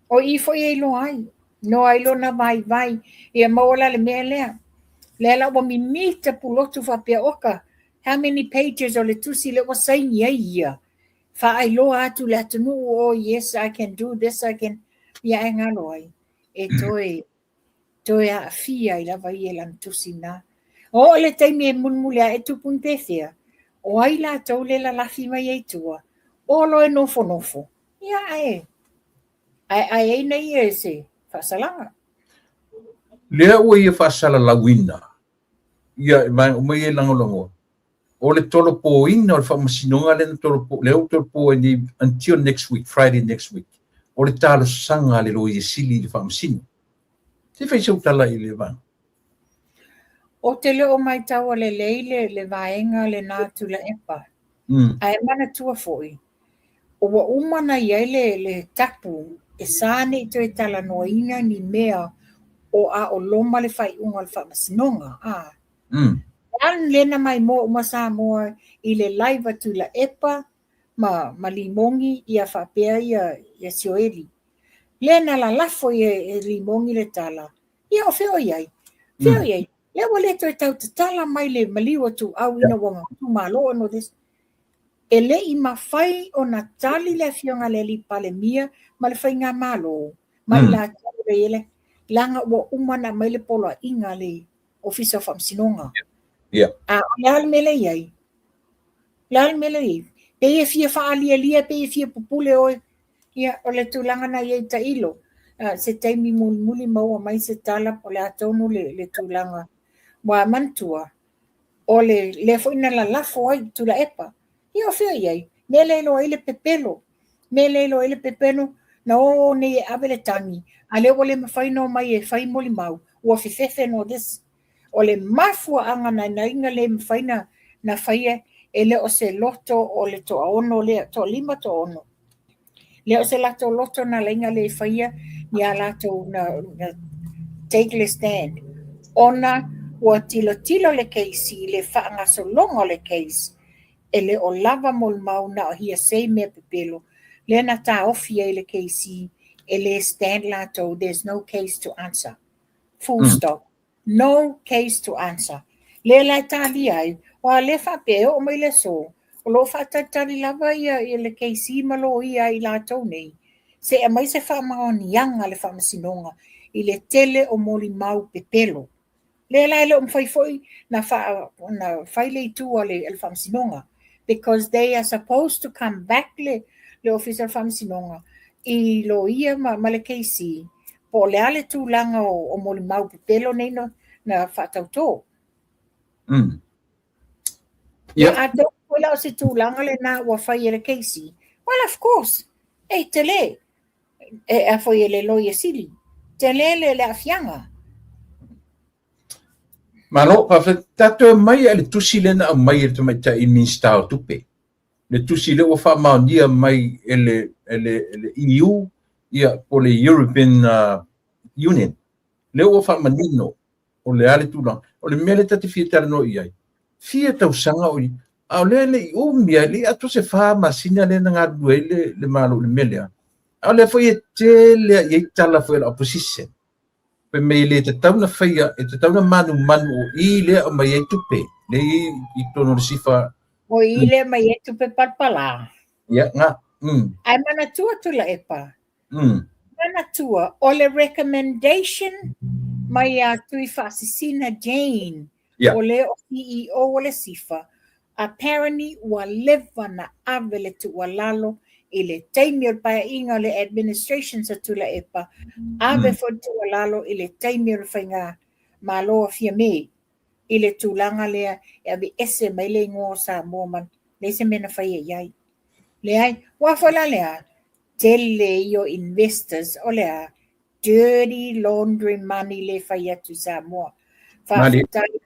O i foi e iloa ai, noa ai lona vaivai, ia maua la le mea lea. Lea la ua mimita pulotu faapea oka, how many pages o le tusi lea ua saini ai ia. Faailoa atu le atunuu, oh yes, I can do this, I can... Ia e ngalo ai, e toe, toe aafia ai lava ia i lana tusi na. O le taimi e mulimuli ae tupu ni pefea, o ai latou le lalafi mai ai tua, o loa e nofonofo. Ia ae, ae ae ai na ia e se faasalaga. Lea ua ia faasalalauina, ia e vaega uma ia e lagolagoa, o le tolopoina o le faamasinoga lea na tolopo, lea ua tolopo ai nei until next week, Friday next week, o le talosaga a le Loia Sili i le faamasino. Se fai sau tala i le vaega. O te le o maitaua lelei le, le vaega lena Tuilaepa. Ae manatua foi, ua uma ona i ai le tapu e sa ne i toe talanoaina ni mea o a o loma le faaiuga o le faamasinoga. A. O le a le na maimoa uma Samoa i le live a Tuilaepa ma Limogi ia faapea ia Sioeli. Lea na lalafo e Limogi le tala, ia o fea o i ai? Fea o i ai? Lea ua le toe tau tatala mai le maliu a Tuuau ina ua tumalo and all this. E le i mafai ona tali le afioga i le alii Palemia ma le faigamalo ma i latou o le i ai leaga ua uma ona aumai le poloaiga a le Ofisa o Faamasinoga. A o le a le mea lea e i ai? O le a le mea lea e i ai? Pei e fia faalialia, pei e fia pupule oe. Ia, o le tulaga na i ai tailo. Se taimi mulimuli maua mai se tala po o le a tonu le tulaga. Ua manatua, o le lea foi na lalafo ai Tuilaepa. Ia o fea i ai? Mea lea e iloa ai le pepelo. Mea lea e iloa ai le pepelo, na o nei e ave le tagi, a lea ua le mafai ona omai e fai molimau, ua fefefe no this. O le mafuaaga na ala ai ona le mafai na faia, e le o se loto o le toaono lea, toalima toaono. Le o se latou loto na ala ai ona le faia ni a latou na take le stand. Ona ua tilotilo le KC i le faagasologa o le case, e le o lava molimau na o hearsay mea pepelo, lea na taofi ai le KC e le stand latou, there's no case to answer. Full stop. No case to answer. Lea la e talia ai, aua lea faapea e oo mai le aso, o lo o faatalitali lava ia le KC ma loia ai latou nei, se i aumai se faamaoniaga a le faamasinoga i le tele o molimau pepelo. Lea la e le o mafai foi na fai le itu a le faamasinoga because they are supposed to come back le Ofisa o le Faamasinoga i loia ma le KC po o le a le tulaga o molimau pepelo nei na faatautō. Ia, atonu foi la o se tulaga lena ua fai e le KC. Well, of course, e tele, e a foi e le loia sili, tele le aafiaga. Malo, faafetai. Tatou mai i le tusi lea na aumai e le tamaitai i Minisita o Tupe. Le tusi lea ua faamaonia mai e le EU, ia, po o le European Union. Lea ua faamanino o le a le tulaga. O le mea lea ta te fia talanoa i ai, fia tausaga o i, a o lea le i umi ai, le i atoa se 4 masina lea na galulue ai le Malo i le mea lea. A o lea foi e tele i ai tala foi a le opposition. Fai mai e le tatau na faia, e tatau na manumanu o i lea aumai ai tupe, lea i i totonu o le SIFA. O i lea aumai ai tupe palapala. Ia, nga. Ae manatua Tuilaepa. Manatua, o le recommendation mai ia Tuifaasisina Jane, o le o CEO o le SIFA, apparently ua leva na ave le tuualalo i le taimi o le paeaiga o le administration sa Tuilaepa, ave foi le tuualalo i le taimi o le faigamalo a Fiame i le tulaga lea e aveese mai le igoa o Samoa ma leai se mea na faia i ai. Leai, aua foi la lea, tele ia o investors o le a dirty laundry money le fai atu i Samoa. Faafetai.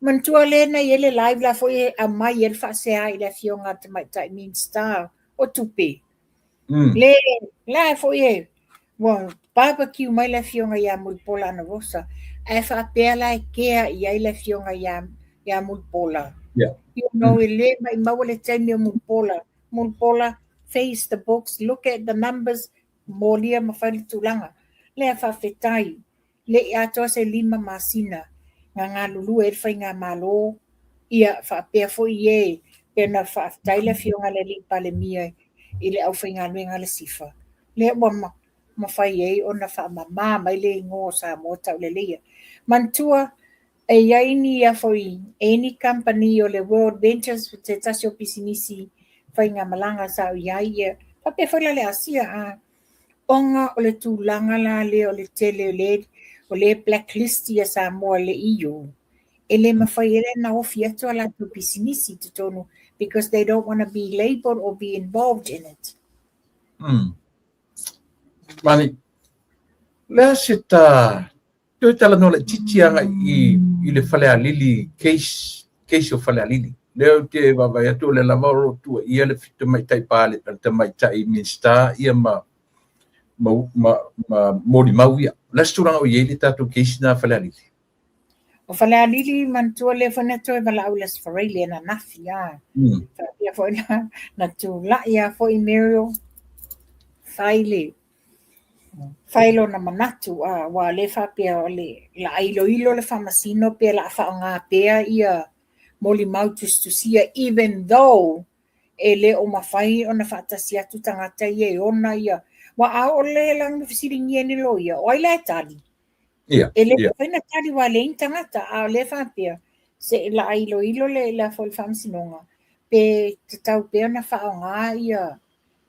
Manatua lea na i ai le live la foi e aumai ai le faasea i le afioga a le tamaitai Minisita o Tupe. Le la foi e ua barbecue mai le afioga ia Mulipola Anarosa, ae faapea la e kea i ai le afioga ia Mulipola. You know, e le maumau le taimi o Mulipola. Mulipola, face the books, look at the numbers, molia ma fai le tulaga. Lea faafetai, le i atoa se 5 masina na galulue ai le faigamalo, ia faapea foi e pe na faafetai le afioga i le alii Palemia i le aufaigaluega a le SIFA. Lea ua mafai ai ona faamama mai le igoa o Samoa tauleleia. Manatua, e i ai ni ia foi, e i ai ni company o le World Ventures, se tasi o pisinisi faigamalaga sa o i ai ia, faapea foi la le Asia, a ona o le tulaga la lea o le tele o le blacklist ia Samoa le EU, e le mafai ai na ofi atu a latou pisinisi i totonu because they don't want to be labelled or be involved in it. Mani, le a se ta toe talanoa laitiiti agai i le Falealili case o Falealili. Lea ou te vaavaai atu o lea lava o lo o tuuaia le tamaitai pale, le tamaitai Minisita ia ma ma ma, ma molimau ia. O le a se tulaga o i ai le tatou case na Falealili? O Falealili manatua lea foi na toe valaau i le Aso Faraile ananafi a. Faapea foi na tulai a foi Muriel fai le fai lona manatu a aua o lea e faapea o le la iloilo le faamasino pe la faaaoga pea ia molimau tusitusia even though e le o mafai ona faatasi atu tagata ia e ona ia aua a oo lea la ona fesiligia e ni loia o ai la e tali? E le mafai ona tali aua e leai ni tagata a o lea e faapea se la iloilo le le a foi le faamasinoga pe tatau pea ona faaaoga ia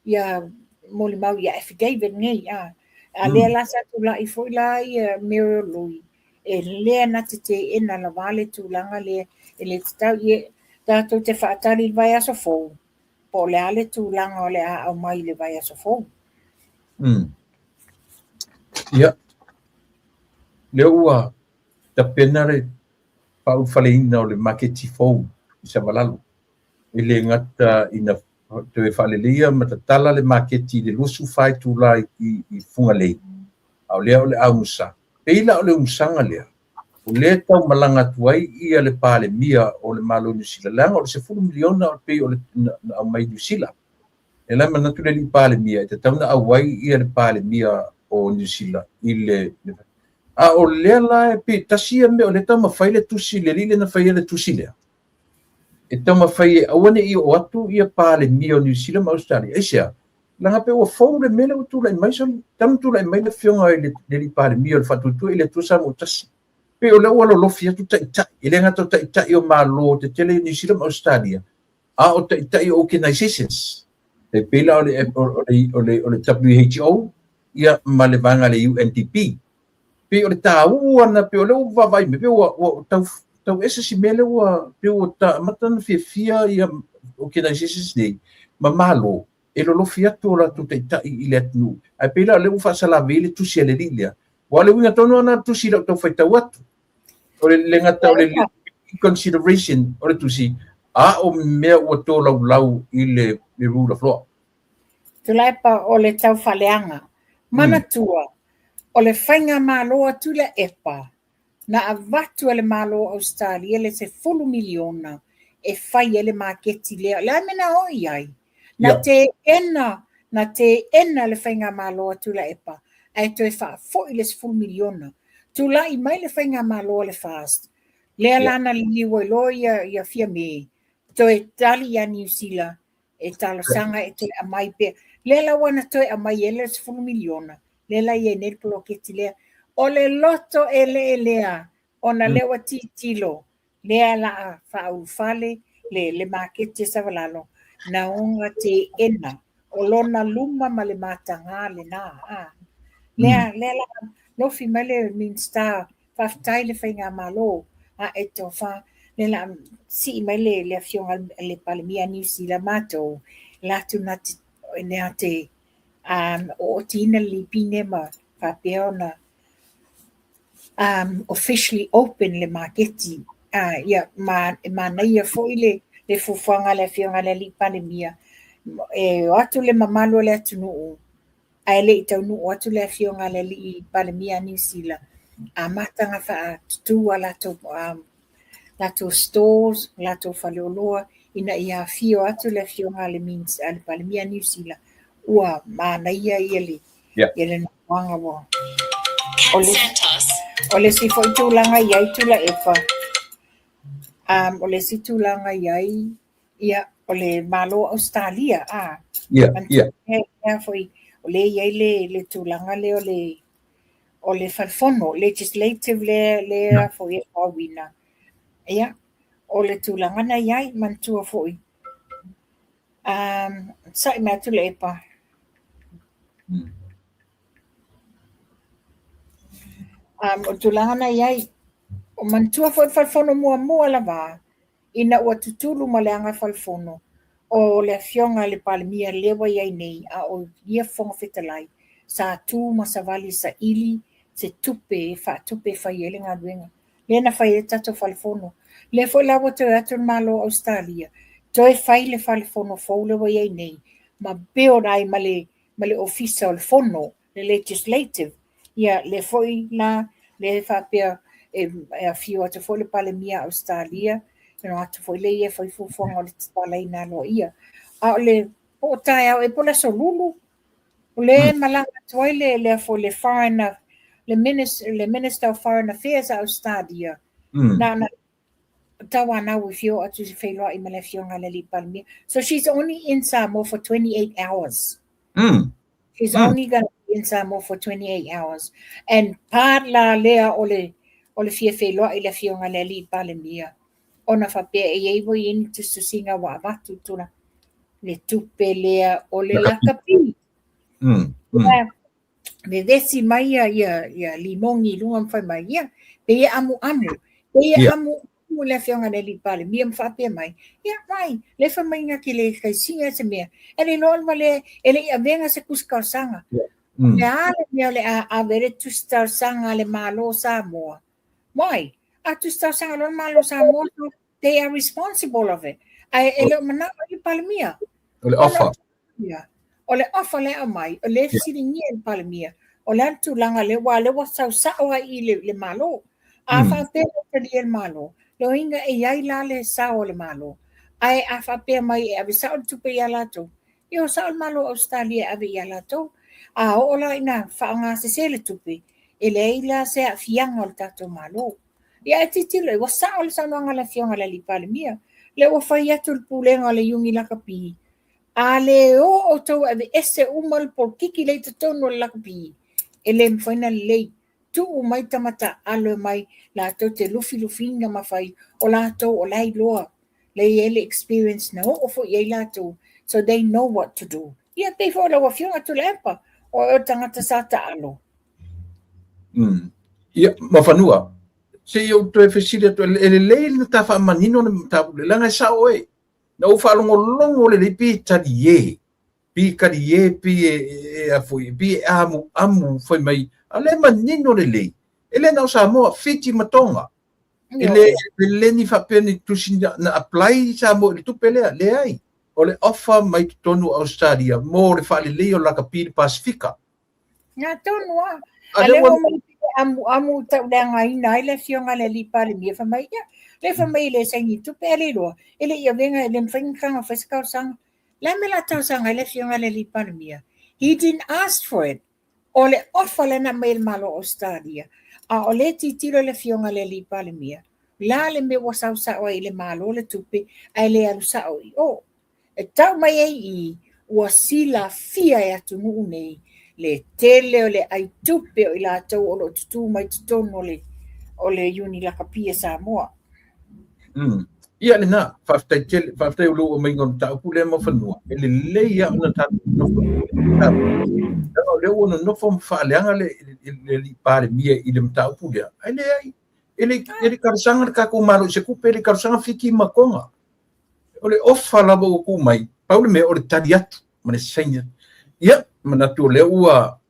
ia molimau ia affidavit nei a. A lea la sa tulai foi la ia Muriel Lui e lea na te teena lava le tulaga lea e le tatau ia tatou te faatali i le vaiaso fou po o le a le tulaga o le a aumai i le vaiaso fou. Ia, lea ua tapena le faaulufaleina o le maketi fou i Savalalo. E le gata ina toe faaleleia ma tatala le maketi i le 24 itula i Fugalei, a o lea o le augusa. Pei la o le umusaga lea, o lea e tau malaga atu ai ia le Palemia o le Malo o Niu Sila, leaga o le 10 miliona o pei o le na aumai Niu Sila. E la manatu le alii Palemia e tatau ona auai ia le Palemia o Niu Sila i le a o lea la e pei tasi ia mea o lea e taumafai le tusi le alii lea na faia le tusi lea e taumafai e aua ne i oo atu ia Palemia o Niu Sila ma Ausetalia. Aisea? Leaga pei ua fou le mea lea ua tulai mai, soli, talu ona tulai mai le afioga i le alii Palemia o le Faatuatua i le Atua Samoa Tasi. Pei o lea ua lolofi atu taitai, e le gata o taitai o Malo tetele i Niu Sila ma Ausetalia, a o taitai o organizations. E pei la o le, o le, o le, o le WHO ia, ma le vaega a le UNDP. Pei o le taua na, pei o lea ua vaavaai mai, pei ua, ua tau, tau ese si mea lea ua, pei ua ta, amata ona fiafia ia organizations nei ma Malo e lolofi atu o latou taitai i le atunuu. Ae pei la o lea ua faasalavei le tusi a le alii lea. Aua o le uiga tonu lava lena o le tusi i lau tau faitau atu. O le le gata o le consideration o le tusi, a o mea ua tolaulau i le rule of law. Tuilaepa o le taufaaleaga. Manatua, o le faigamalo a Tuilaepa na avatu e le Malo o Ausetalia le 10 miliona e fai ai le maketi lea. O le a le mea na oo i ai? Na teena, na teena le faigamalo a Tuilaepa ae toe faafoi le 10 miliona. Tulai mai le faigamalo a le FAST, lea la na liliu ai loa ia, ia Fiame, toe tali ia Niu Sila e talosaga e toe aumai pea. Lea la ua na toe aumai ai le 10 miliona, lea la i ai nei le poloketi lea. O le loto eleelea ona lea ua tilotilo, lea la a faaulufale le, le maketi e Savalalo, na ona teena o lona luma ma le mataga lena. A. Lea, lea la lofi mai le Minisita, faafetai le Faigamalo, a e tofa, lea la sii mai le, le afioga le Palemia a Niu Sila matou, latou na te, na te um, ootiina le lipine ma faapea ona um, officially open le maketi. Ia, ma, e manaia foi le, le fuafuaga a le afioga i le Alii Palemia, e o atu le mamalu o le atunuu, ae le i taunuu atu le afioga a le Alii Palemia a Niu Sila, amata ona faatutu a latou, um, latou stores, latou faleoloa, ina ia afio atu le afioga a le, a le Palemia a Niu Sila, ua manaia ia le, ia le nofoaga ua. O le, o le isi foi tulaga i ai Tuilaepa, um, o le isi tulaga i ai, ia, o le Malo o Ausetalia, a. Yeah, foi, o lea i ai le, le tulaga lea o le, o le falefono, legislative lea, lea foi e faauina. Ia, o le tulaga na i ai, manatua foi. Um, sa'i mai Tuilaepa. Um, o le tulaga na i ai, o manatua foi le falefono muamua lava, ina ua tutulu ma le aga falefono, o le afioga i le Palemia lea ua i ai nei, a o ia Fofoga Fetalai, sa tu ma savali saili se tupe e faatupe e fai ai le galuega. Lea na fai ai le tatou fale fono. Lea foi la ua toe o atu le Malo o Ausetalia, toe fai le fale fono fou lea ua i ai nei, ma build ai ma le, ma le Ofisa o le Fono, le Legislative. Ia, lea foi la, lea e faapea e, e afio atu foi le Palemia a Ausetalia, e o atu foi lea ia e fai fuafuaga o le tatalaina aloaia. A o le po o taeao ea po o le Aso Lulu, o lea e malaga atu ai le, le, foi, le foreign, le minister, le Minister of Foreign Affairs a Ausetalia, na ona tauanau e fia oo atu i se feiloai ma le afioga i le Alii Palemia. So she's only in Samoa for 28 hours. She's only going to be in Samoa for 28 hours. And part la lea o le, o le fia feiloai i le afioga i le Alii Palemia, ona faapea e i ai ua i ai ni tusitusiga ua avatu i tulaga le tupe lea o le lakapi. Vevesi mai ia, ia, ia Limogi i luga ma fai mai, ia, pei e amuamu, pei e amuamu le afioga i le Alii Palemia ma faapea mai, ia, vai, le fai mai na te le taisiga se mea, e le iloa lava le, e le i avega se tusi talosaga. O le a le mea o le a ave le tusi talosaga a le Malo o Samoa? Why? A tusi talosaga loa le Malo o Samoa, they are responsible of it. Ae e le o manao ai le Palemia. O le offer. O le offer lea e aumai, o lea e fesiligia e le Palemia, o le a le tulaga lea, aua o lea ua sau sao lava i le Malo. A faapea e talia e le Malo, lona uiga e i ai la le sao o le Malo. Ae a faapea mai e ave sao le tupe ia latou, ia o sao le Malo o Ausetalia e ave ia latou. A oo la ina faaaoga sese le tupe, e leai la se aafiaga o le tatou Malo. Ia ae tilotilo, ua sao le saunoaga a le Afioga i le Alii Palemia, lea ua fai atu le Pulega o le Iuni Lakapi, a le o outou e aveese uma le polokiki lea i totonu o le lakapi, e le mafai ona lelei. Tuu mai tama taaalo e omai latou te lufilufiina ma fai, o latou o la e iloa, lea e i ai le experience na oo foi i ai latou, so they know what to do. Ia pei foi o lau Afioga Tuilaepa, o oe o le tagata sa taalo. Ia, Mafanua, se i ou toe fesili atu, e lelei le ta faamanino le mataupu lea, leaga e sao oe. Na ou faalogologo lelei pe talie, pe talie pe e a foi, pe e amuamu fai mai, a o lea e manino lelei, e le na o Samoa, Fiti ma Tonga. E le, e le ni faapea ni tusi na, na apply Samoa i le tupe lea, leai. O le offer mai totonu o Australia mo le faaleleia o lakapi i le Pasifika. Nā tonu a. A lea ua mai te amuamu tauleagaina ai le afioga i le Alii Palemia, fai mai, ia, lea fai mai e le saini tupe, a le iloa, e le i avega, e le mafai ona taga fai se talosaga. Le a mea o le a talosaga ai le afioga i le Alii Palemia? He didn't ask for it. O le offer lea na aumai e le Malo o Ausetalia, a o lea e tilotilo le afioga i le Alii Palemia, o le a le mea ua sau sao ai i le Malo le tupe ae le alu sao i o. E tau mai ai i i, ua silafia e atunuu nei le tele o le ai tupe o i latou o lo o tutū mai totonu o le o le Iuni Lakapi a Samoa. Ia lena, faafetai tele, faafetai o lou aumaiga o le mataupu lea Mafanua. E lelei lava ona tatou nonofo leaga o lea ua nonofo ma faaleaga le Alii Palemia i le mataupu lea, ae leai, e le e le talosaga le tatou Malo i se tupe, e le talosaga Fiti ma Toga. O le ofa lava ua tuu mai, pau le mea o le tali atu ma le saini atu. Ia, manatu o lea ua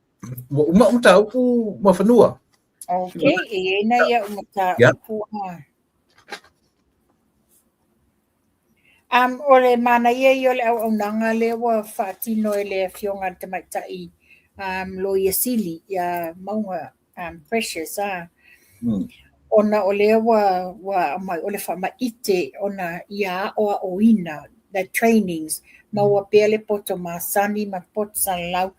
ua uma au mataupu Mafanua. Ok, e i ai nai au mataupu. O le manaia ia o le auaunaga lea ua faatino e le Afioga i le Tamaitai Loia Sili ia Mauga Precious ona o lea ua ua aumai o le faamaite ona ia aoaoina the trainings maua pea le poto masani ma poto salalau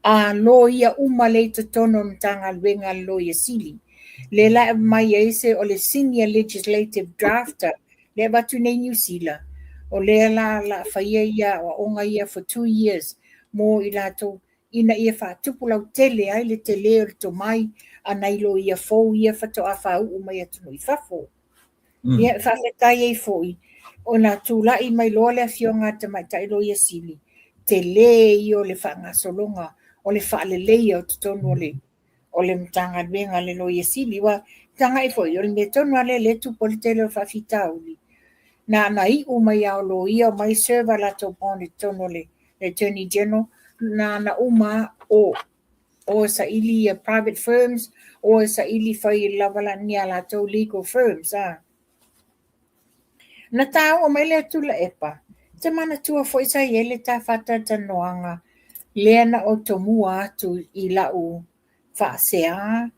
a loia uma lea i totonu o le Matagaluega a le Loia Sili. Lea la e aumai ai se o le Senior Legislative Drafter lea e avatu nei Niu Sila, o lea la o le a faia ia aoaoga ia for 2 years mo i latou ina ia faatupu lautele ai le tele o le tomai a nai loia fou ia faatoa faauu mai atunuu i fafo. Ia, e faafetai ai foi ona tulai mai loa le Afioga a le Tamaitai Loia Sili, tele ia o le faagasologa o le faaleleia o totonu o le o le Matagaluega a le Loia Sili. Ua tagai foi, o le mea tonu lava lea o lea e tupu ai le tele o faafitauli, na ona iu mai lava o loia omai serve a latou bond i totonu o le Attorney General, na ona uma lava o. O e saili ia private firms, o e saili fai lava la ni a latou legal firms, a. Na tāua mai lea Tuilaepa, te manatua foi sa i ai le ta faatalatalanoaga lea na ou tomua atu i lau faasea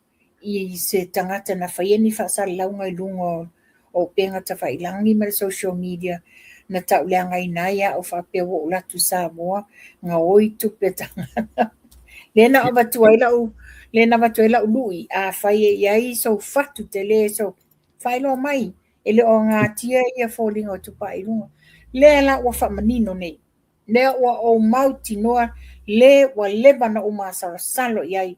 i se tagata na faia ni faasalalauga i luga o upega tafailagi ma le social media na tauleagaina ai au faapea ua ou alu atu i Samoa gaoi tupe a tagata. Lea na avatu ai lau lea na avatu ai lau lui, afai e i ai sou fatu tele sou faailoa mai e le o agatia ia foliga o Tupai i luga. Lea la ua faamanino nei. Lea ua ou mautinoa le ua leva na ou masalosalo i ai.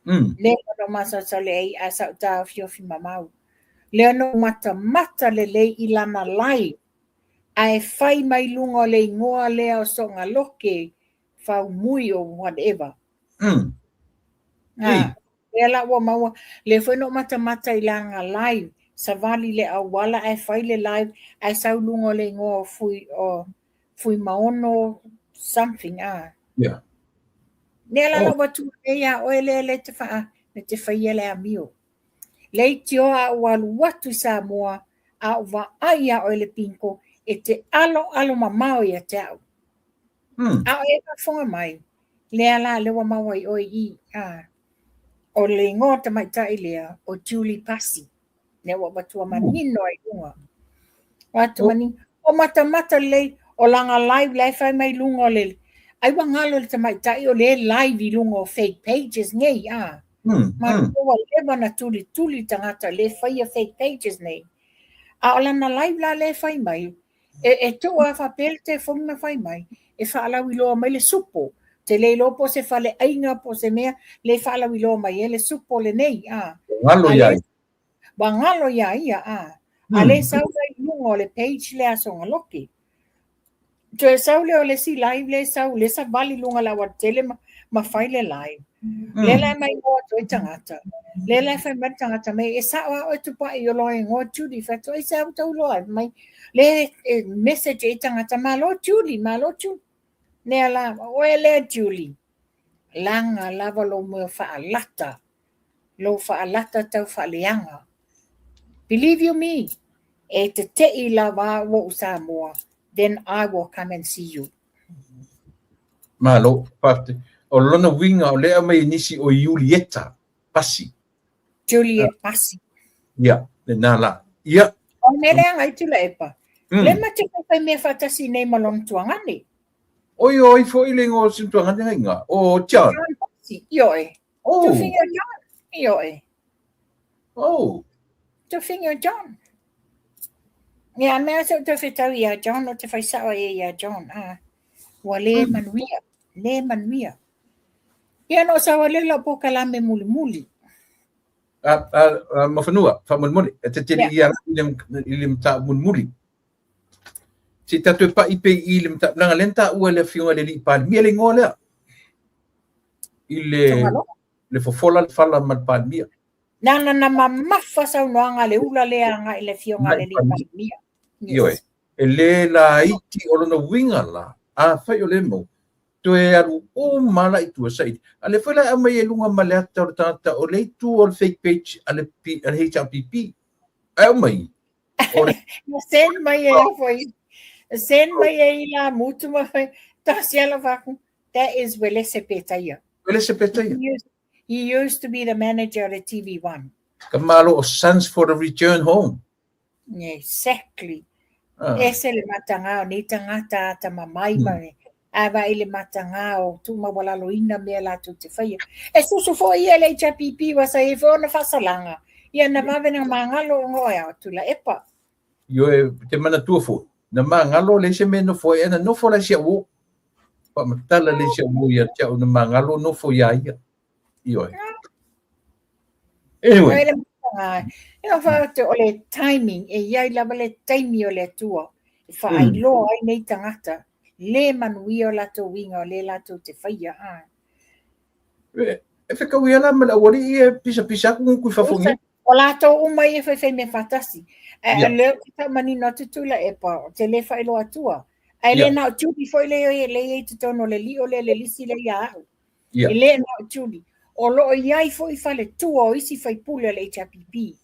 Lea ua na ou masalosalo i ai ae sa ou taofiofi mamao. Lea na ou matamata lelei i lana live ae fai mai luga o le igoa lea o Sogaloke Faumui or whatever. Ah, lea la ua maua, lea foi na ou matamata i lana live, savali i le auala ae fai le live ae sau luga o le igoa o Fui, o Fuimaono something, ah. Lea la ua avatu nei ia oe lea le te wha, le te whaia le amio. Leitioa a ou alu atu i Samoa, a ou vaai iā oe le pinko, e te aloalo mamao ia te au. A o e faafofoga mai, lea la lea ua maua i oe i i, a. O le igoa tamaitai lea, o Julie Pasi. Lea ua avatua manino ai i luga. Ua atu manino. O matamata lelei, o lana live la e fai mai luga o le... Ai ua galo le tamaitai o le live i luga o fake pages nei, a. Ma ua leva na tulituli tagata le faia fake pages nei. A o lana live la le fai mai, e tuu lava faapea le telefoni ma fai mai, e faalauiloa mai le supo. Te le iloa po o se faleaiga po o se mea, le faalauiloa mai ai le supo lenei. A. Galo ia ia. Ua galo ia ia, a. A le sau la i luga o le page lea a Sogaloke. Toe sau lea o le isi live lea sau, lea savali i luga o le aualatele ma fai le live. Lea la e mai igoa atu ai tagata. Lea la e fai mai le tagata mai, e sao lava oe Tupai o lou igoa Julie. Fai atu, aisea ua tau iloa ai mai. Lea e message ai tagata, malo Julie, malo Julie. Lea la, oe lea Julie, laga lava lou mea faalata, lou faalata tau faaleaga. Believe you me, e tetei lava au ua ou Samoa, then I will come and see you. Malo, faafetai. O lona uiga o lea e aumai e nisi o Iulieta Pasi. Juliet Pasi. Ia, lena la. Ia. O le mea lea ngai Tuilaepa. Le ma te fai mea faatasi nei ma lona tuagane. Oi o ai foi le igoa o si tuagane ngai iga? O John. John Pasi, ioe. Oh. Tufiga John, ioe. Oh. Tufiga John. Ia, mea se o te whetau ia John, o te whai sao e ia John. Ah, ua le manuia, le manuia. Ia no sa wale la po kalame muli muli. A, a, a mafanua, faamolemole, e te tele ia i le mataupu mulimuli. Se i tatou pai pe i le mataupu, leaga lea na taua e le Afioga i le Alii Palemia le igoa lea. I le, le fofola le fala ma le Palemia. Nana na mamafa saunoaga a le ula lea agai i le Afioga i le Alii Palemia. Ioe. E le laiti o lona uiga la, afai o lea mau, toe alu uma la i tua saili. A lea foi la e aumai ai luga ma le ata o le tagata o le itu o le fake page a le, P, a le HRPP. Ae aumai. O le... Na send mai e foi. Send mai e i la mutu ma fai. Tasi ala faku. That is Welese Petaia. Welese Petaia. He used to be the manager of the TV1. Ka malo o Sons for the Return Home. Exactly. Ah. Ese le matagā o nei tagata atamamai ma ae vaai i le matagā o tuumaualaloina mea latou te faia. E susu foi ia le HRPP ua sa i ai foi ona faasalaga, ia na vave na magalo ona o e ao Tuilaepa. Ioe, te manatua foi, na magalo leai se mea e nofo ai, ae na nofo la i si au uo. Faamatala lea i si au uo ia te au na magalo nofo iā ia. Ioe. Anyway. E o whaatu o le timing, e iai lava le taimi o le Atua, e whaailoa ai nei tagata, le manuia o latou uiga o le latou te whaia. A. E whekau ia la ma le aualii e pisapisa aku nguku i fafo nei. O latou uma ia whaiwhai mea whaatasi. E leo te taumanino atu Tuilaepa, o te le whaailoa atua. Ae le na o Judy foi le le i totonu o le lio lea le lisi lea ia au. E le na o Julie. O lo o i ai foi faletua o isi faipule a le HRPP.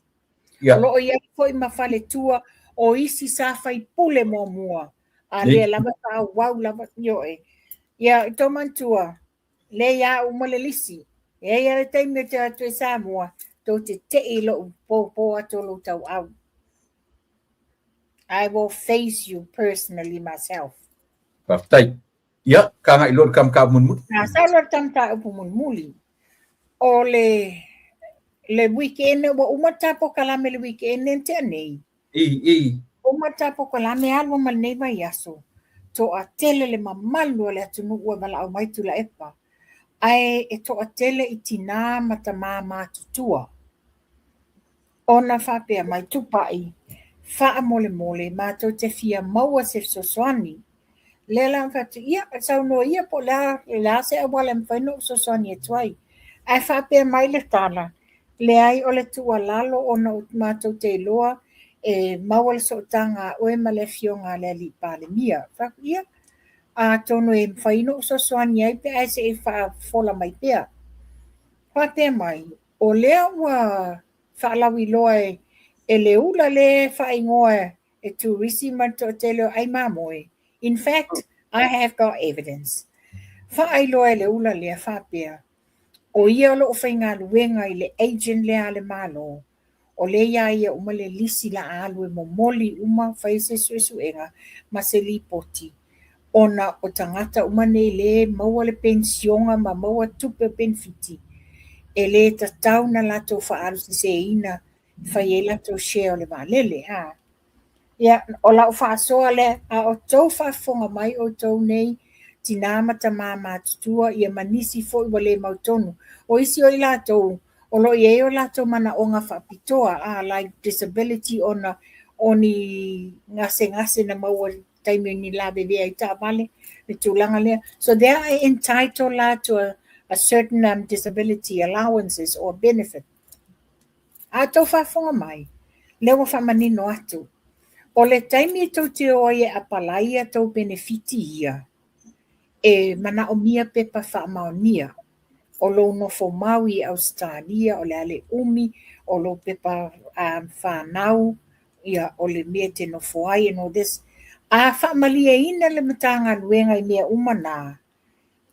O lo o i ai foi ma faletua o isi sa faipule muamua. A lea lava faaauau lava ioe. Ia, i tō manatua, lea ia au ma le lisi. E i ai le taimi ou te o atu i Samoa, tou te tei i lou pōpō atu o lou tauau. I will face you personally myself. Faafetai. Ia, ka agai loa i le ta mataupu mulimuli. Na sau loa le ta mataupu mulimuli. O le le weekend, ua uma le ta polokalame i le weekend na tea nei. I, i. Uma le ta polokalame alu ma lenei vaiaso, toatele le mamalu o le atunuu e valaau mai Tuilaepa, ae e toatele i tinā ma tamā matutua. Ona faapea mai Tupai, faamolemole matou te fia maua se fesoasoani. Lea la na fai atu, ia, saunoa ia po o le a, le a se auala e mafai ona ou fesoasoani atu ai. Ae faapea mai le tala, leai o le tuualalo ona matou te iloa e maua le sootaga a oe ma le afioga a le Alii Palemia. Fai atu, ia, atonu e mafai ona ou fesoasoani ai pe a e se i faafofola mai pea. Faapea mai, o lea ua faalauiloa e le ula lea e faaigoa e turisi ma le toatele o ai mamoe. In fact, I have got evidence. Faailoa e le ula lea faapea, o ia o loo faigaluega i le agent lea a le Malo, o lea ia ia uma le lisi la alu e momoli uma fai se suesuega ma se lipoti ona o tagata uma nei le maua le penisiona ma maua tupe o penefiti, e le tatau na latou faaaluseseina fai ai latou share o le vaalele. Ha. Ia, o lau faasoa lea, a o tou faafofoga mai outou nei, tinā ma tamā matutua, ia ma nisi foi ua le mautonu. O isi o i latou, o lo o i ai o latou manaoga faapitoa, a like disability ona o ni gasegase na maua i taimi ni lavevea ai taavale, le tulaga lea. So they are entitled la to a certain disability allowances or benefit. A tou faafofoga mai, lea ua faamanino atu. O le taimi e tou te o ai e apalai a tou penefiti ia, e manaomia pepa faamaonia o lou nofo mau i Ausetalia, o le a le umi, o lou pepa whānau, ia, o le mea te nofo ai and all this. A faamalieina le Matagaluega i mea uma nā,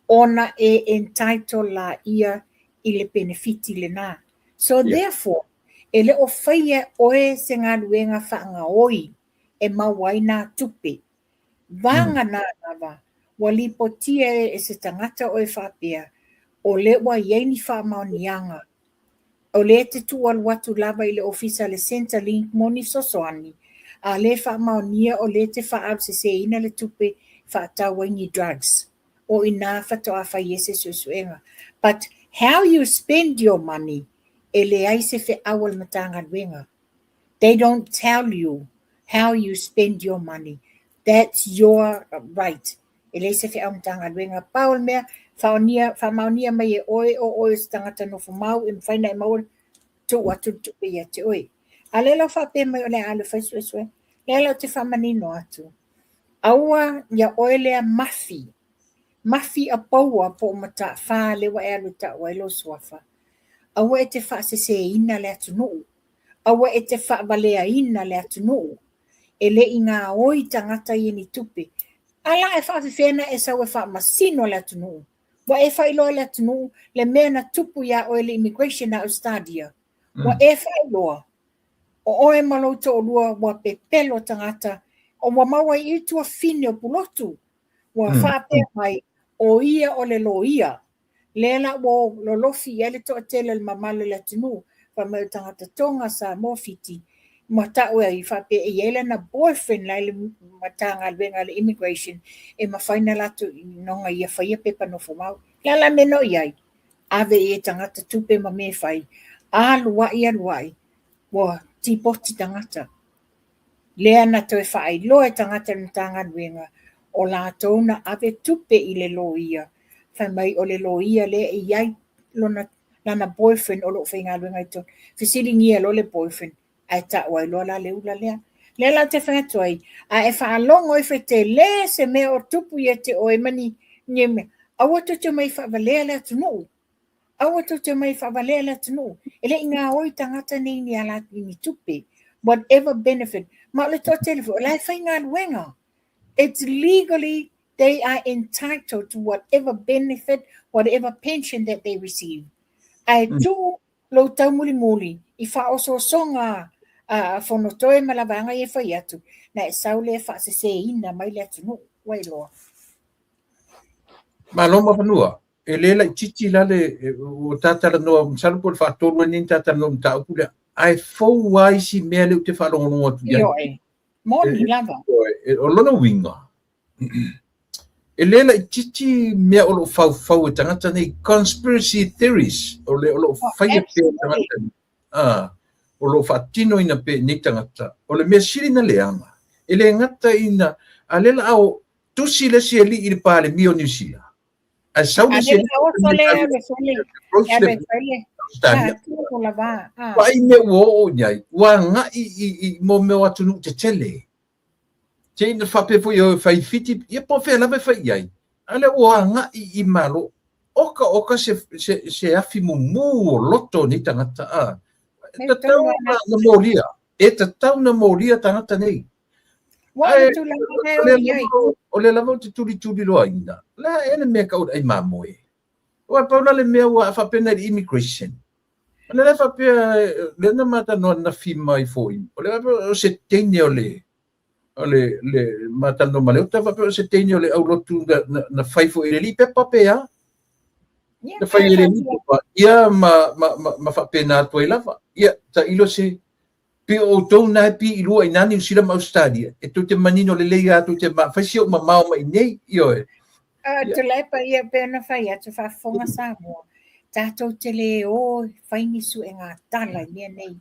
ona e entitle la ia i le penefiti lena. So therefore, e le o faia oe se galuega faagaoi e maua ai nā tupe. Vaga nā lava, ua lipotia e se tagata oe faapea, o lea ua i ai ni faamaoniaga. O lea te tuualu atu lava i le ofisa le Centrelink mo ni fesoasoani, a le faamaonia o lea te faaaluseseina le tupe faatau ai ni drugs. O ina faatoa fai ai se suesuega. But how you spend your money, e leai se feau a le Matagaluega. They don't tell you how you spend your money. That's your right. E leai se feau Matagaluega. Pau o le mea, faonia, faamaonia mai e oe o oe o se tagata nofo mau e mafai ona e maua tuu atu le tupe ia te oe. A lea la faapea mai o le a alu e fai suesuega. Lea la ou te faamanino atu. Aua ia oe lea mafi. Mafi a paua po o matafā lea ua e alu e tau ai lou suafa. Aua e te faaseseina le atunuu. Aua e te faavaleaina le atunuu. E le i gaoi tagata ia ni tupe. A la e faafefea na e sau e faamasino le atunuu. Ua e faailoa i le atunuu le mea na tupu iā oe le immigration a Australia. Ua e faailoa. O oe ma lou toalua ua pepelo tagata o ua maua ai i tuafine o Pulotu. Ua faapea mai o ia o le loia. Lea la ua lolofi i ai le toatele o le mamalu o le atunuu. Fai mai o tagata Tonga, Samoa, Fiti. Ma tau ai faapea e i ai lana boyfriend la i le Matagaluega a le immigration e mafai na latou noga ia faia pepa nofo mau. Le a la mea na o i ai? Ave i e tagata tupe ma mea e fai. Alu ai, alu ai, ua tipoti tagata. Lea na toe faailoa e tagata i le Matagaluega o latou na ave tupe i le loia. Fai mai o le loia lea e i ai lona, lana boyfriend o loo faigaluega i totonu. Fesiligia loa le boyfriend, ae tau ai loa la le ula lea. Lea la ou te fai atu ai, a e faalogo ifo e tele se mea o tupu ia te oe ma ni, ni mea. Aua tou te omai e faavalea le atunuu. Aua tou te omai e faavalea le atunuu. E le i gaoi tagata nei ni ala ni tupe. Whatever benefit. Ma o le toatele foi, o la e faigaluega. It's legally they are entitled to whatever benefit, whatever pension that they receive. Ae mm. tuu lou taumulimuli i faaosoosoga a Fonotoe ma lavaga ia e fai atu, na e sau lea e faaseseina mai le atunuu. Ua iloa. Malo Muafanua, e le laitiiti la le ua ta talanoa, masalo po o le faatolu ai lenei ona ta talanoa i le mataupu lea, ae fou lava isi mea lea ou te faalogologo atu i ai. Ioe, moni lava. O lona uiga, e le laitiiti mea o lo o faufau e tagata nei, conspiracy theories, o le o lo o oh, faia pea e tagata nei. Ah, o lo o faatinoina pea e nei tagata. O le mea sili na leaga, e le gata ina, a lea la a tusi le isi alii i le Palemia o Niu Sila, ae sau le isi alii Vaai mea ua oo i ai, ua agai i mo mea o atunuu tetele. Te ina faapea foi e fai Fiti, ia po o fea lava e fai i ai, a lea ua agai i Malo. Oka oka se, se, se afi mumu o loto o nei tagata. A. E tatau na molia, e tatau na molia tagata nei. O lea lava ou te tulituliloaina, o le a ea le mea e tau o le ai mamoe? Aua pau la le mea ua faapena i le immigration. O lea la faapea, lea na ma talanoa ananafi mai foi, o lea faapea o se teine o le, o le, le ma talanoa ma Leota, faapea o se teine o le aulotu na, na, na fai foi i le alii pepa pe a? Na fai e le alii pepa, ia ma, ma, ma, ma faapena atu ai lava. Ia, tailo se, Pei o outou na e piilua i na Niu Sila ma Ausetalia, e tou te manino lelei a tou te ma, fai si ou mamao mai nei, ioe. A Tuilaepa, ia pei ona fai atu, faafofoga Samoa, tatou te le o e fai ni suega tala i mea nei.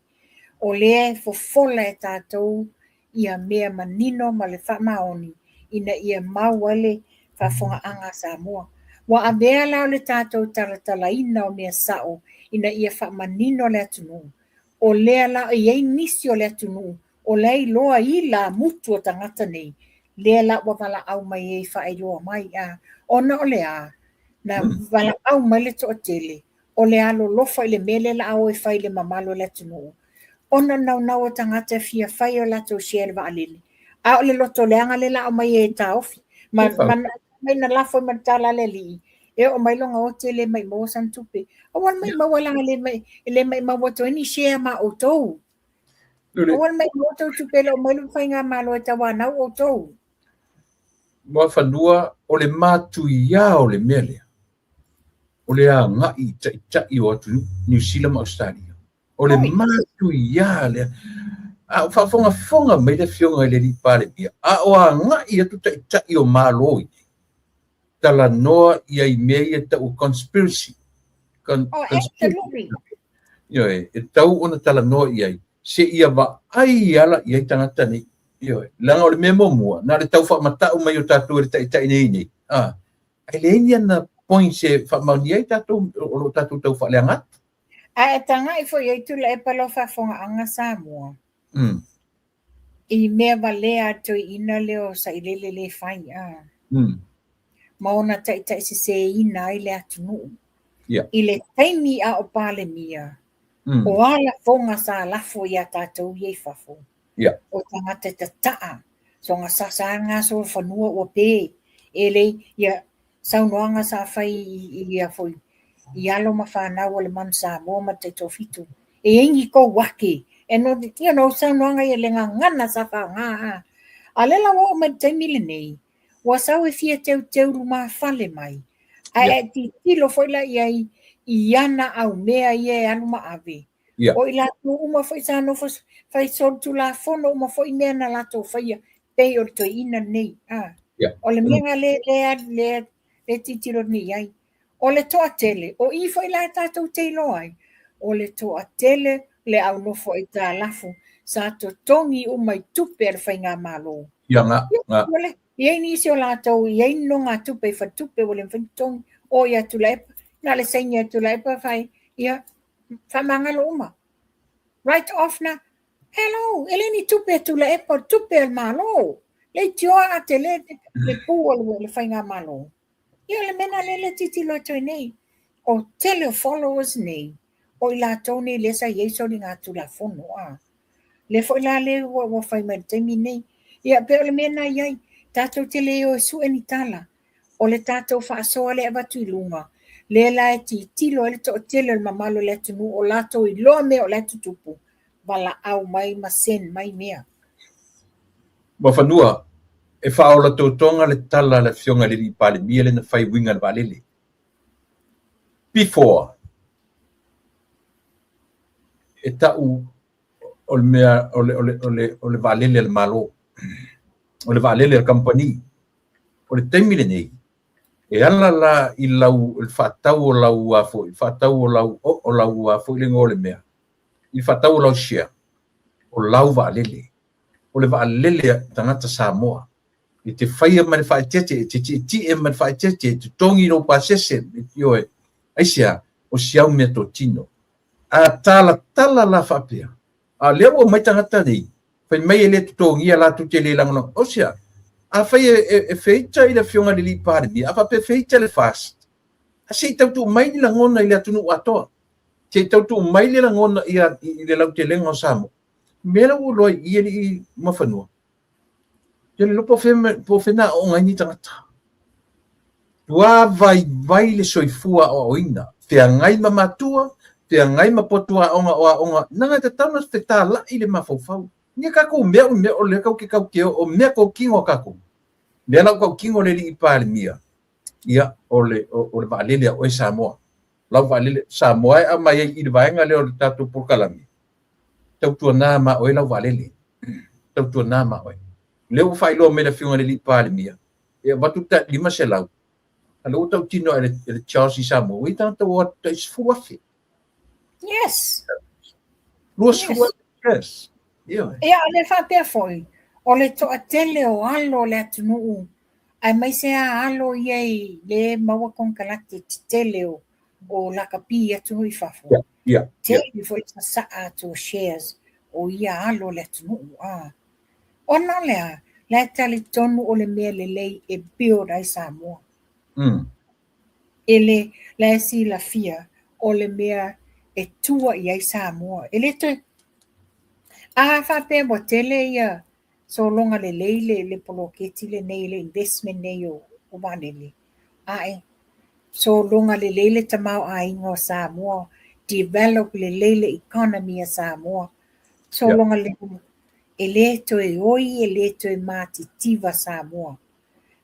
O lea e fofola e tatou ia mea manino ma le faamaoni ina ia mau ai le faafofogaaga a Samoa. Ua avea la o le tatou talatalaina o mea sao ina ia faamanino le atunuu O lea la e i ai nisi o le atunuu o la e iloa ila mutu o tagata nei, lea la ua valaau mai ai faailoa mai, a, ona o le a? Na valaau mai le toatele, o le alolofa i le mea lea la a o e fai i le mamalu o le atunuu, ona o le naunau o tagata e fia fai o latou share i le vaalele, a o le loto leaga lea la a aumai ai e taofi. Ma, ma, mai na lafo ai ma le tala a le alii, e oo mai lona ote e le maimau sana tupe. Aua le maimau leaga le mai, e le maimau atu ai ni share ma outou. Aua le maimau tou tupe e le o mai le faigamalo e tauanau outou. Muafanua, o le matuia o le mea lea, o le agai i taitai o atunuu, Niu Sila ma Ausetalia. O le matuia lea. A o faafogafoga mai le afioga i le alii Palemia, a o agai atu taitai o Malo i talanoa i ai mea ia tau o conspiracy. Con, oh, absolutely. Ioe, e tau ona talanoa i ai, se ia vaai ala i ai tagata nei. Ioe, leaga o le mea muamua, na o le tau faamata'u mai o tatou e le taitai nei nei. Ah, ae leai ni ana points e faamaonia ai tatou, o lo o tatou tau faaleaga atu. Ae tagai foi ai Tuilaepa lau faafofogaaga Samoa. I mea valea a toeaina lea o Sailele le fai a. Ma ona taitaiseseina ai le atunuu. Yeah. I le taimi a o Palemia, o a lafoga sa lafo ia tatou ia i fafo. Yeah. O tagata e tataa, soga sasa gaso fanua ua pe, e le, ia, saunoaga sa fai i ia foi i alo ma fanau o le Manu Samoa ma le Taitoafitu. E i ai ni tou ake, e no, you know, saunoaga ia le gagana sa faaaoga a. A o lea la ua oo mai i le taimi lenei, ua sau e fia teuteu lumafale mai, ae e tilotilo foi la i ai i ana aumea ia e alu ma ave. Yeah. O i latou uma foi sa nofo fai solitulafono uma foi mea na latou faia, pei o le toeaina lenei. Ah. Yeah. O le mea le, le, le, le tilotilo nei i ai. O le toatele, o i foi la tatou te iloa ai, o le toatele le au nofo aitalafu sa totogi uma i tupe a le faigamalo. Ia, nga, nga. Ia, i ai nisi o latou, i ai nonogatupe i faletupe ua le mafai ona totogi, o ia Tuilaepa, na o le saini a Tuilaepa fai, ia, faamagalo uma. Write off na, hello, e le ni tupe a Tuilaepa, o le tupe a le Malo. Leitioa a tele le pu o le faigamalo. Ia o le mea lena lea e tilotilo atu ai nei, o tele o followers nei, o i latou nei lea sa i ai soligatulafono a. Lea foi la lea ua, ua fai mai i le taimi nei. Ia pei o le mea lena e i ai, tatou te le o e sue ni tala, o le tatou faasoa lea e avatu i luga, lea la e tilotilo ai le toatele o le mamalu o le atunuu, o latou iloa mea o la e tutupu, valaau mai ma send mai mea. Muafanua, e faaola totoga le tala a le Afioga i le Alii Palemia lea na fai e uiga i le vaalele. Before, e tau o le mea o le, o le, o le, o le vaalele a le Malo, o le vaalele a le kamupani. O le taimi lenei, e ala la i lau le faatau o lau a foi, faatau o lau o lau a foi le igoa o le mea, i le faatau o lau share, o lau vaalele. O le vaalele a tagata Samoa. E te faia ma le faaeteete, e te tietie ma le faaeteete, e totogi lou pasese, ioe, aisea, o si au meatotino. A talatala la faapea, a o lea ua omai tagata nei, fai mai e le totogia latou te le lagolago. O sea, afai e feita i le Afioga i le Alii Palemia, a faapea e feita le FAST, a se i tautuu mai ni lagona i le atunuu atoa. Se i tautuu mai le lagona i le lautelega o Samoa. Mea la ua iloa i i alii Muafanua, Te le iloa po o fea po o fea na aooga ai nei tagata. Ua vaivai le soifua aoaoina, feagai ma matua, feagai ma potu aoga o aoga, leaga e tatau ona fetalai le mafaufau. Nia tatou mea o mea o lea tatou te tau te o mea totino a tatou. Mea la ua tautino le Alii Palemia, ia o le o le vaalele a oe Samoa. Lau vaalele Samoa e aumai ai i le vaega lea o le tatou polokalame, tautuana ma oe lau vaalele. Tautuana ma oe. Lea ua faailoa mai le Afioga i le Alii Palemia, e avatu le tai 500, a lea ua tautino e le Charles i Samoa, ua i ai tagata ua o atu tai 10,000. Yes. 20,000. Yes. Ioe. Ia, o le faapea foi, o le toatele o alo o le atunuu, aemaise lava alo ia i le maua konekarate tetele o lakapi i atunuu i fafo. Yeah, yeah, Tele foi le sasaa atu o shares o ia alo o le atunuu. Ah. Ona o le a, la e talitonu o le mea lelei e build ai Samoa. E le, la e silafia o le mea e tua i ai Samoa. E le toe, a faapea ua tele ia sologa lelei le, le poloketi lenei, le investment nei o, o vaalele, ae sologa lelei le tamaoaiga o Samoa, develop lelei le economy a Samoa, sologa lelei, e le toe oi, e le toe matitiva Samoa.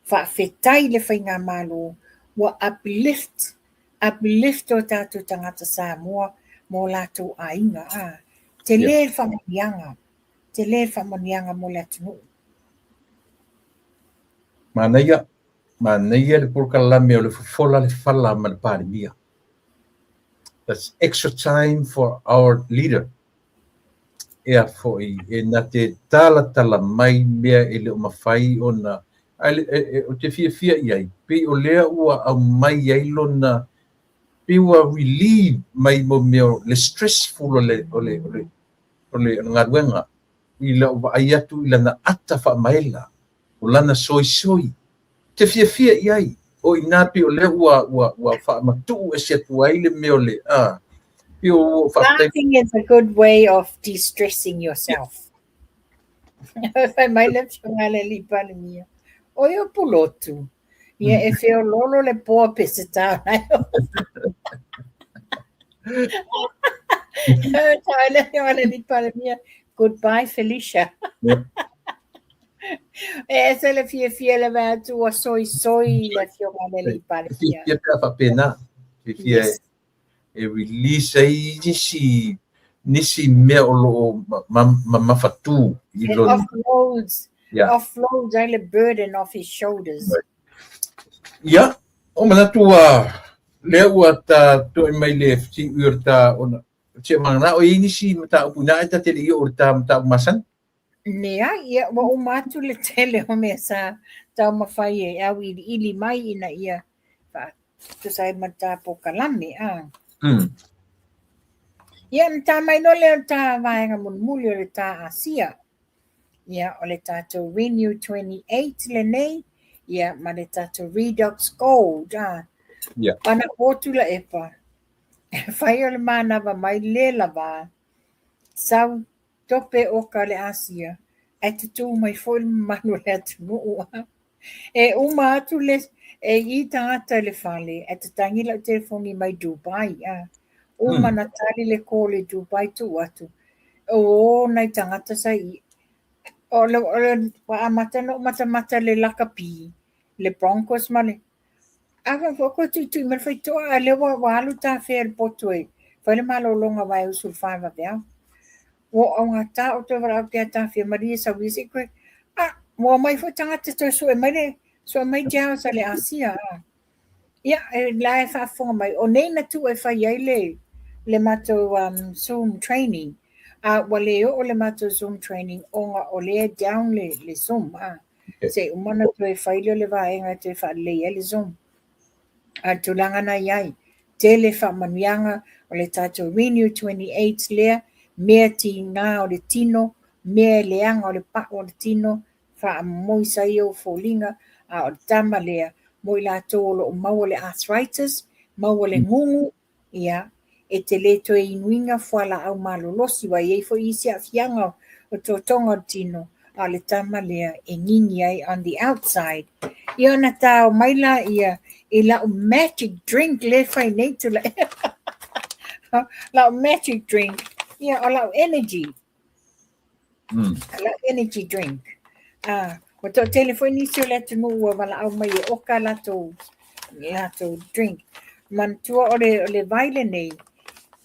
Faafetai i le Faigamalo ua uplift, uplift o tatou tagata Samoa mo latou aiga. A, tele le faamanuiaga, tele le faamanuiaga mo le atunuu. Manaia, manaia le polokalame o le fofola le fala ma le Palemia. That's extra time for our leader. Ea foi, e na te talatala mai mea e le o mafai ona, ae ou te fiafia i ai, pei o lea ua aumai ai lona, pei ua relieve mai mo mea o le stressful o le, o le, o le, o le galuega i lau vaai atu i lana ata faamaela, o lana soisoi. Te fiafia i ai, o i nā pei o lea ua, ua, ua faamatuu ese atu ai le mea o le, a, pei o ua faafetai. Laughing is a good way of de-stressing yourself. Fai mai le afioga i le Alii Palemia, o ia pulotu, ia e feololo le poa Peseta o nai o. Tau le afioga i le Alii Palemia, goodbye Felicia. E ese le fiafia le vaai atu ua soisoi le afioga i le Alii Palemia. Fiafia pe a faapena. Fiafia yes. e release ai nisi nisi mea o lo o mamafatū i lona. Offloads, yeah. Offloads ai le burden off his shoulders. Right. Ia, o manatu ua lea ua ta toi mai le siui o le ta ona se mangana o i nisi mataupu ina ai ta te le i o le ta mataupu masani. Leai, ia ua uma atu le tele o mea sa taumafai e auiliili mai ina ia tusa ai ma le ta polokalame, a. Ia, ona ta mai loa lea o le ta vaega mulimuli o le ta Asia. Ia, o le tatou Renew 28 lenei, ia ma le tatou Redox Gold a. Yeah. Ana o Tuilaepa, e fai o le manava mai le lava, sau tope oka le Asia, ae tutū mai foi le mamalu o le atunuu a. E uma atu le e i tagata i le fale, ae tatagi lau telefoni mai Dubai a. Uma na tali le call i Dubai tuu atu, o nai tagata sa i o le, o le, ua amata ona ou matamata i le lakapi, le Broncos ma le a foi koe tuitui mai le faitoa, a lea ua, ua alu tafea i le potu e fai le malologa vaiaso i le 4 vaveao. Ua ou augata ou toe valaau pea tafea malie sau ia se i koe. A, ua omai foi tagata toe sue mai le, sue mai gels a le Asia. A. Ia, e la e faafofoga mai, o nei na tuu e fai ai le, le matou Zoom training, a ua le oo le matou Zoom training ona o lea e down le, le Zoom. A. Se i uma ona toe fai lea o le vaega e toe faalelei ai le Zoom. A o le tulaga na i ai, tele faamanuiaga o le tatou Renew 28 lea, mea tiga o le tino, mea e leaga o le pau o le tino, faamomoisa ai ou foliga, a o le tama lea, mo i latou o lo o maua le arthritis, maua le gugu, Ia, e te le toe inuina fualaau malolosi, ua i ai foi isi aafiaga o totoga o le tino, a o le tama lea e gigi ai on the outside. Ia ona tao mai laia i lau magic drink lea e fai nei Tuilaepa. Lau magic drink, ia o lau energy. Lau energy drink. Ah, ua toatele foi nisi o le atunuu ua valaau mai e oka latou, latou drink. Manatua o le, o le vai lenei,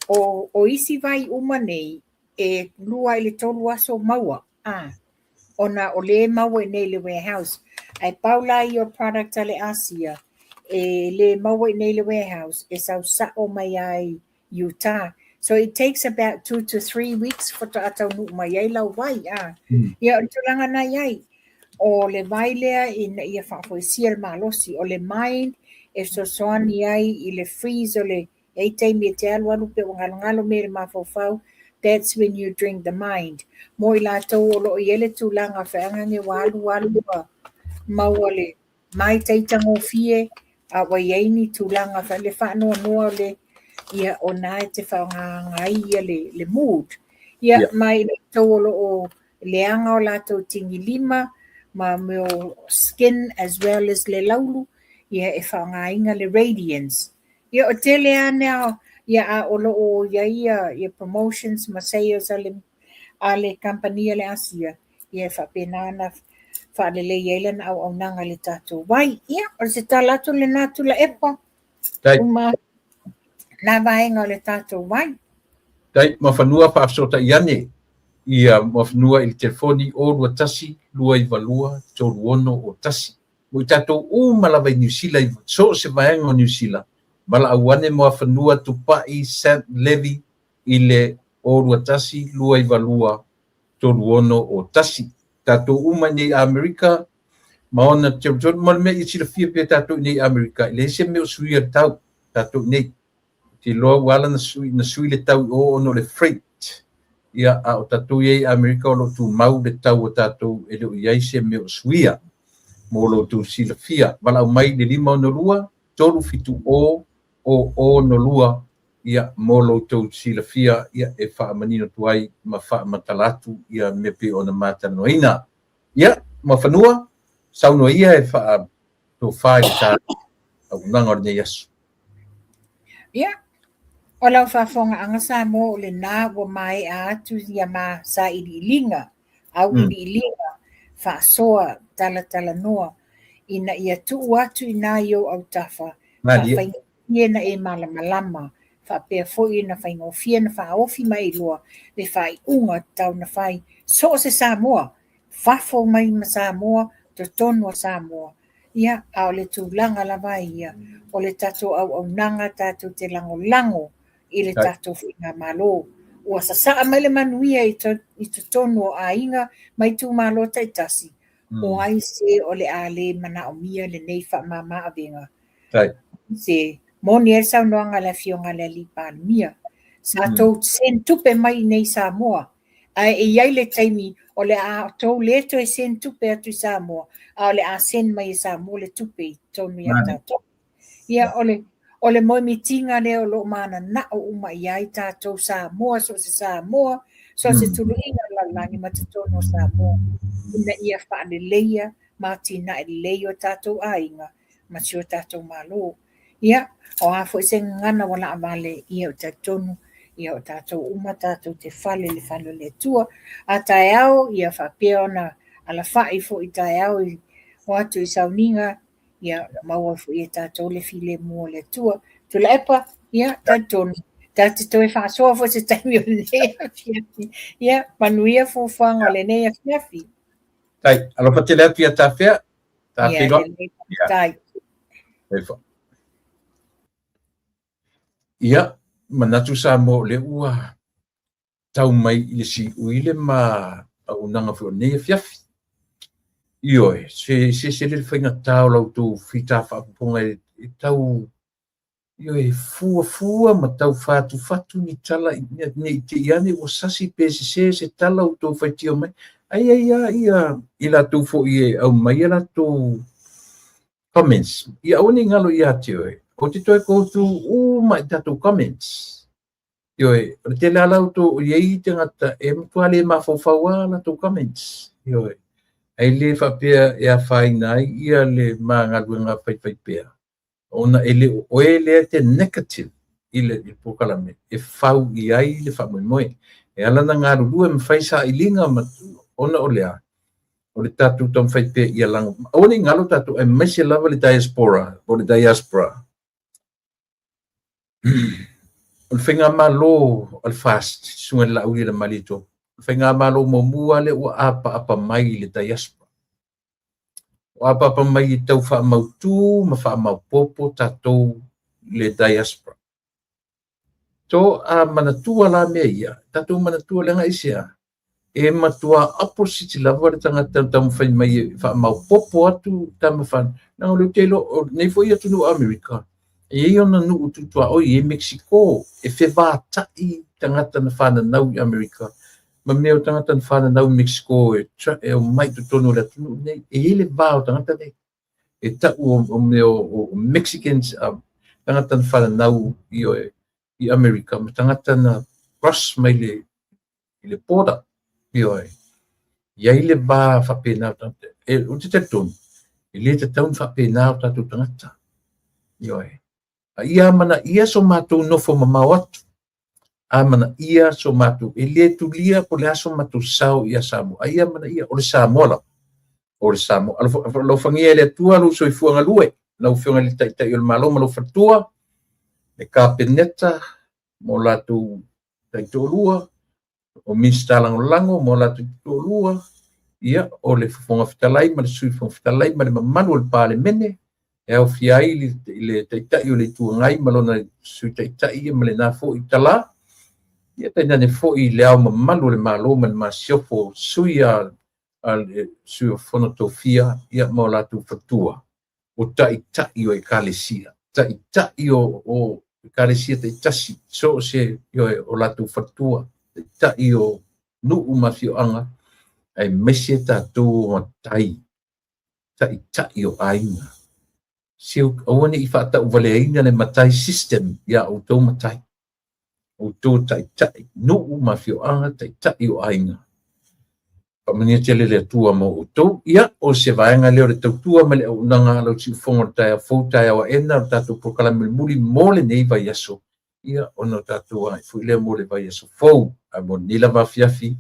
o, o isi vai uma nei, e 2 i le 3 aso maua. Ah, ona o lea e maua i nei i le warehouse. Ae pau la ia o product a le Asia, e le maua i nei i le warehouse, e sau sao mai ai Utah. So it takes about 2 to 3 weeks faatoa taunuu mai ai lau vai. Ah. Ia, o le tulaga na i ai, o le vai lea ina ia faafoisia le malosi, o le mind e fesoasoani ai i le freeze o le e i taimi e te alualu pe ua galogalo mea i le mafaufau, that's when you drink the mind. Mo i latou o lo o i ai le tulaga feagage ua alu alu ua maua le māitaita gofie, a ua i ai ni tulaga fa le faanoanoa o le ia o na e te faaaogaina ai ia le, le mood. Ia, Yeah. ma i latou o lo o leaga o latou tigilima ma mea o skin as well as le laulu, ia e faaaogaina le radiance. Ia o tele lava nea, ia a o lo o i ai ia, ia promotions ma sales a le, a le kamupani a le Asia, ia e faapena ona faalelei ai lana auaunaga i le tatou vai. Ia, o se tala atu lena Tuilaepa, Tai. uma nā vaega o le tatou vai. Tai, Muafanua faafesootai ane ia Muafanua i le telefoni 021 292 3601. Mo i tatou uma lava i Niu Sila, i so o se vaega o Niu Sila, valaau ane Muafanua Tupai Sam Levy i le 021 292 3601. Tatou uma i nei Amerika ma ona territory, ma le mea ia silafia pea tatou i nei Amerika, e leai se mea o suia le tau, tatou i nei. Ou te iloa ua ala na sui le tau i o ona o le freight. Ia, a o tatou i ai i Amerika o lo o tumau le tau o tatou e le o i ai se mea o suia. Mo lo outou silafia, valaau mai i le 562 370 002 ia, mo lo outou silafia, ia, e faamanino atu ai ma faamatala atu ia mea pei ona matalanoaina. Ia, Muafanua, saunoa ia e faatofa i le ta auaunaga o lenei aso. Ia, o lau faafofogaaga Samoa o lena ua maea atu ia ma sailiiliga, auiliiliga, faasoa, talatalanoa, ina ia tuu atu i ina i ou autafa, faafaigofie na e malamalama, faapea foi na faigofie na faaofi ma e iloa le faaiuga tatau na fai so o se Samoa, fafo mai ma Samoa, totonu o Samoa. Ia, a o le tulaga lava ia, o le tatou auaunaga tatou te lagolago i le tatou faigamalo. Ua sasaa mai le manuia i totonu o aiga ma itumalo taitasi, o ai se o le a le manaomia lenei faamama-avega. Se moni ai le saunoaga a le Afioga i le Alii Palemia, sa tou send tupe mai i nei Samoa, Ae e i ai le taimi o le a outou le toe send tupe atu i Samoa, a o le a send mai e Samoa le tupe i totonu ia tatou. Ia, o le moemitiga lea o lo o mananao uma i ai tatou Samoa, so o se Samoa, so o se tuluiga o le lalolagi ma totonu o Samoa, ina ia faaleleia ma atinae lelei o tatou aiga ma si o tatou Malo. Ia, o a foi se gagana ua laavale, ia o talitonu, ia o tatou uma tatou te fale i le fale o le Atua. A taeao, ia faapea ona alafai foi taeao i o atu i sauniga, ia maua foi e tatou le filemu o le Atua. Tuilaepa, ia talitonu, ta te toe faasoa foi se taimi o lenei afiafi. Ia, manuia fuafuaga o lenei afiafi. Tai, alofa tele atu ia tafea. Ta Ia, feiloai. Lelei, faafetai. Ia. Ia, manatu Samoa o lea ua tau mai i le siui le ma auaunaga foi o lenei afiafi. Ioe, se le faigata o la outou fita faaopoopoga e tau, ioe, fuafua ma tau fatufatu ni tala ne i te i ane ua sasi pe sesē se tala ua outou faitio mai. Ai ai lava ia i latou foi e aumai a latou comments. Ia aua ne i galo ia te oe. Ou te toe go through uma i tatou comments. Ioe, o le tele lava la outou o i ai tagata e matua le mafaufau lava latou comments. Ioe, ae le faapea e afaina ai ia le ma galuega faifaipea, ona e le o oe lea te negative i le polokalame e fau i ai le faamoemoe. E ala ona galulue ma fai sailiga ma, ona o lea, o le tatou taumafai pea ia lago. Aua ne i galo tatou, aemaise lava le diaspora, po o le diaspora. O le faigamalo a le FAST, Susuga i le Laauli le Malietoa, o le faigamalo muamua lea ua apaapa mai i le diaspora. Ua apaapa mai e tau faamautu ma faamaopoopo tatou le diaspora. To a manatua la mea ia, tatou manatua leaga aisea, e matua opposite lava le tagata taumafai mai e faamaopoopo atu tama fanau. Leaga o lea ou te iloa, o nei foi atunuu o Amerika, e i ai ona nuu tutuaoi, e i ai Mexico, e fevatai tagata na fananau i Amerika ma mea o tagata na fananau i Mexico e omai i totonu o le atunuu nei. E i ai le va o tagata nei. E tau o mea o Mexicans, tagata na fananau i Amerika ma tagata na cross mai i le border. Ioe. I ai le va faapena o tagata. E, ou te talitonu, e le tatau ona faapena o tatou tagata. Ioe. A ia amanaia so matou nofo mamao atu. Amanaia so matou, e le tulia po o le a so matou sao ia Samoa. A ia amanaia, o le Samoa lava. O le Samoa. Alofagia e le Atua lou soifua galue. Lau Afioga i le Taitai o le Malo ma lou faletua, le Kapeneta mo latou taitoalua, o Minisita Lagolago mo latou taitoalua, ia, o le Fofoga Fetalai ma le Sui Fofoga Fetalai ma le mamalu o le Palemene, e aofia ai le Taitai o le Itu Agai ma lona Sui Taitai ma lena foi tala, ia tainane foi le Ao Mamalu o le Malo ma le Masiofo, sui a le Sui o Fono Tofia, ia, ma o latou faletua, o taitai o ekalesia, taitai o ekalesia taitasi, so o se, ioe, o latou faletua, taitai o nuu ma afioaga, aemaise tatou o matai, taitai o aiga. Se aua ne i faatauvaleaina le matai system ia outou matai, outou taitai nuu ma afioaga, taitai o aiga. Faamanuia tele le Atua mo outou. Ia, o se vaega lea o le tautua ma le auaunaga a lau siufofoga o le taeao fou, taeao aena o le tatou polokalame mulimuli mo lenei vaiaso. Ia, ona o tatou agai foi lea mo le vaiaso fou. Ae mo lenei lava afiafi,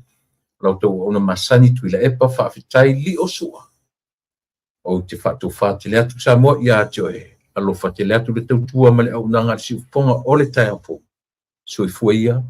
o la outou auauna masani Tuilaepa, faafetai lio sua. Ou te faatofa tele atu Samoa ia te oe. Alofa tele atu le tautua ma le auaunaga a le siufofoga o le taeao fou. Soifua ia.